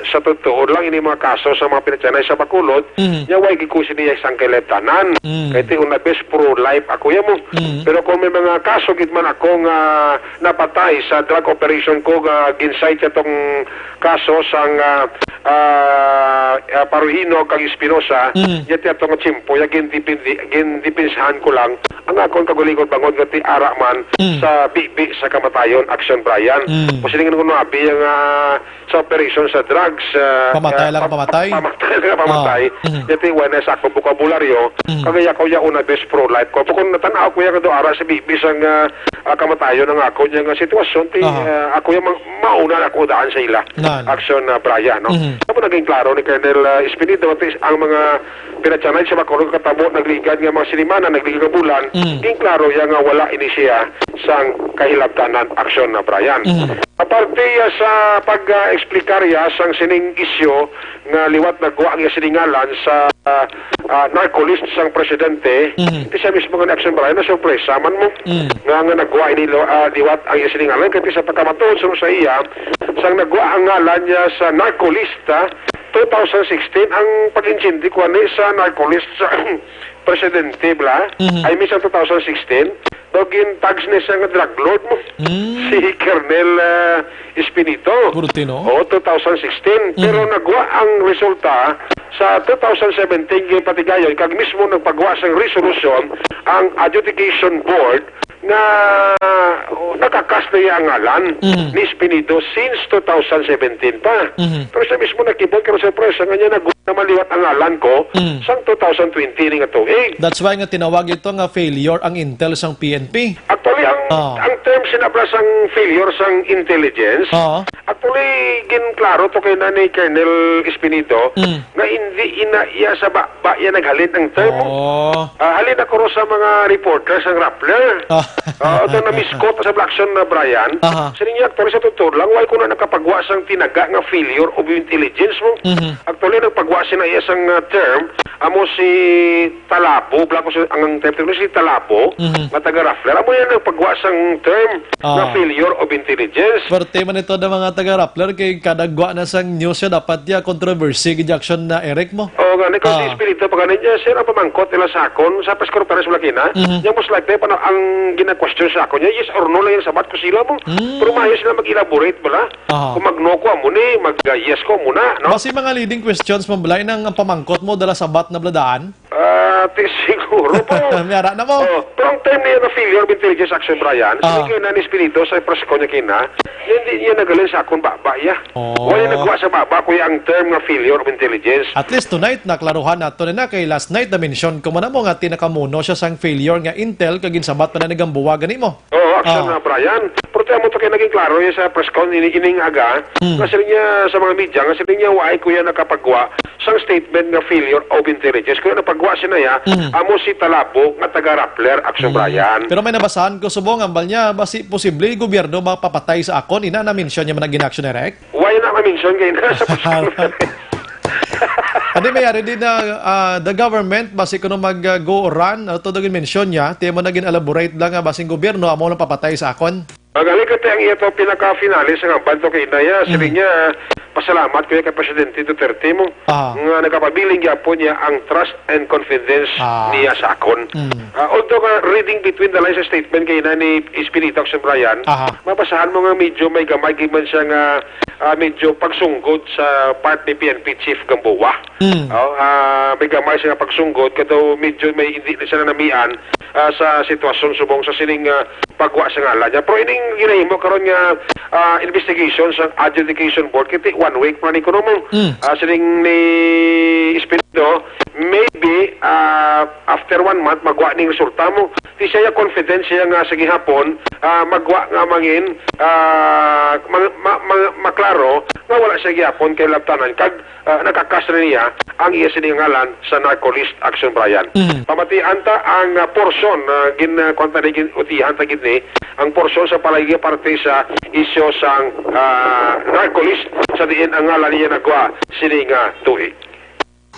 sa totoo lang, ini mga kaso sa mga pinatyanay sa Bacolod, Mm. niya, way gid ko sini ya sang kay Lieutenant. Mm. Kay ti una bes pro-life ako ya mo. Mm. Pero kung may mga kaso gid man ako nga napatay sa drug operation ko, nga gin-cite atong kaso sang, ah, ah, ah, Paruhino kag Espinosa, Mm. niya ti atong tiyempo, ya gin-, gin-, gindepensahan ko lang ang akon kagulingon bangod nga ti ara man Mm. sa bibi sa kamatayon, Action Brian. Mm. Kung sini nga abi nga sa operation sa drugs, ah, Pamatay ah, lang, pam-, pamatay? pamatay lang, pamatay. Ah, mhm. Yati, wala na sa akong bokabularyo. Mhm. Kagaya ko, ya una, best pro-life ko. Kung natan-aw ko yan, do ara sa bibis ang, ah, ah, kamatayon ang ako niya nga sitwasyon, ti, Aha. ah, ako yung mang-, mauna na ako daan sa ila. Nan. Action, ah, Brian, no? Mhm. Tapos naging klaro ni Colonel, ah, Espinido, ti, ang mga pinatyanay sa Bacolod katabo, nagligad nga mga sinimana, nagligad nga bulan, Mm. naging klaro ya nga wala ini siya sang kahilabtanan, Action, ah, Brian. Mhm. Aparte, ah, sa pag, ah, explicar ya sang sining isyu nga liwat nagwa ang iya sining ngalan sa, ah, ah, narco list sang presidente, Mhm. di siya mismo nga ni Action Brian, na sorpresa man mo. Mm. Nga, nga nagwa ini lo-, ah, liwat ang iya sining ngalan, kay sa pagkamatuod sa, sa iya, sang nagwa ang ngalan niya sa narco list, ah, two thousand sixteen, ang pag-intindi ko ani sa narco list sa presidente, bla? Mhm. I mean, sa two thousand sixteen, daw gin-tags niya siya nga drug lord mo. Mm. Si Colonel, ah, Espinito. Purti, no? O, two thousand sixteen. Mhm. Pero nagwa ang resulta sa two thousand seventeen, ginpatigayon, kag mismo nagpagwa sang resolusyon ang adjudication board nga, oh, nakakas na iya ang ngalan Mhm. ni Espinito since two thousand seventeen pa. Mhm. Pero siya mismo nakibot, pero sorpresa nga niya, nagwa naman liwat ang ngalan ko Mhm. sang two thousand twenty ni nga tuig. That's why nga tinawag ito nga failure ang intel sang P N P. Actually, ang, Ah. ang term sinabla sang failure sang intelligence, Ah. actually, ginklaro to kay na ni Colonel Espinito Mm. nga hindi ina iya sa ba, ba iya naghalin ang term. Oh. Ah, halin ako ro sa mga reporter sang Rappler. Ah. Ah, ito na misquote sa Blackson na Brian. Aha. Sining niya, actually, sa totoo lang, why ko na nakapagwa sang tinaga nga failure of intelligence mo? Mhm. Actually, nagpagwa sina iya sang, ah, term, amo si Talabo, bla ko si, ang, ang term si Talabo, Mhm. nga taga Rappler. Amo yan nagpagwa sang term nga Ah. failure of intelligence. Perte man ito ng mga taga-Rappler kay kadagwa na sang news siya, dapat ya controversy gid action na Eric mo. Oo, gani, kung si Ah. Espiritu pa gani niya, sir, ang pamangkot nila sa akon, sa press conference mo lagi na, Mhm. niya, most likely, pa na, ang gina-question sa akon niya, yes or no lang yung sabat ko sila mo. Mm. Pero maayo sila mag-elaborate, bala? Aha. Kung mag-no ko, amo ni, mag-yes ko, amo na, no? Basi mga leading questions mo, bala, nang ang pamangkot mo, dala sabat na bladaan? Ah, ti siguro po. May ara na mo. Oh, pero ang term niya na failure of intelligence action, Brian, Ah. sige na ni Espiritu sa press ko niya kina, hindi niya nagalin sa akon baba, ya. Oh. Wala nagwa sa baba, kuya, ang term nga failure of intelligence. At least tonight, naklaruhan nato na na kay last night, na-mention ko man mo nga tinakamuno siya sang failure nga intel kag ginsabat pa na ni Gamboa gani mo. Oo, action Ah. na, Brian. Pero tiyan mo to kay naging klaro yun sa press con ini, ining aga, Hmm. nga siling niya sa mga media, nga siling niya, "Why, kuya, nakapagwa sang statement nga failure of intelligence?" Kuya, napagwa siya na ya, Hmm. amo si Talabo, nga taga Rappler, action, Hmm. Brian. Pero may nabasahan ko subong, ambal niya, basi posible gobyerno mapapatay sa akon, ina na-mention niya man ang gina-action direct? Why na ma-mention kay na sa press con? Ano may ari din na, ah, the government, basi kuno mag, ah, go run, ano to daw gin-mention niya, tiyan mo na gin-elaborate lang nga basing gobyerno, amo lang papatay sa akon. Magaling ka, te, ang iya to pinaka-finale sa nga banto kay Inday, ah. Siling Mm. niya, "Pasalamat ko kay Presidente Duterte mo, Ah. nga nagapabiling gyapon niya ang trust and confidence Ah. niya sa akon." Mm. Ah, although nga reading between the lines sa statement kay na ni Espiritu Action Brian, Aha. mabasahan mo nga medyo may gamay gid man siya nga, ah, medyo pagsunggod sa part ni P N P Chief Gamboa. Mm. Oh, ah, may gamay siya nga pagsunggod, kay daw medyo may hindi na siya nanamian, ah, sa sitwasyon subong sa sining, ah, pagwa sa ngalan niya. Pero ining ginahimo karon nga, ah, investigation sa adjudication board, kiti one week pa ni kuno mo. Mm. Ah, sining ni Espiritu, maybe, ah, after one month, magwa ning resulta mo. Di siya confident siya nga sa gihapon, ah, magwa nga mangin, ah, ma-, ma-, ma-, maklaro nga wala siya gihapon kay labtanan kag, ah, nakakas na niya ang iya sini nga ngalan sa narco list, Action Brian. Mm. Pamatian ta ang, ah, portion, ah, gin, ah, kuwan ta ni, gin-, utihan ta gid ni, ang portion sa palagi parte sa isyu sang, ah, narco list sa diin ang ngalan niya nagwa sini nga tuig.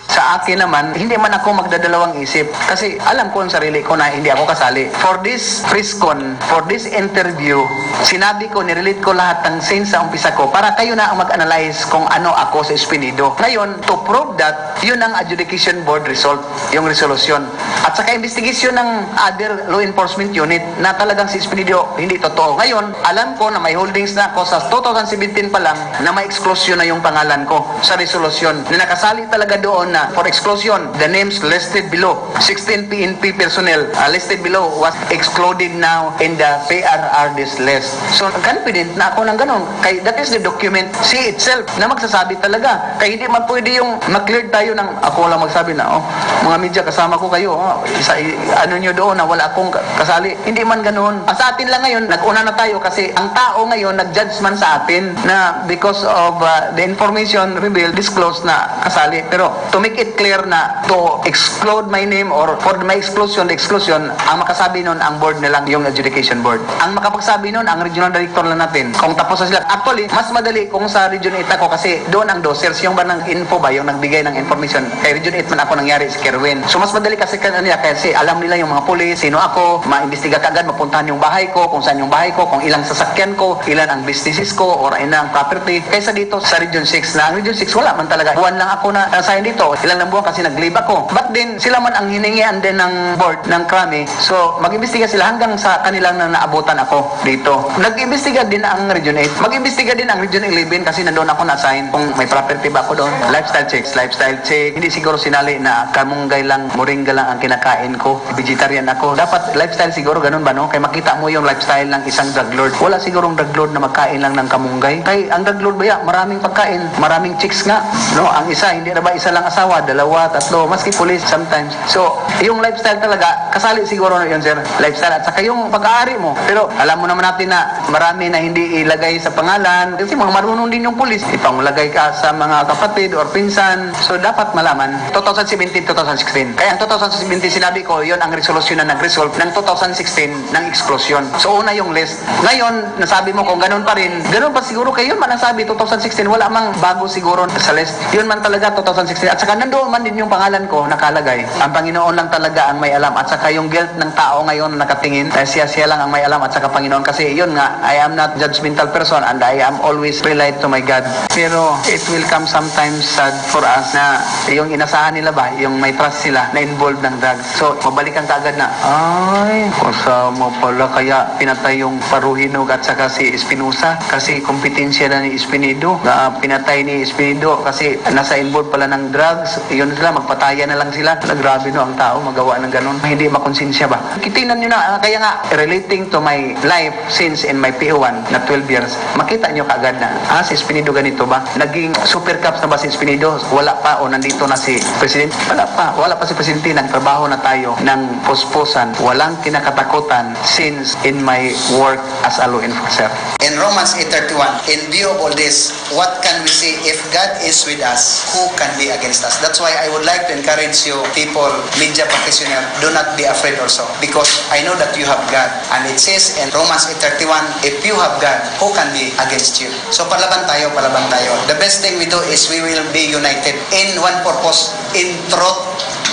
Sa akin naman, hindi man ako magdadalawang isip kasi alam ko ang sarili ko na hindi ako kasali. For this press con, for this interview, sinabi ko, nirelate ko lahat ng scenes sa umpisa ko para kayo na ang mag-analyze kung ano ako sa Espinido. Ngayon, to prove that, yun ang adjudication board result, yung resolution. At saka investigasyon ng other law enforcement unit na talagang si Espinido hindi totoo. Ngayon, alam ko na may holdings na ako sa two thousand seventeen pa lang na may exclusion na yung pangalan ko sa resolusyon na nakasali talaga doon na For exclusion, the names listed below, sixteen P N P personnel, uh, listed below was excluded now in the P R R Ds list. So, confident na ako ng ganun. Kay that is the document C itself na magsasabi talaga. Kay hindi man pwede yung ma-cleared tayo ng ako lang magsabi na, "Oh, mga media, kasama ko kayo. Oh, isa, i- ano nyo doon na wala akong ka- kasali." Hindi man ganun. Ang sa atin lang ngayon, nag-una na tayo kasi ang tao ngayon nag-judge man sa atin na because of uh, the information revealed, disclosed na kasali. Pero to make it clear na to exclude my name or for my exclusion, the exclusion, ang makasabi nun ang board na lang, yung adjudication board. Ang makapagsabi nun, ang regional director lang natin. Kung tapos na sila. Actually, mas madali kung sa Region eight ako kasi doon ang dosers, yung ba ng info ba, yung nagbigay ng information. Kay Region eight man ako nangyari si Kerwin. So, mas madali kasi kanila kasi alam nila yung mga pulis, sino ako, maimbestiga ka agad, mapuntahan yung bahay ko, kung saan yung bahay ko, kung ilang sasakyan ko, ilan ang businesses ko, or ilang property. Kaysa dito sa Region six na, ang Region six, wala man talaga. Buwan lang ako na assign dito. Ilan lang buwan kasi nag-leave ako. But then, sila man ang hiningian din ng board, ng Krami. So, mag-imbestiga sila hanggang sa kanilang na naabutan ako dito. Nag-imbestiga din ang Region eight. Mag-imbestiga din ang Region eleven kasi nandoon ako na-assign kung may property ba ako doon. Lifestyle checks, lifestyle check. Hindi siguro sinali na kamunggay lang, moringa lang ang kinakain ko. Vegetarian ako. Dapat lifestyle siguro ganun ba, no? Kay makita mo yung lifestyle ng isang drug lord. Wala sigurong drug lord na magkain lang ng kamunggay. Kay ang drug lord ba ya, maraming pagkain, maraming chicks nga. No, ang isa, hindi na ba isa lang asawa, dalawa, tatlo, maski pulis sometimes. So, yung lifestyle talaga, kasali siguro na yun, sir. Lifestyle at saka yung pag-aari mo. Pero alam mo naman natin na marami na hindi ilagay sa pangalan. Kasi mga marunong din yung pulis. Ipanglagay ka sa mga kapatid or pinsan. So, dapat malaman. Two thousand seventeen, two thousand sixteen. Kaya ang two thousand seventeen, sinabi ko, yun ang resolusyon na nag-resolve ng two thousand sixteen ng exclusion. So, una yung list. Ngayon, nasabi mo kung ganun pa rin, ganun pa siguro kayo man ang sabi, two thousand sixteen, wala mang bago siguro sa list. Yun man talaga, two thousand sixteen. At saka nandoon man din yung pangalan ko nakalagay. Ang Panginoon lang talaga ang may alam. At saka yung guilt ng tao ngayon na nakatingin, eh, siya, siya lang ang may alam. At saka Panginoon, kasi yun nga, I am not judgmental person and I am always relied to my God. Pero it will come sometimes sad for us na yung inasahan nila ba, yung may trust sila na involved ng drugs. So, mabalikan ka agad na, "Ay, kasama pala kaya pinatay yung Paruhinog at saka si Espinosa kasi kompetensya na ni Espinido. Na pinatay ni Espinido kasi nasa involved pala ng drugs. Yun sila, magpatayan na lang sila." Na, grabe, no, ang tao magawa ng ganun. Hindi makonsensya ba? Kitinan nyo na, ah, kaya nga, relating to my life since in my P O one na twelve years, makita nyo kaagad na, ah, si Espinido ganito ba? Naging super cops na ba si Espinido? Wala pa o nandito na si Presidente? Wala pa. Wala pa si Presidente. Nagtrabaho na tayo ng puspusan. Walang kinakatakutan since in my work as a law enforcer. In Romans eight thirty-one, in view of all this, what can we say? If God is with us, who can be against us? That's why I would like to encourage you, people, media practitioner, do not be afraid also. Because I know that you have God. And it says in Romans eight thirty-one, "If you have God, who can be against you?" So, palaban tayo, palaban tayo. The best thing we do is we will be united in one purpose, in truth.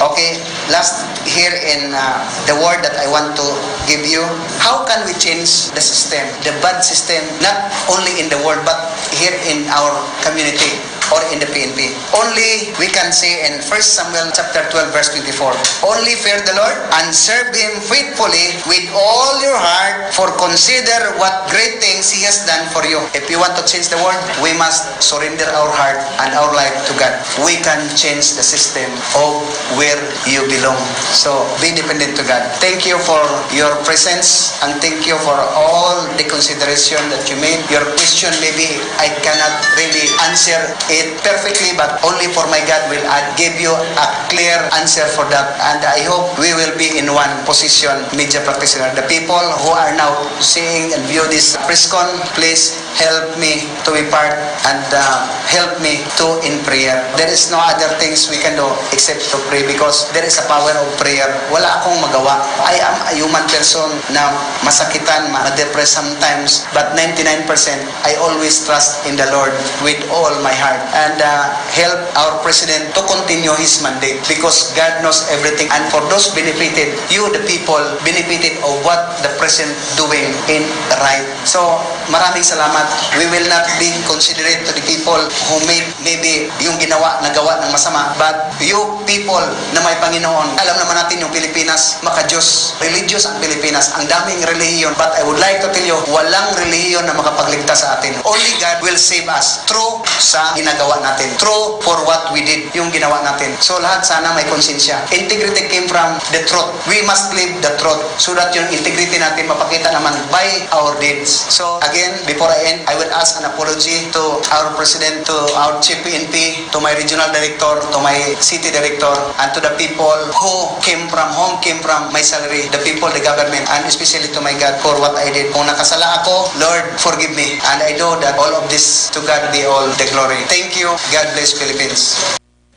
Okay? Last, here in, uh, the word that I want to give you, how can we change the system, the bad system, not only in the world, but here in our community or in the P N P? Only we can say in First Samuel chapter twelve, verse twenty-four, "Only fear the Lord and serve Him faithfully with all your heart, for consider what great things He has done for you." If you want to change the world, we must surrender our heart and our life to God. We can change the system of where you belong. So, be dependent to God. Thank you for your presence and thank you for all the consideration that you made. Your question, maybe I cannot really answer it perfectly, but only for my God will I give you a clear answer for that. And I hope we will be in one position, media practitioner. The people who are now seeing and view this press con, please help me to be part and, uh, help me to in prayer. There is no other things we can do except to pray because there is a power of prayer. Wala akong magawa. I am a human person na masakitan, ma-depress sometimes, but ninety-nine percent, I always trust in the Lord with all my heart. And, uh, help our president to continue his mandate because God knows everything. And for those benefited, you, the people, benefited of what the president doing in right. So, maraming salamat. We will not be considerate to the people who made maybe yung ginawa, nagawa ng masama. But you people na may Panginoon, alam naman natin yung Pilipinas, maka-Diyos, religious ang Pilipinas. Ang daming relihiyon. But I would like to tell you, walang relihiyon na makapagligtas sa atin. Only God will save us through sa ginagawa natin, through for what we did, yung ginawa natin. So lahat sana may konsensya. Integrity came from the truth. We must live the truth so that yung integrity natin mapakita naman by our deeds. So again, before I end, I will ask an apology to our president, to our chief P N P, to my regional director, to my city director, and to the people who came from, home came from my salary, the people, the government, and especially to my God for what I did. Kung nakasala ako, Lord, forgive me. And I know that all of this, to God be all the glory. Thank you. God bless Philippines.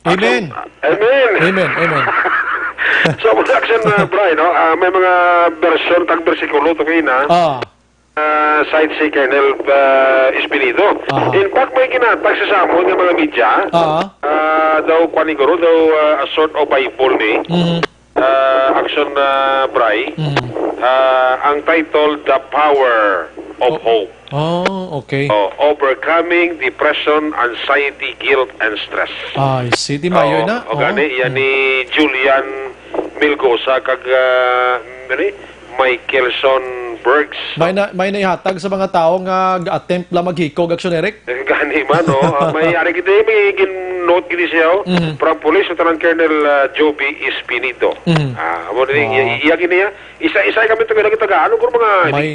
Amen. Amen. Amen. Amen. So, mga action, uh, Bri, no? Ah, may mga version, tag bersikulo to kaina. Ah. Ah, side si Colonel, ah, Espinido. Aha. In fact, may ginatag sa Samon nga mga media. Ah. Ah, daw, kwan ni guro, daw, ah, a sort of Bible ni. Mhm. Ah, action, ah, Bri. Mhm. Ah, ang title, The Power of Oh. Hope. Oh, okay. Oh, Overcoming Depression, Anxiety, Guilt, and Stress. I see. Di mayo Oh, na. o gani, Oo. yan Mm. ni Julian Milgosa kag, ah, ano ni? Michaelson Bergs. May na, may naihatag sa mga tawo nga ga-attempt lang maghikog, Action Eric? Eh, gani man, no? Ah, may ari gid, may gin-note gid siya, oh. Mhm. From Police Lieutenant Colonel, ah, Joby Espinido. Mhm. Ah, amo ni, Oh. iya, iya gid niya. Isa-isa kami to, kaya kita ga-, ano, kung mga May, may,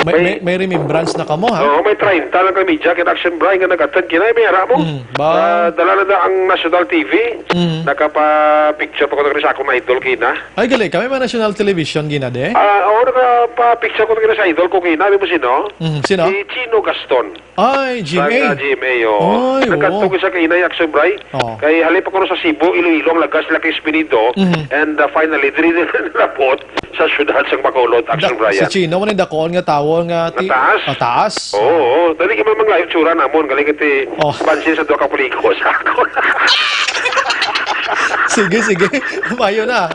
May may, may remembrance na kamo, ha? Oo, may treinta lang kami dyan, kaya Action Bri nga nag-attend, kinay, may ara mo. Mm, ba? Ah, dala na na ang national T V. Mm. Nakapa-picture pa ko na sa akong idol kina. Ay, gali, kami may national television, gina, de? Ah, oo, nakapa-picture ko na sa idol ko kina, di mo sino? Mm, sino? Si Chino Gaston. Ay, Sa, G M A. ah, G M A, oo. Ay, oo. Nagkadto ko sa kainay, Action Bri. Oo. Kay halip ako sa Cebu, Iloilo, ang lagas nila kay Espinido. Mhm. And, ah, finally, diri na nalabot sa syudad sang Bacolod, Action Da-, Brian. Si Chino, man ang dakuan nga tawo nga ti-, Mataas? mataas. Oo, oo. Dali ka man manglayo, tsura namon. Galing ka ti Oh. pansin sa duha ka puliko sa ako. Sige, sige. Mayo na.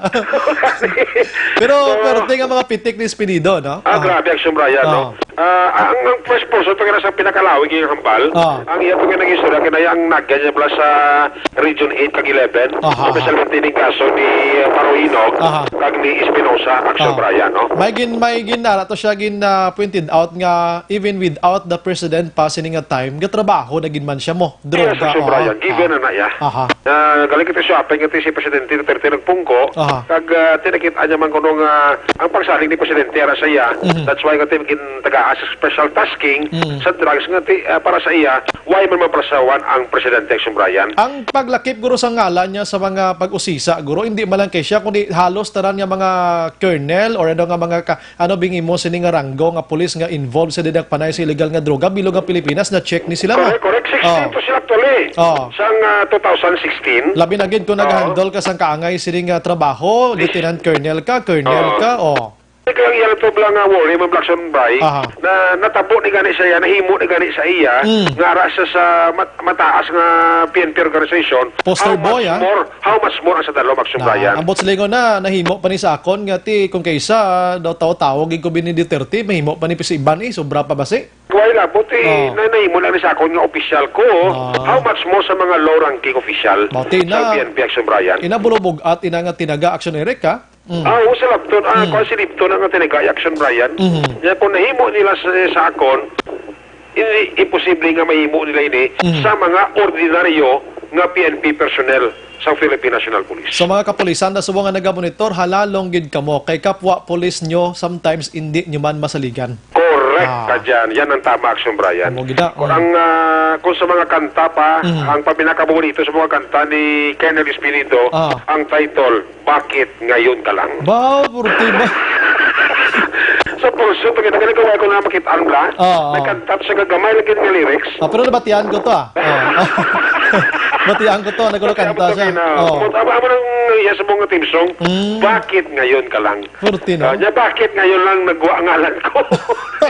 Pero, So, pero tingnan mga pitik ni Espinido, no? Ah, Oh. grabe, Action Brian, no? Oh. Ah, ang, ang first person, ito nga sa pinakalawig yung hambal. Ah. Ang iya ito nga nag-istorya, kinaya ang nagyan niya pala sa Region eight kag eleven, Aha, aha. especially ning kaso ni, uh, Paruino Aha. kag ni Espinosa, Action Ah. Brian, no? May gin-, may gin-, ara to siya gin, ah, pointed out nga even without the president pa sini nga time, gatrabaho na gid man siya mo. Yes, Droga, Action oo. Brian, given Ah. na na iya. Aha. Ah, galing kita sa apay nga ti si Presidente Duterte nagpungko, Aha. kag, ah, tinakit-an niya man kuno nga ang pagsalig ni Presidente ara sa iya, Mhm. that's why nga ti gin-, tagaan sa special tasking Mhm. sa drugs nga ti, ah, para sa iya, why man maprasawan ang Presidente, Action Brian? Ang paglakip, guro, sa ngalan niya sa mga pag-usisa, guro, hindi man lang kay siya, kundi halos tanan nga mga colonel or ano nga mga ka-, ano bing imo sini nga ranggo nga pulis nga involved sa dinagpanay sa illegal nga droga bilog nga Pilipinas, na-check ni sila, no? Correct, correct. Sixteen Oh. to sila actually. Oh. Sang, ah, two thousand sixteen. Labi na gid kung Oh. nag-handle ka sang kaangay sini nga trabaho, Yes. Lieutenant Colonel ka, Colonel Oh. ka, oh. Kaya ang iya to lang nga worry, mga Blackson Bray, Aha. na natabo ni gani siya, nahimo ni gani sa iya, Mm. nga ara siya sa mat-, mataas nga P N P organization. Poster How boy, much ah. more, how much more ang sa dalom, Action Na, Brian? Ambot silingon na, nahimo pa ni sa akon nga ti, kung kaysa, daw tawo-tawo, gid ko bini Duterte, mahimo pa ni sa iban, eh, sobra pa ba si? Wala po, ti, Oh. na, nahimo lang ni sa akon nga official ko. Ah. How much more sa mga low-ranking official Bati sa na. P N P, Action Brian? Ina bulubog at ina nga tinaga, Action Eric, ha? Mm. Ah, oo, sa Lapton. Ah, Mm. kung si Lipton ang tinagay, Action Brian. Mhm. Kaya kung nahimo nila sa, sa akon, hindi, imposible nga mahimo nila ini Mhm. sa mga ordinaryo nga P N P personnel sa Philippine National Police. So, mga kapulisan, na subong nga nagamonitor, halalong gid kamo kay kapwa pulis nyo, sometimes hindi nyo man masaligan. Correct Ah. ka dyan. Yan ang tama, Action Brian. Amo gid na, Kung oh. ang, ah, kung sa mga kanta pa, Mhm. ang pinakabonito sa mga kanta ni Colonel Espinido, Ah. ang title, Bakit Ngayon Ka Lang? Ba, purti ba? Sa pulso, pag nagkakaway ko na makita ang bla, Ah, ah. nagkanta siya gagamay lagi nga lyrics. Ah, pero nabatian ko to, ah. Oh. Batian ko to, nagkakanta Kaya siya. mo to, Oh. Kung tama mo nang iya sa mga theme song, Mm. Bakit Ngayon Ka Lang? Purti, no? Ah, niya, bakit ngayon lang nagwa ang ngalan ko?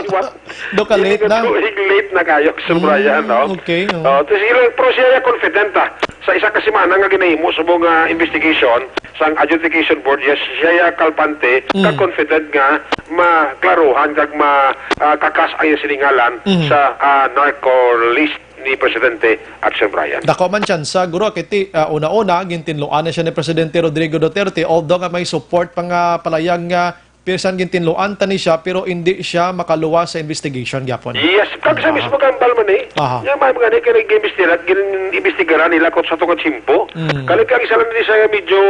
What? Do ka late na? Hindi ka tuig, late na kayo, Sir Brian, no? Mm, okay, oh. Oh, to sige lang, pero siya ya confident, ah. Sa isa ka semana nga ginahimo subong nga investigation sang Adjudication Board, yes, siya ya kalpante, Mm. ka confident nga maklaruhan kag ma, ah, kakas ang iyang silingalan Mm. sa, ah, narco list ni Presidente Action Brian. Dako man tsansa, guro, kay ti, ah, una-una, gintinluan na siya ni Presidente Rodrigo Duterte, although nga may support pa nga palayag nga bisan gintinluan ta ni siya, pero indi siya makaluwas sa investigation gyapon. Yes, kag sa Aha. mismo kambal man eh. Aha. Nga man gani kay nag-imbestigar, gin-imbestigaran nila kung sa tungod simpo. Mm. Kani kag isa lang ni siya medyo,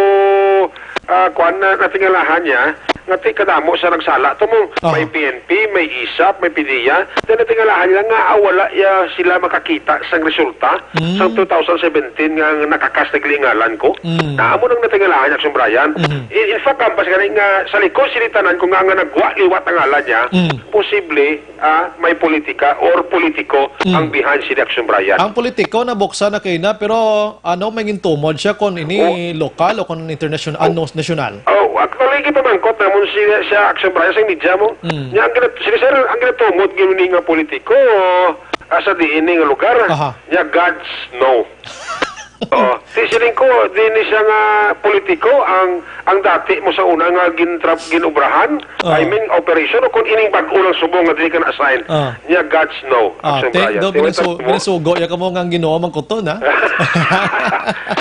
ah, kuan na natingalahan niya, nga ti kadamo sa nagsala. Tumo, Aha. may P N P, may isap, may PDEA. Then natingalahan nila nga, ah, wala ya sila makakita sang resulta Mm. sang two thousand seventeen nga nakakas na gilingalan ko. Mm. Na amo nang natingalahan niya, Action Brian. Mm. In, in fact, ang pas gani nga sa likod sini tanan, kung nga, nga nagwa liwat ang ngalan niya, Mm. posible, ah, may politika or politiko Mm. ang behind sini, Action Brian. Ang politiko nabuksan na kay na, pero ano, may gintumod siya kung ini Oh. lokal o kung international, Oh. ano, national? Oh, actually, gipamangkot namon si, siya, Action Brian, sa media mo. Mm. Niya, ang ginat-, sini, sir, ang ginatumod gini nga politiko, ah, sa diin ni nga lugar. Aha. Niya, God's no. Oo. Ti siling ko, di ni siya nga politiko ang, ang dati mo sa una nga gintrap-, ginubrahan. Oo. I mean, operasyon o kung ining bag-o lang subong nga dili ka na-assign. Oo. Niya, God's no. Ah, Action te, Brian. do, Ti wala binasu-, ta-, binasugo ya kamo nga ang Ginoo man kuto na.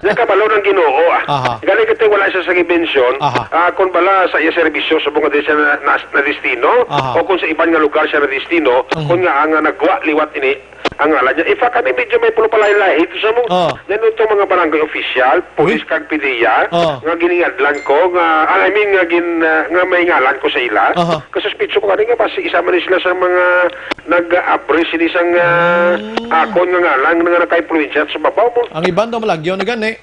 Niya, kabalo ng Ginoo, ah. Aha. Gani ka ti wala siya sa gibensyon, Aha. ah, kung bala sa iya serbisyo subong nga di siya na, na, na destino, Aha. o kung sa iban nga lugar siya na destino, Mhm. kung nga ang, ah, nagwa liwat ini, ang ngalan niya. In fact, kami medyo may pulupalay-lahi ito sa mo. Oh. Yan itong mga barangay official, police Oh. kag PDEA, Oh. nga giningadlan ko, nga, ah, I mean, nga, gin, ah, nga may ngalan ko sa ila. Aha. Kasuspitso ko kani nga basi isa man sila sa mga nag-abri sini sang, ah, Mm. akon nga ngalan nga naka-influensya sa babaw mo. Ang iban daw malagyo na gani.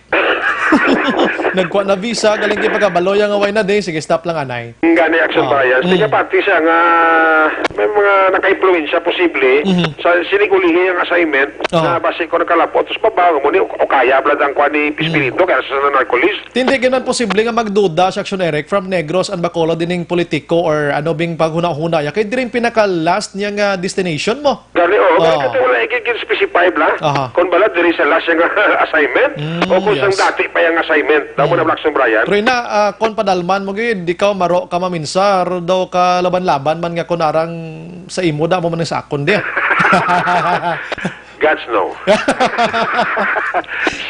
Nagkuha na visa, galing kay pagkabaloy nga way na day. Sige, stop lang, anay. Gani, Action Ah, Brian. Sige, mm. pati siya nga may mga naka-influensya posible Mhm. sa sinigulihi ang assignment Aha. na basi ko nakalabot. Tapos babaw mo ni, o, o kaya, blad ang kuha ni Mm. Pispirito, kaya sa narco list. Hindi gyud man posible nga magduda si Action Eric from Negros and Bacolod dining politiko or ano bing paghuna-huna ya. Kay diri pinaka-last niya nga destination mo. Gani, oh, gani Oh. kasi wala igigil specify bla. Aha. Kung bala diri sa last nga assignment Mm, o kung sang yes. dati pa yung assignment. Tama Mm. na, Black Brian? Pero ina, ah, kung padalman mo gid, di ka maro ka maminsar daw ka laban-laban man nga kunarang sa imo da mo man sa akon di. God's no.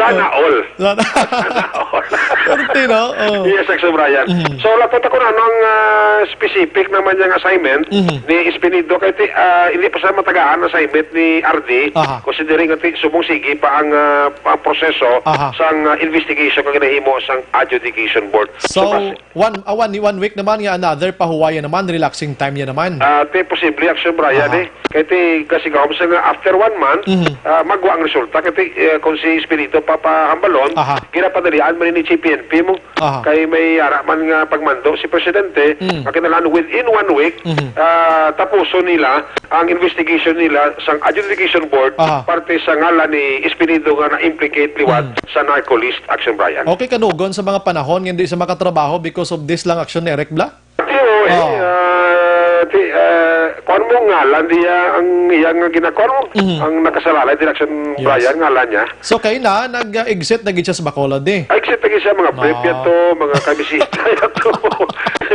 Sana Oh. all. Sana Sana all. Swerte, no? Oh. Yes, Action Brian. Mhm. So, lapot ako na anong, ah, specific naman yung assignment Mhm. ni Espinido kay ti-, ah, hindi pa sa matagaan assignment ni R D, Aha. considering nga ti-, subong sige pa ang, ah, ang proseso Aha. sang, ah, investigation nga ginahimo sang adjudication board. So, So, kas- one, ah, one, one week naman nga another pahuway naman, relaxing time niya naman. Ah, ti posible, Action Brian, Aha. eh. Kay ti, kasi gahom sa nga after one month, Mhm. ah, magwa ang resulta. Kay ti, eh, kung si Espiritu papahambalon, Aha. ginapadalian man ni G P N P mo. Aha. Kay may ara man nga pagmando si Presidente, Mm. nga kinahanglan within one week, Mhm. ah, tapuson nila ang investigation nila sang Adjudication Board Aha. parte sa ngalan ni Espinido nga na-implicate liwat Mm. sa narco list, Action Brian. Okay, kanugon sa mga panahon nga hindi siya makatrabaho because of this lang, Action Eric, bla? Ti, oh, eh, Oh. ah, ti, ah, kuwan mo ngalan diya ang iya nga ginakuwan mo, Mhm. ang nakasalalay, Direction Yes. Brian, ngalan niya. So, kay na, nag-exit na gid siya sa Bacolod, eh? Exit na gid siya, mga brief Ah. yato, mga kamisita yato.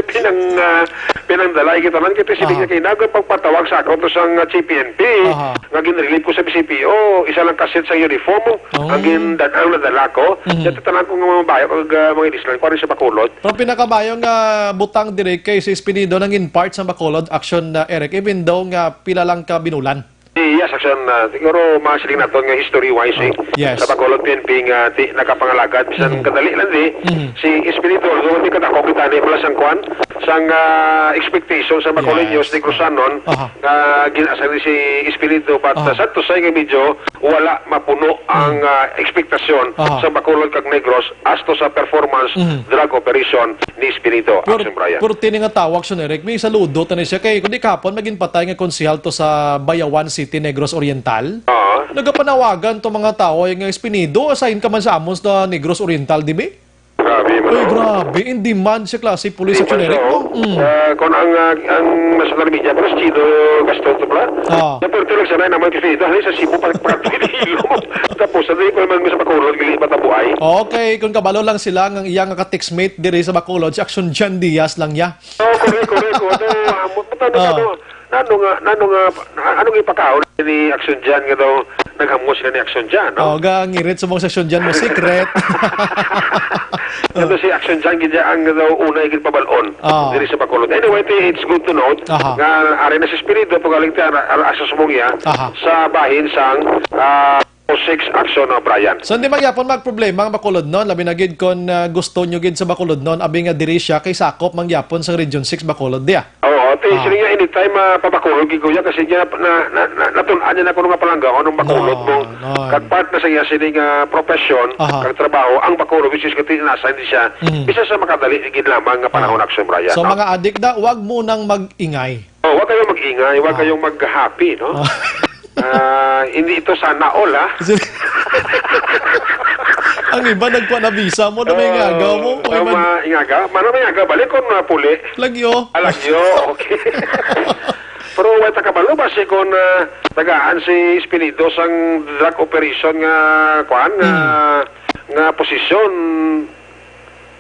Pinang, ah, pinangdalay kita man, kita si Aha. Bigla kay Nago, pagpatawag sa ako to sang, ah, G P N P, Aha. nga ginrelieve ko sa B C P O, isa lang kasit sa uniform mo, Oh. ang gindan-, ang nadala ko, Mhm. sa tanan ko nga mga bayo, kag, ah, mga inislan, kuwan sa Bacolod. Pero pinakabayo nga butang diri kay si Espinido nang in part sa Bacolod Action, uh, Eric, even though nga pila lang ka binulan. Yes, Action, uh, siguro masiling naton nga history-wise, eh. Oh, yes. Sa Bacolod P N P nga ti nakapangalagad, bisan Mm. kadali lang di, Mm. si Espinido, although di kadako kita ni pala sang kwan, sang, uh, expectation sa Bacolod Yes. Negrosanon, Aha. nga gin-assign si Espinido, but, Aha. uh, sad to say nga medyo wala mapuno ang, Mm. ah, ekspektasyon Aha. sa Bacolod kag Negros as to sa performance Mhm. drug operation ni Espinido, Pero, Action Brian. pero tini nga tawag, Action Eric, may saludo ta ni siya kay kundi kahapon may ginpatay nga konsehal to sa Bayawan City, Negros Oriental. Ah. Nagapanawagan to mga tao nga Espinido, assign ka man sa amon sa Negros Oriental, di ba? Grabe man. Uy, grabe. In demand sa klase police Di man action, siya, Eric, oh. no? Mm. Ah, kung ang, ah, ang national media, pero si Chino Gaston to pala. Ah. Yung pero talagang sanay naman kasi ito, halin sa Cebu, pa-, pagkatuloy ni Ilo. Tapos, ano yung naman sa Bacolod, gali matabuay? Okay, kung kabalo lang sila, ang iyang ka-textmate diri sa Bacolod, si Action Jan Diaz lang ya. Oh, correct, correct. Oh, ito, ah, mo-, ito, ano, Ah. ano, ano nga, ano nga, na-, ano nga ipakaon ni Action Jan nga daw naghamos sila ni Action Jan, no? Oh, ga, ang irit sa mga Action Jan mo, secret. Ito si Action Jan, gid ang daw unay gid pabalon Ah. diri sa Bacolod. Anyway, ti-, it's good to note Aha. nga ari na si Espirido, pagaling ti ara, ara, asa sumong iya, Aha. sa bahin sang, ah, six Action, no, Brian. So, hindi man gyapon magproblema ang Bacolod, no? Labi na gid kon, ah, gusto nyo gid sa Bacolod, no? Abi nga diri siya kay sakop man gyapon sang Region six Bacolod, diya. Oo, ti, Ah. sini nga anytime, ah, pabakulod gid ko yan kasi niya na, na, na, natun-an niya na kuno nga palangga, anong bakulod No, mo. no. Kag part na sa iya sini nga profession, Aha. kag trabaho, ang bakulod, which is kati nasa hindi siya, Mm. isa sa makadali gid lamang nga panahon, Ah. Action Brian, So, no? mga adik da, wag munang mag-ingay. Oh, wag kayong mag-ingay, wag Ah. kayong mag-happy, no? Ah. Ah, hindi ito sana all, ha? Kasi ang iba nagkuha na visa mo, na may Oh, ingagaw mo. Oy, tama, man. Ingaga. Mano may ingaga, balik ko na puli. Lagyo. Ah, lagyo, okay. Pero wala ta kabalo ba si kon, ah, tagaan si Espinido sang drug operation nga, kuan, nga, Hmm. nga posisyon?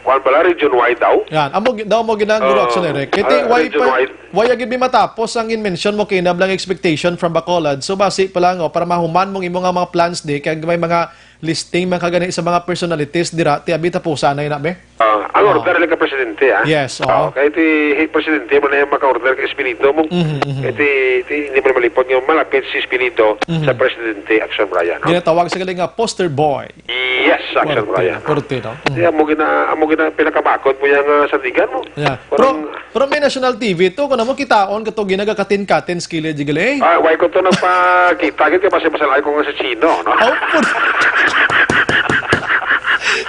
Kuan bala, region wide daw? Yan. Amo gi-, daw mo ginang guro Ah, action, Eric. Kay ti, ah, why region pa, wide. why agad mi matapos ang in-mention mo kay nablang expectation from Bacolod? So, basi pa lang, oh, para mahuman mong imo nga mga plans di, kay may mga listing, mga kagani sa mga personalities dira, ti abi tapusan na yun, abi? Ah, ang Oh. order lang ka presidente, ah. Yes, oo. Ah, kay ti, hi, presidente mo na yung maka-order kay Espirido mo. Mhm, mhm. Kay ti, ti, hindi mo na malipod nga malapit si Espirido Mhm. sa presidente, Action Brian, no? Ginatawag sa galing nga poster boy. Yes, Action Forte, Brian. forte, no? Mm. Kaya amo gina, amo gina pinakabakod mo yang, ah, sandigan mo. Yeah. Parang Pero, pero may national T V to, kung amo kitaon ka to, ginagakatin-katin sa kilid, di gali? Ah, why ko to nagpakita? Gid kay basi masalay ko nga si Chino, no? Oh, put-,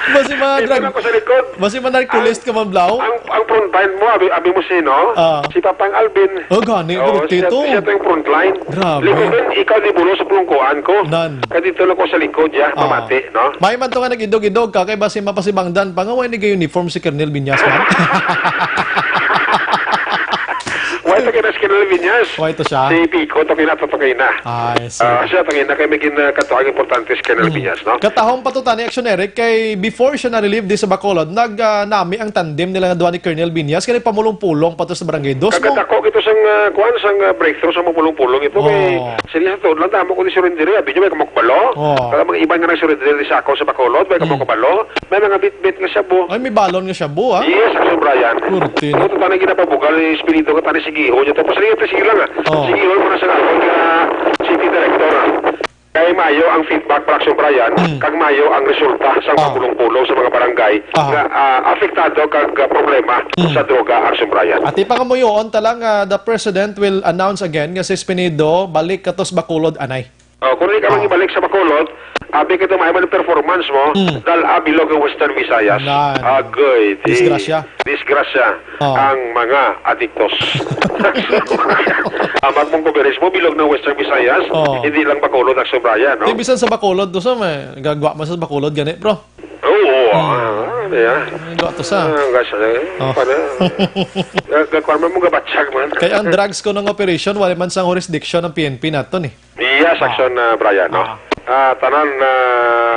basi mga Dito drug, lang ko sa likod. basi mga narcolist Ang, ka man, Blau? ang, ang frontline mo, abi, abi mo sino? Ah. Si Papang Alvin. Oh, gani, Oo, gurti siya, to. siya to yung frontline. Grabe. Likodan, ikaw ni Bulo sa plungkuan ko. Nan. Kay dito lang ko sa likod, ya, Ah. pamati, no? May man to nga nag-idog-idog ka, kay basi mapasibangdan pa nga, way ni uniform si Colonel Viñas, man. Why to kina si Colonel Viñas? Why to siya? Si Pico, to kina, to, to kina. Ay, see. Ah, siya, to kina, kay may gin-, ah, katuang importante si Colonel Mm. Viñas, no? Katahom pa to, tani, Action Eric, kay before siya na-relieve di sa Bacolod, nag, ah, nami ang tandem nila nga duha ni Colonel Viñas, kay nagpamulong-pulong pa to sa Barangay Dos, no? Kagadako ito sang, ah, kuan, sang, ah, breakthrough sa mga pulong-pulong ito, kay Oh. Sige, sa tuod lang, damo ko ni surrender, abi niyo, may kamakbalo. Oh. Kaya mga iban nga nag-surrender sa ako sa Bacolod, may Hmm. kamakbalo. May mga bit-bit nga shabu. Ay, may balon nga shabu, ah. Yes, Action Brian. Kurtin. Ito tanang ginapabugal ni Espiritu, nga tanang sigiho niya. Tapos, sige, sige lang, ah. Oh. Sigiho mo na sa akon nga city director, ah. Kay mayo ang feedback para Action Brian, Hmm. kag mayo ang resulta sa mga Oh. pulong-pulong sa mga barangay Ah. nga, ah, apektado kag, ah, problema Hmm. sa droga, Action Brian. Ati pa nga mo yun, talang, ah, the president will announce again nga si Espinido balik katos Bacolod, anay. Oh, kung di ka Oh. mag-ibalik sa Bacolod, abi ka tumayo man ang performance mo, Mm. dal-a bilog ang Western Visayas. Nan. Agoy, di Disgrasya. disgrasya Oh. ang mga adiktos. Ang magmong kuberes mo, bilog ng Western Visayas, Oh. hindi lang Bacolod, Action Brian, no? Di bisan sa Bacolod, to sa may gagwa mo sa Bacolod, gani, bro. Oo, Hmm. ah, ano yan? Ay, gwa to sa. Ah, ang gasa na yun. Oh. Para, ga-, gakuan mo, gabatsag man. Kaya ang drugs ko ng operation, wala man sang jurisdiction ng P N P naton eh. Yes, Ah. Action, ah, Brian, no? Ah. Ah, tanan na,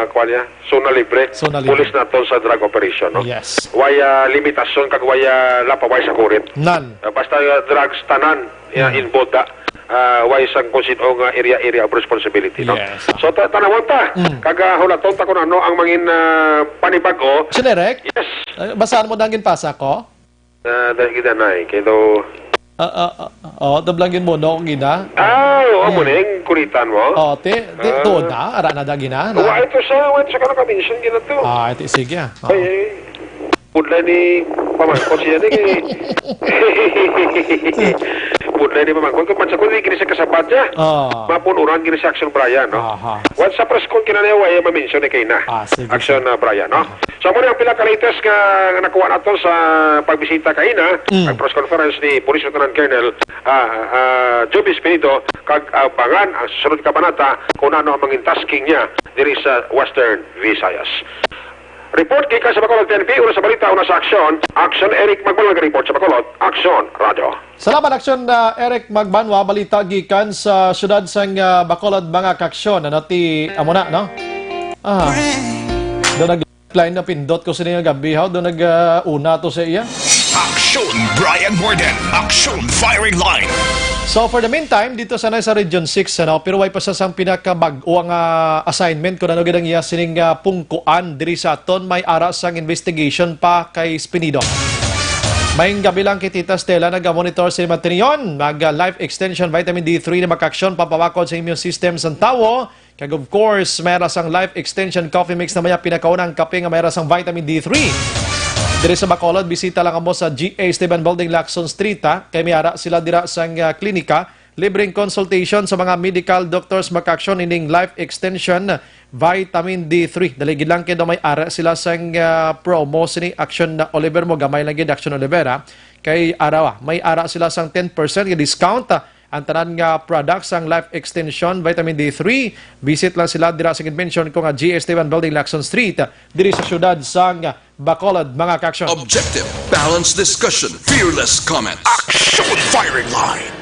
kuan niya, zona libre. Zona libre. Pulis naton sa drug operation, no? Yes. Way, ah, limitasyon kag way, ah, lapaway sa kurit. Nan. Ah, basta, ah, drugs, tanan, ya, Mm. involved, ah, ah, way sang kung sino nga area, area of responsibility, no? Yes, ah. So, ta-, tanawon ta, Mm. kag, ah, hulaton ta kung ano ang mangin, ah, panibago. Sino, Rek? Yes. Eh, basahan mo na ang ginpasa ko? Ah, dahil gid anay, kay daw Ah, ah, ah, oh, tablangin mo, no, gina? Ah, oo, Ah. mo na yung kulitan mo? Oh, ti, ti, Ah. tuod na, ara na da, gina, na. Wa, ito sa, wa, sa kanang kamension, gina to. Ah, ito, sige, ah. Oh. Ay, ay. Budlay ni pamangkot siya ni. Budlay ni pamangkot. Kung pansa ko, di gini siya kasabat niya. Ah. Mapunuran gini siya Action Brian, no? Aha. Once sa press con, kinanay, wa, eh, ma-mention ni Kayna. Ah, sige, Action, sige. ah, Brian, no? Aha. So, amo ni ang pila ka latest nga, nga nakuha nato sa pagbisita kay ina, Mm. ang press conference ni Police Lieutenant Colonel, ah, ah, Joby Espinido, kag abangan ang susunod kabanata kung ano ang mangin tasking niya diri sa Western Visayas. Report gikan sa Bacolod P N P, una sa balita, una sa aksyon. Aksyon, Eric Magbanwa, report sa Bacolod. Aksyon, Radyo. Salamat, Aksyon, ah, Eric Magbanwa. Balita gikan sa siyudad sang, ah, Bacolod, mga kaaksyon. Ano ti, amo na, no? Ah. Do nag-line na pindot ko sini nga gabi, ha? Do nag, ah, una to sa iya. Aksyon, Brian Morden. Aksyon, Firing Line. So, for the meantime, dito sa, sa Region six, ano, pero way pa sa sang pinakabag-o nga assignment kung ano gid ang iya sining, ah, pungkuan diri sa aton, may ara sang investigation pa kay Spinido. Maayong gabi lang kay Tita Stella, naga-monitor sa Matinion. Mag, ah, Life Extension Vitamin D three na makaaksyon, pampabakod sa immune system sang tawo. Kag of course, may ara sang Life Extension Coffee Mix na may pinakaunang kape nga may ara sang Vitamin D three. Diri sa Bacolod, bisita lang mo sa G A Esteban Building, Lacson Street, ha? Kay may ara sila dira sang, ah, klinika. Libreng consultation sa mga medical doctors, makaaksyon ining Life Extension Vitamin D three. Dali gid lang kay daw may ara sila sang, ah, promo sini, Action Oliver mo, gamay lang gid, Action Oliver, ha. Kay ara, ah, may ara sila sang ten percent nga discount, ah, ang tanan nga products sang Life Extension Vitamin D three. Visit lang sila dira sa mention ko nga G A Esteban Building, Lacson Street, ah, diri sa siyudad sang Bacolod, mga kaaksyon. Objective, balanced discussion, fearless comments. Action Firing Line.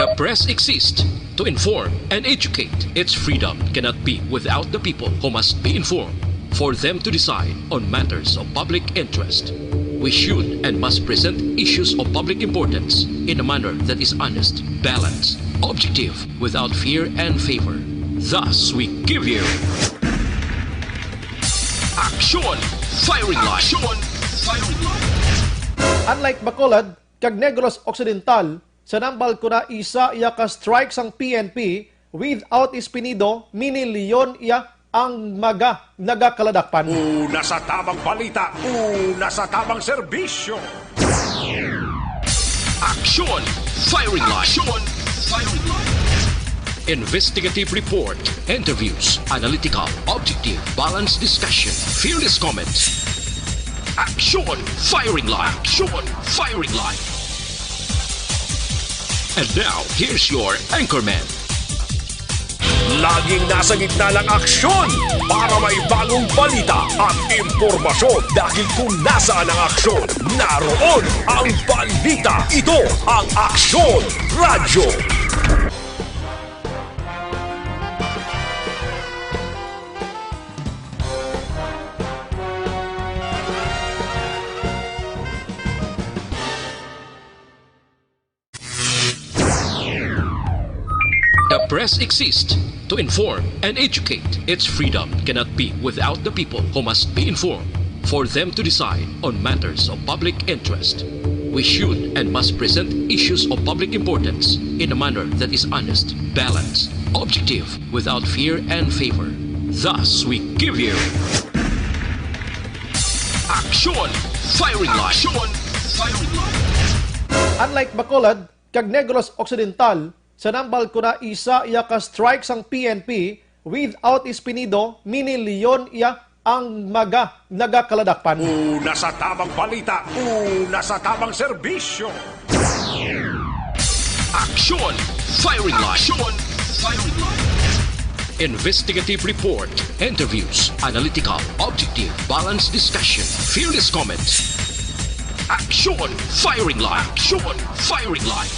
The press exists to inform and educate. Its freedom cannot be without the people, who must be informed for them to decide on matters of public interest. We should and must present issues of public importance in a manner that is honest, balanced, objective, without fear and favor. Thus, we give you Action Firing Line. Action Firing Line. Unlike Bacolod kag Negros Occidental, sa nambal ko na isa iya ka strike sang P N P, without Espinido, minilyon iya ang mga nagakaladakpan. Una sa tabang balita, una sa tabang serbisyo. Action Firing Line. Action Firing Line. Investigative report, interviews, analytical, objective, balanced discussion, fearless comments. Action Firing Line. Action Firing Line. And now, here's your anchorman. Laging nasa gitna ng aksyon para may bagong balita at impormasyon, dahil kung nasaan ang aksyon, naroon ang balita. Ito ang Aksyon Radyo. The press exists to inform and educate. Its freedom cannot be without the people, who must be informed for them to decide on matters of public interest. We should and must present issues of public importance in a manner that is honest, balanced, objective, without fear and favor. Thus, we give you Action Firing Line. Action Firing Line. Unlike Bacolod kag Negros Occidental, sa nambal ko na isa iya ka strike sang P N P, without Espinido, minilyon iya ang mga nagakaladakpan. Una sa tabang balita, una sa tabang serbisyo. Action Firing Line. Action Firing Line. Investigative report, interviews, analytical, objective, balanced discussion, fearless comments. Action Firing Line. Action Firing Line.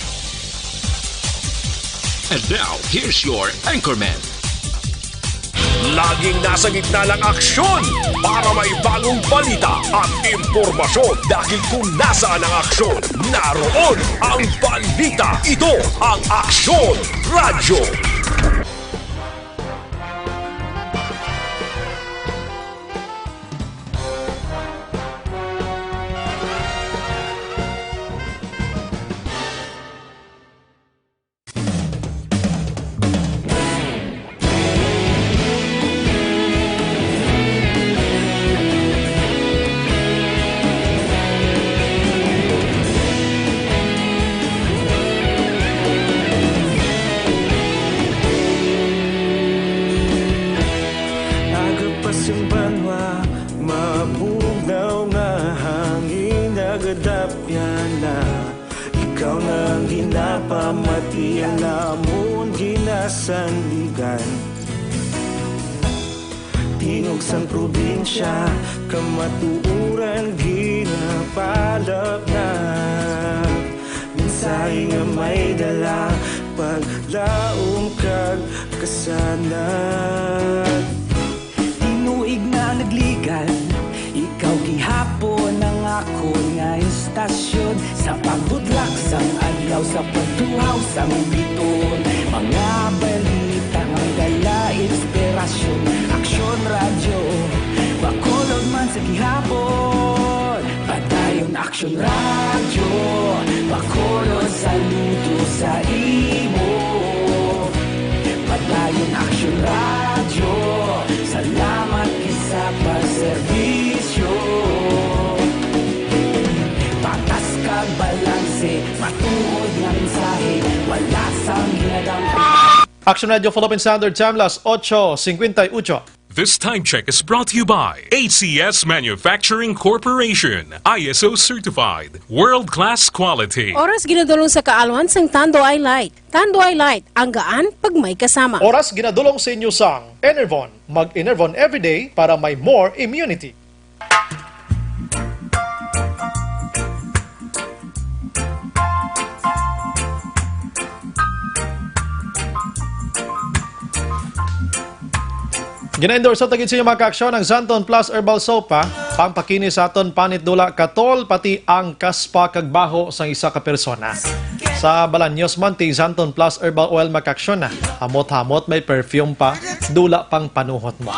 And now, here's your anchorman. Laging nasa gitna ng aksyon para may bagong balita at impormasyon, dahil kung nasaan ang aksyon, naroon ang balita. Ito ang Aksyon Radyo. Piana, ikaw na ang ginapamati, ang amon ginasandigan. Tingog sang probinsya, kamatuoran ginapalapnag. Mensahe nga may dala, paglaom kag kasanag. Tinuig na nagligan, ikaw gihapon ang akon nga istasyon. Sa pagbudlak sang adlaw, sa pagtuhaw sang biton, mga balita nga dala inspirasyon. Aksyon Radyo, Bacolod man sa gihapon. Padayon Aksyon Radyo, Bacolod, saludo sa imo. Padayon Aksyon Radyo, salamat kisa pa serbisyo. Patas kag balanse, matuod nga mensahe, wala sang ginadampi. Action Radio Philippine Standard Time, las ocho cincuenta y ocho. This time check is brought to you by A C S Manufacturing Corporation, I S O certified, world-class quality. Oras ginadulong sa kaalwan sang Tanduay Light. Tanduay Light, ang gaan pag may kasama. Oras ginadulong sa inyo sang Enervon. Mag-Enervon everyday para may more immunity. Gina-endorse ta gid sa inyo, mga kaaksyon, ang Xanthone Plus Herbal Soap, ha? Pampakinis sa aton panit, dula, katol, pati ang kaspa kag baho sang isa ka persona. Sa Balaños man, ti Xanthone Plus Herbal Oil, mga kaaksyon, ha? Hamot-hamot, may perfume pa, dula pang panuhot mo.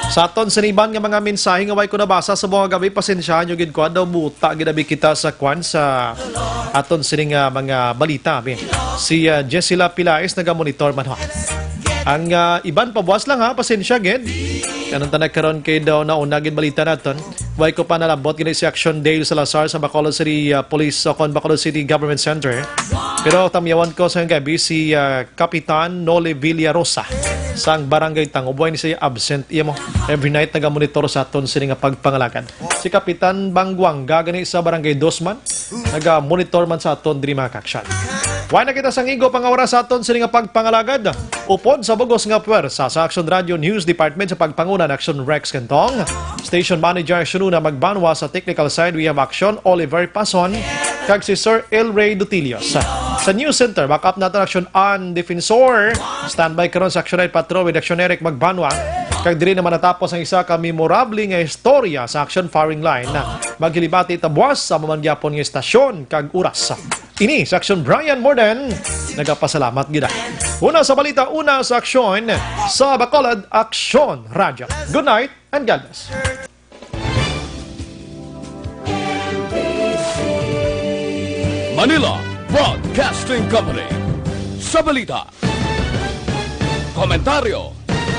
Sa aton siniban nga mga mensahe nga way ko nabasa sa mga gabi, pasensyahan nyo gid ko, daw buta gid abi kita sa kwan, sa aton sining, ah, mga balita, abi. Si, ah, Jessila Pilais nagamonitor man, ha. Ang, ah, iban pabuas lang, ha, pasensya gid. Kanang tanag karon kay daw nauna gid balita naton. Way ko pa nalabot gid si Action Dale Salazar sa Bacolod City, ah, Police, o kon Bacolod City Government Center. Pero tamyawan ko sa gabi si, ah, Kapitan Noli Villarosa sang Barangay Tangob. Way ni siya absent, iya mo. Every night nagamonitor sa aton sini nga pagpangalagad. Si Kapitan Bangguanga gani sa Barangay Dos man, naga-monitor man sa aton diri, mga kaaksyon. Way na kita sang igo pa nga oras sa aton sini nga pagpangalagad. Upod sa bugos nga puwersa sa Action Radio News Department sa pagpanguna ni Action Rex Cantong, Station Manager Shununa Magbanwa, sa technical side we have Action Oliver Pason, kag si Sir El Rey Dutilios. Sa News Center, backup naton Action An Defensor. Standby karon sa Action Night Patrol with Action Eric Magbanwa. Kag diri naman natapos ang isa ka memorable nga istorya sa Action Firing Line. Maghilibati ta buwas, sama man gyapon nga istasyon kag oras. Ini sa Action Brian Morden. Nagapasalamat gid. Una sa balita, una sa aksyon, sa Bacolod Aksyon Radyo. Good night and God bless. Manila Broadcasting Company. Sa balita, komentaryo,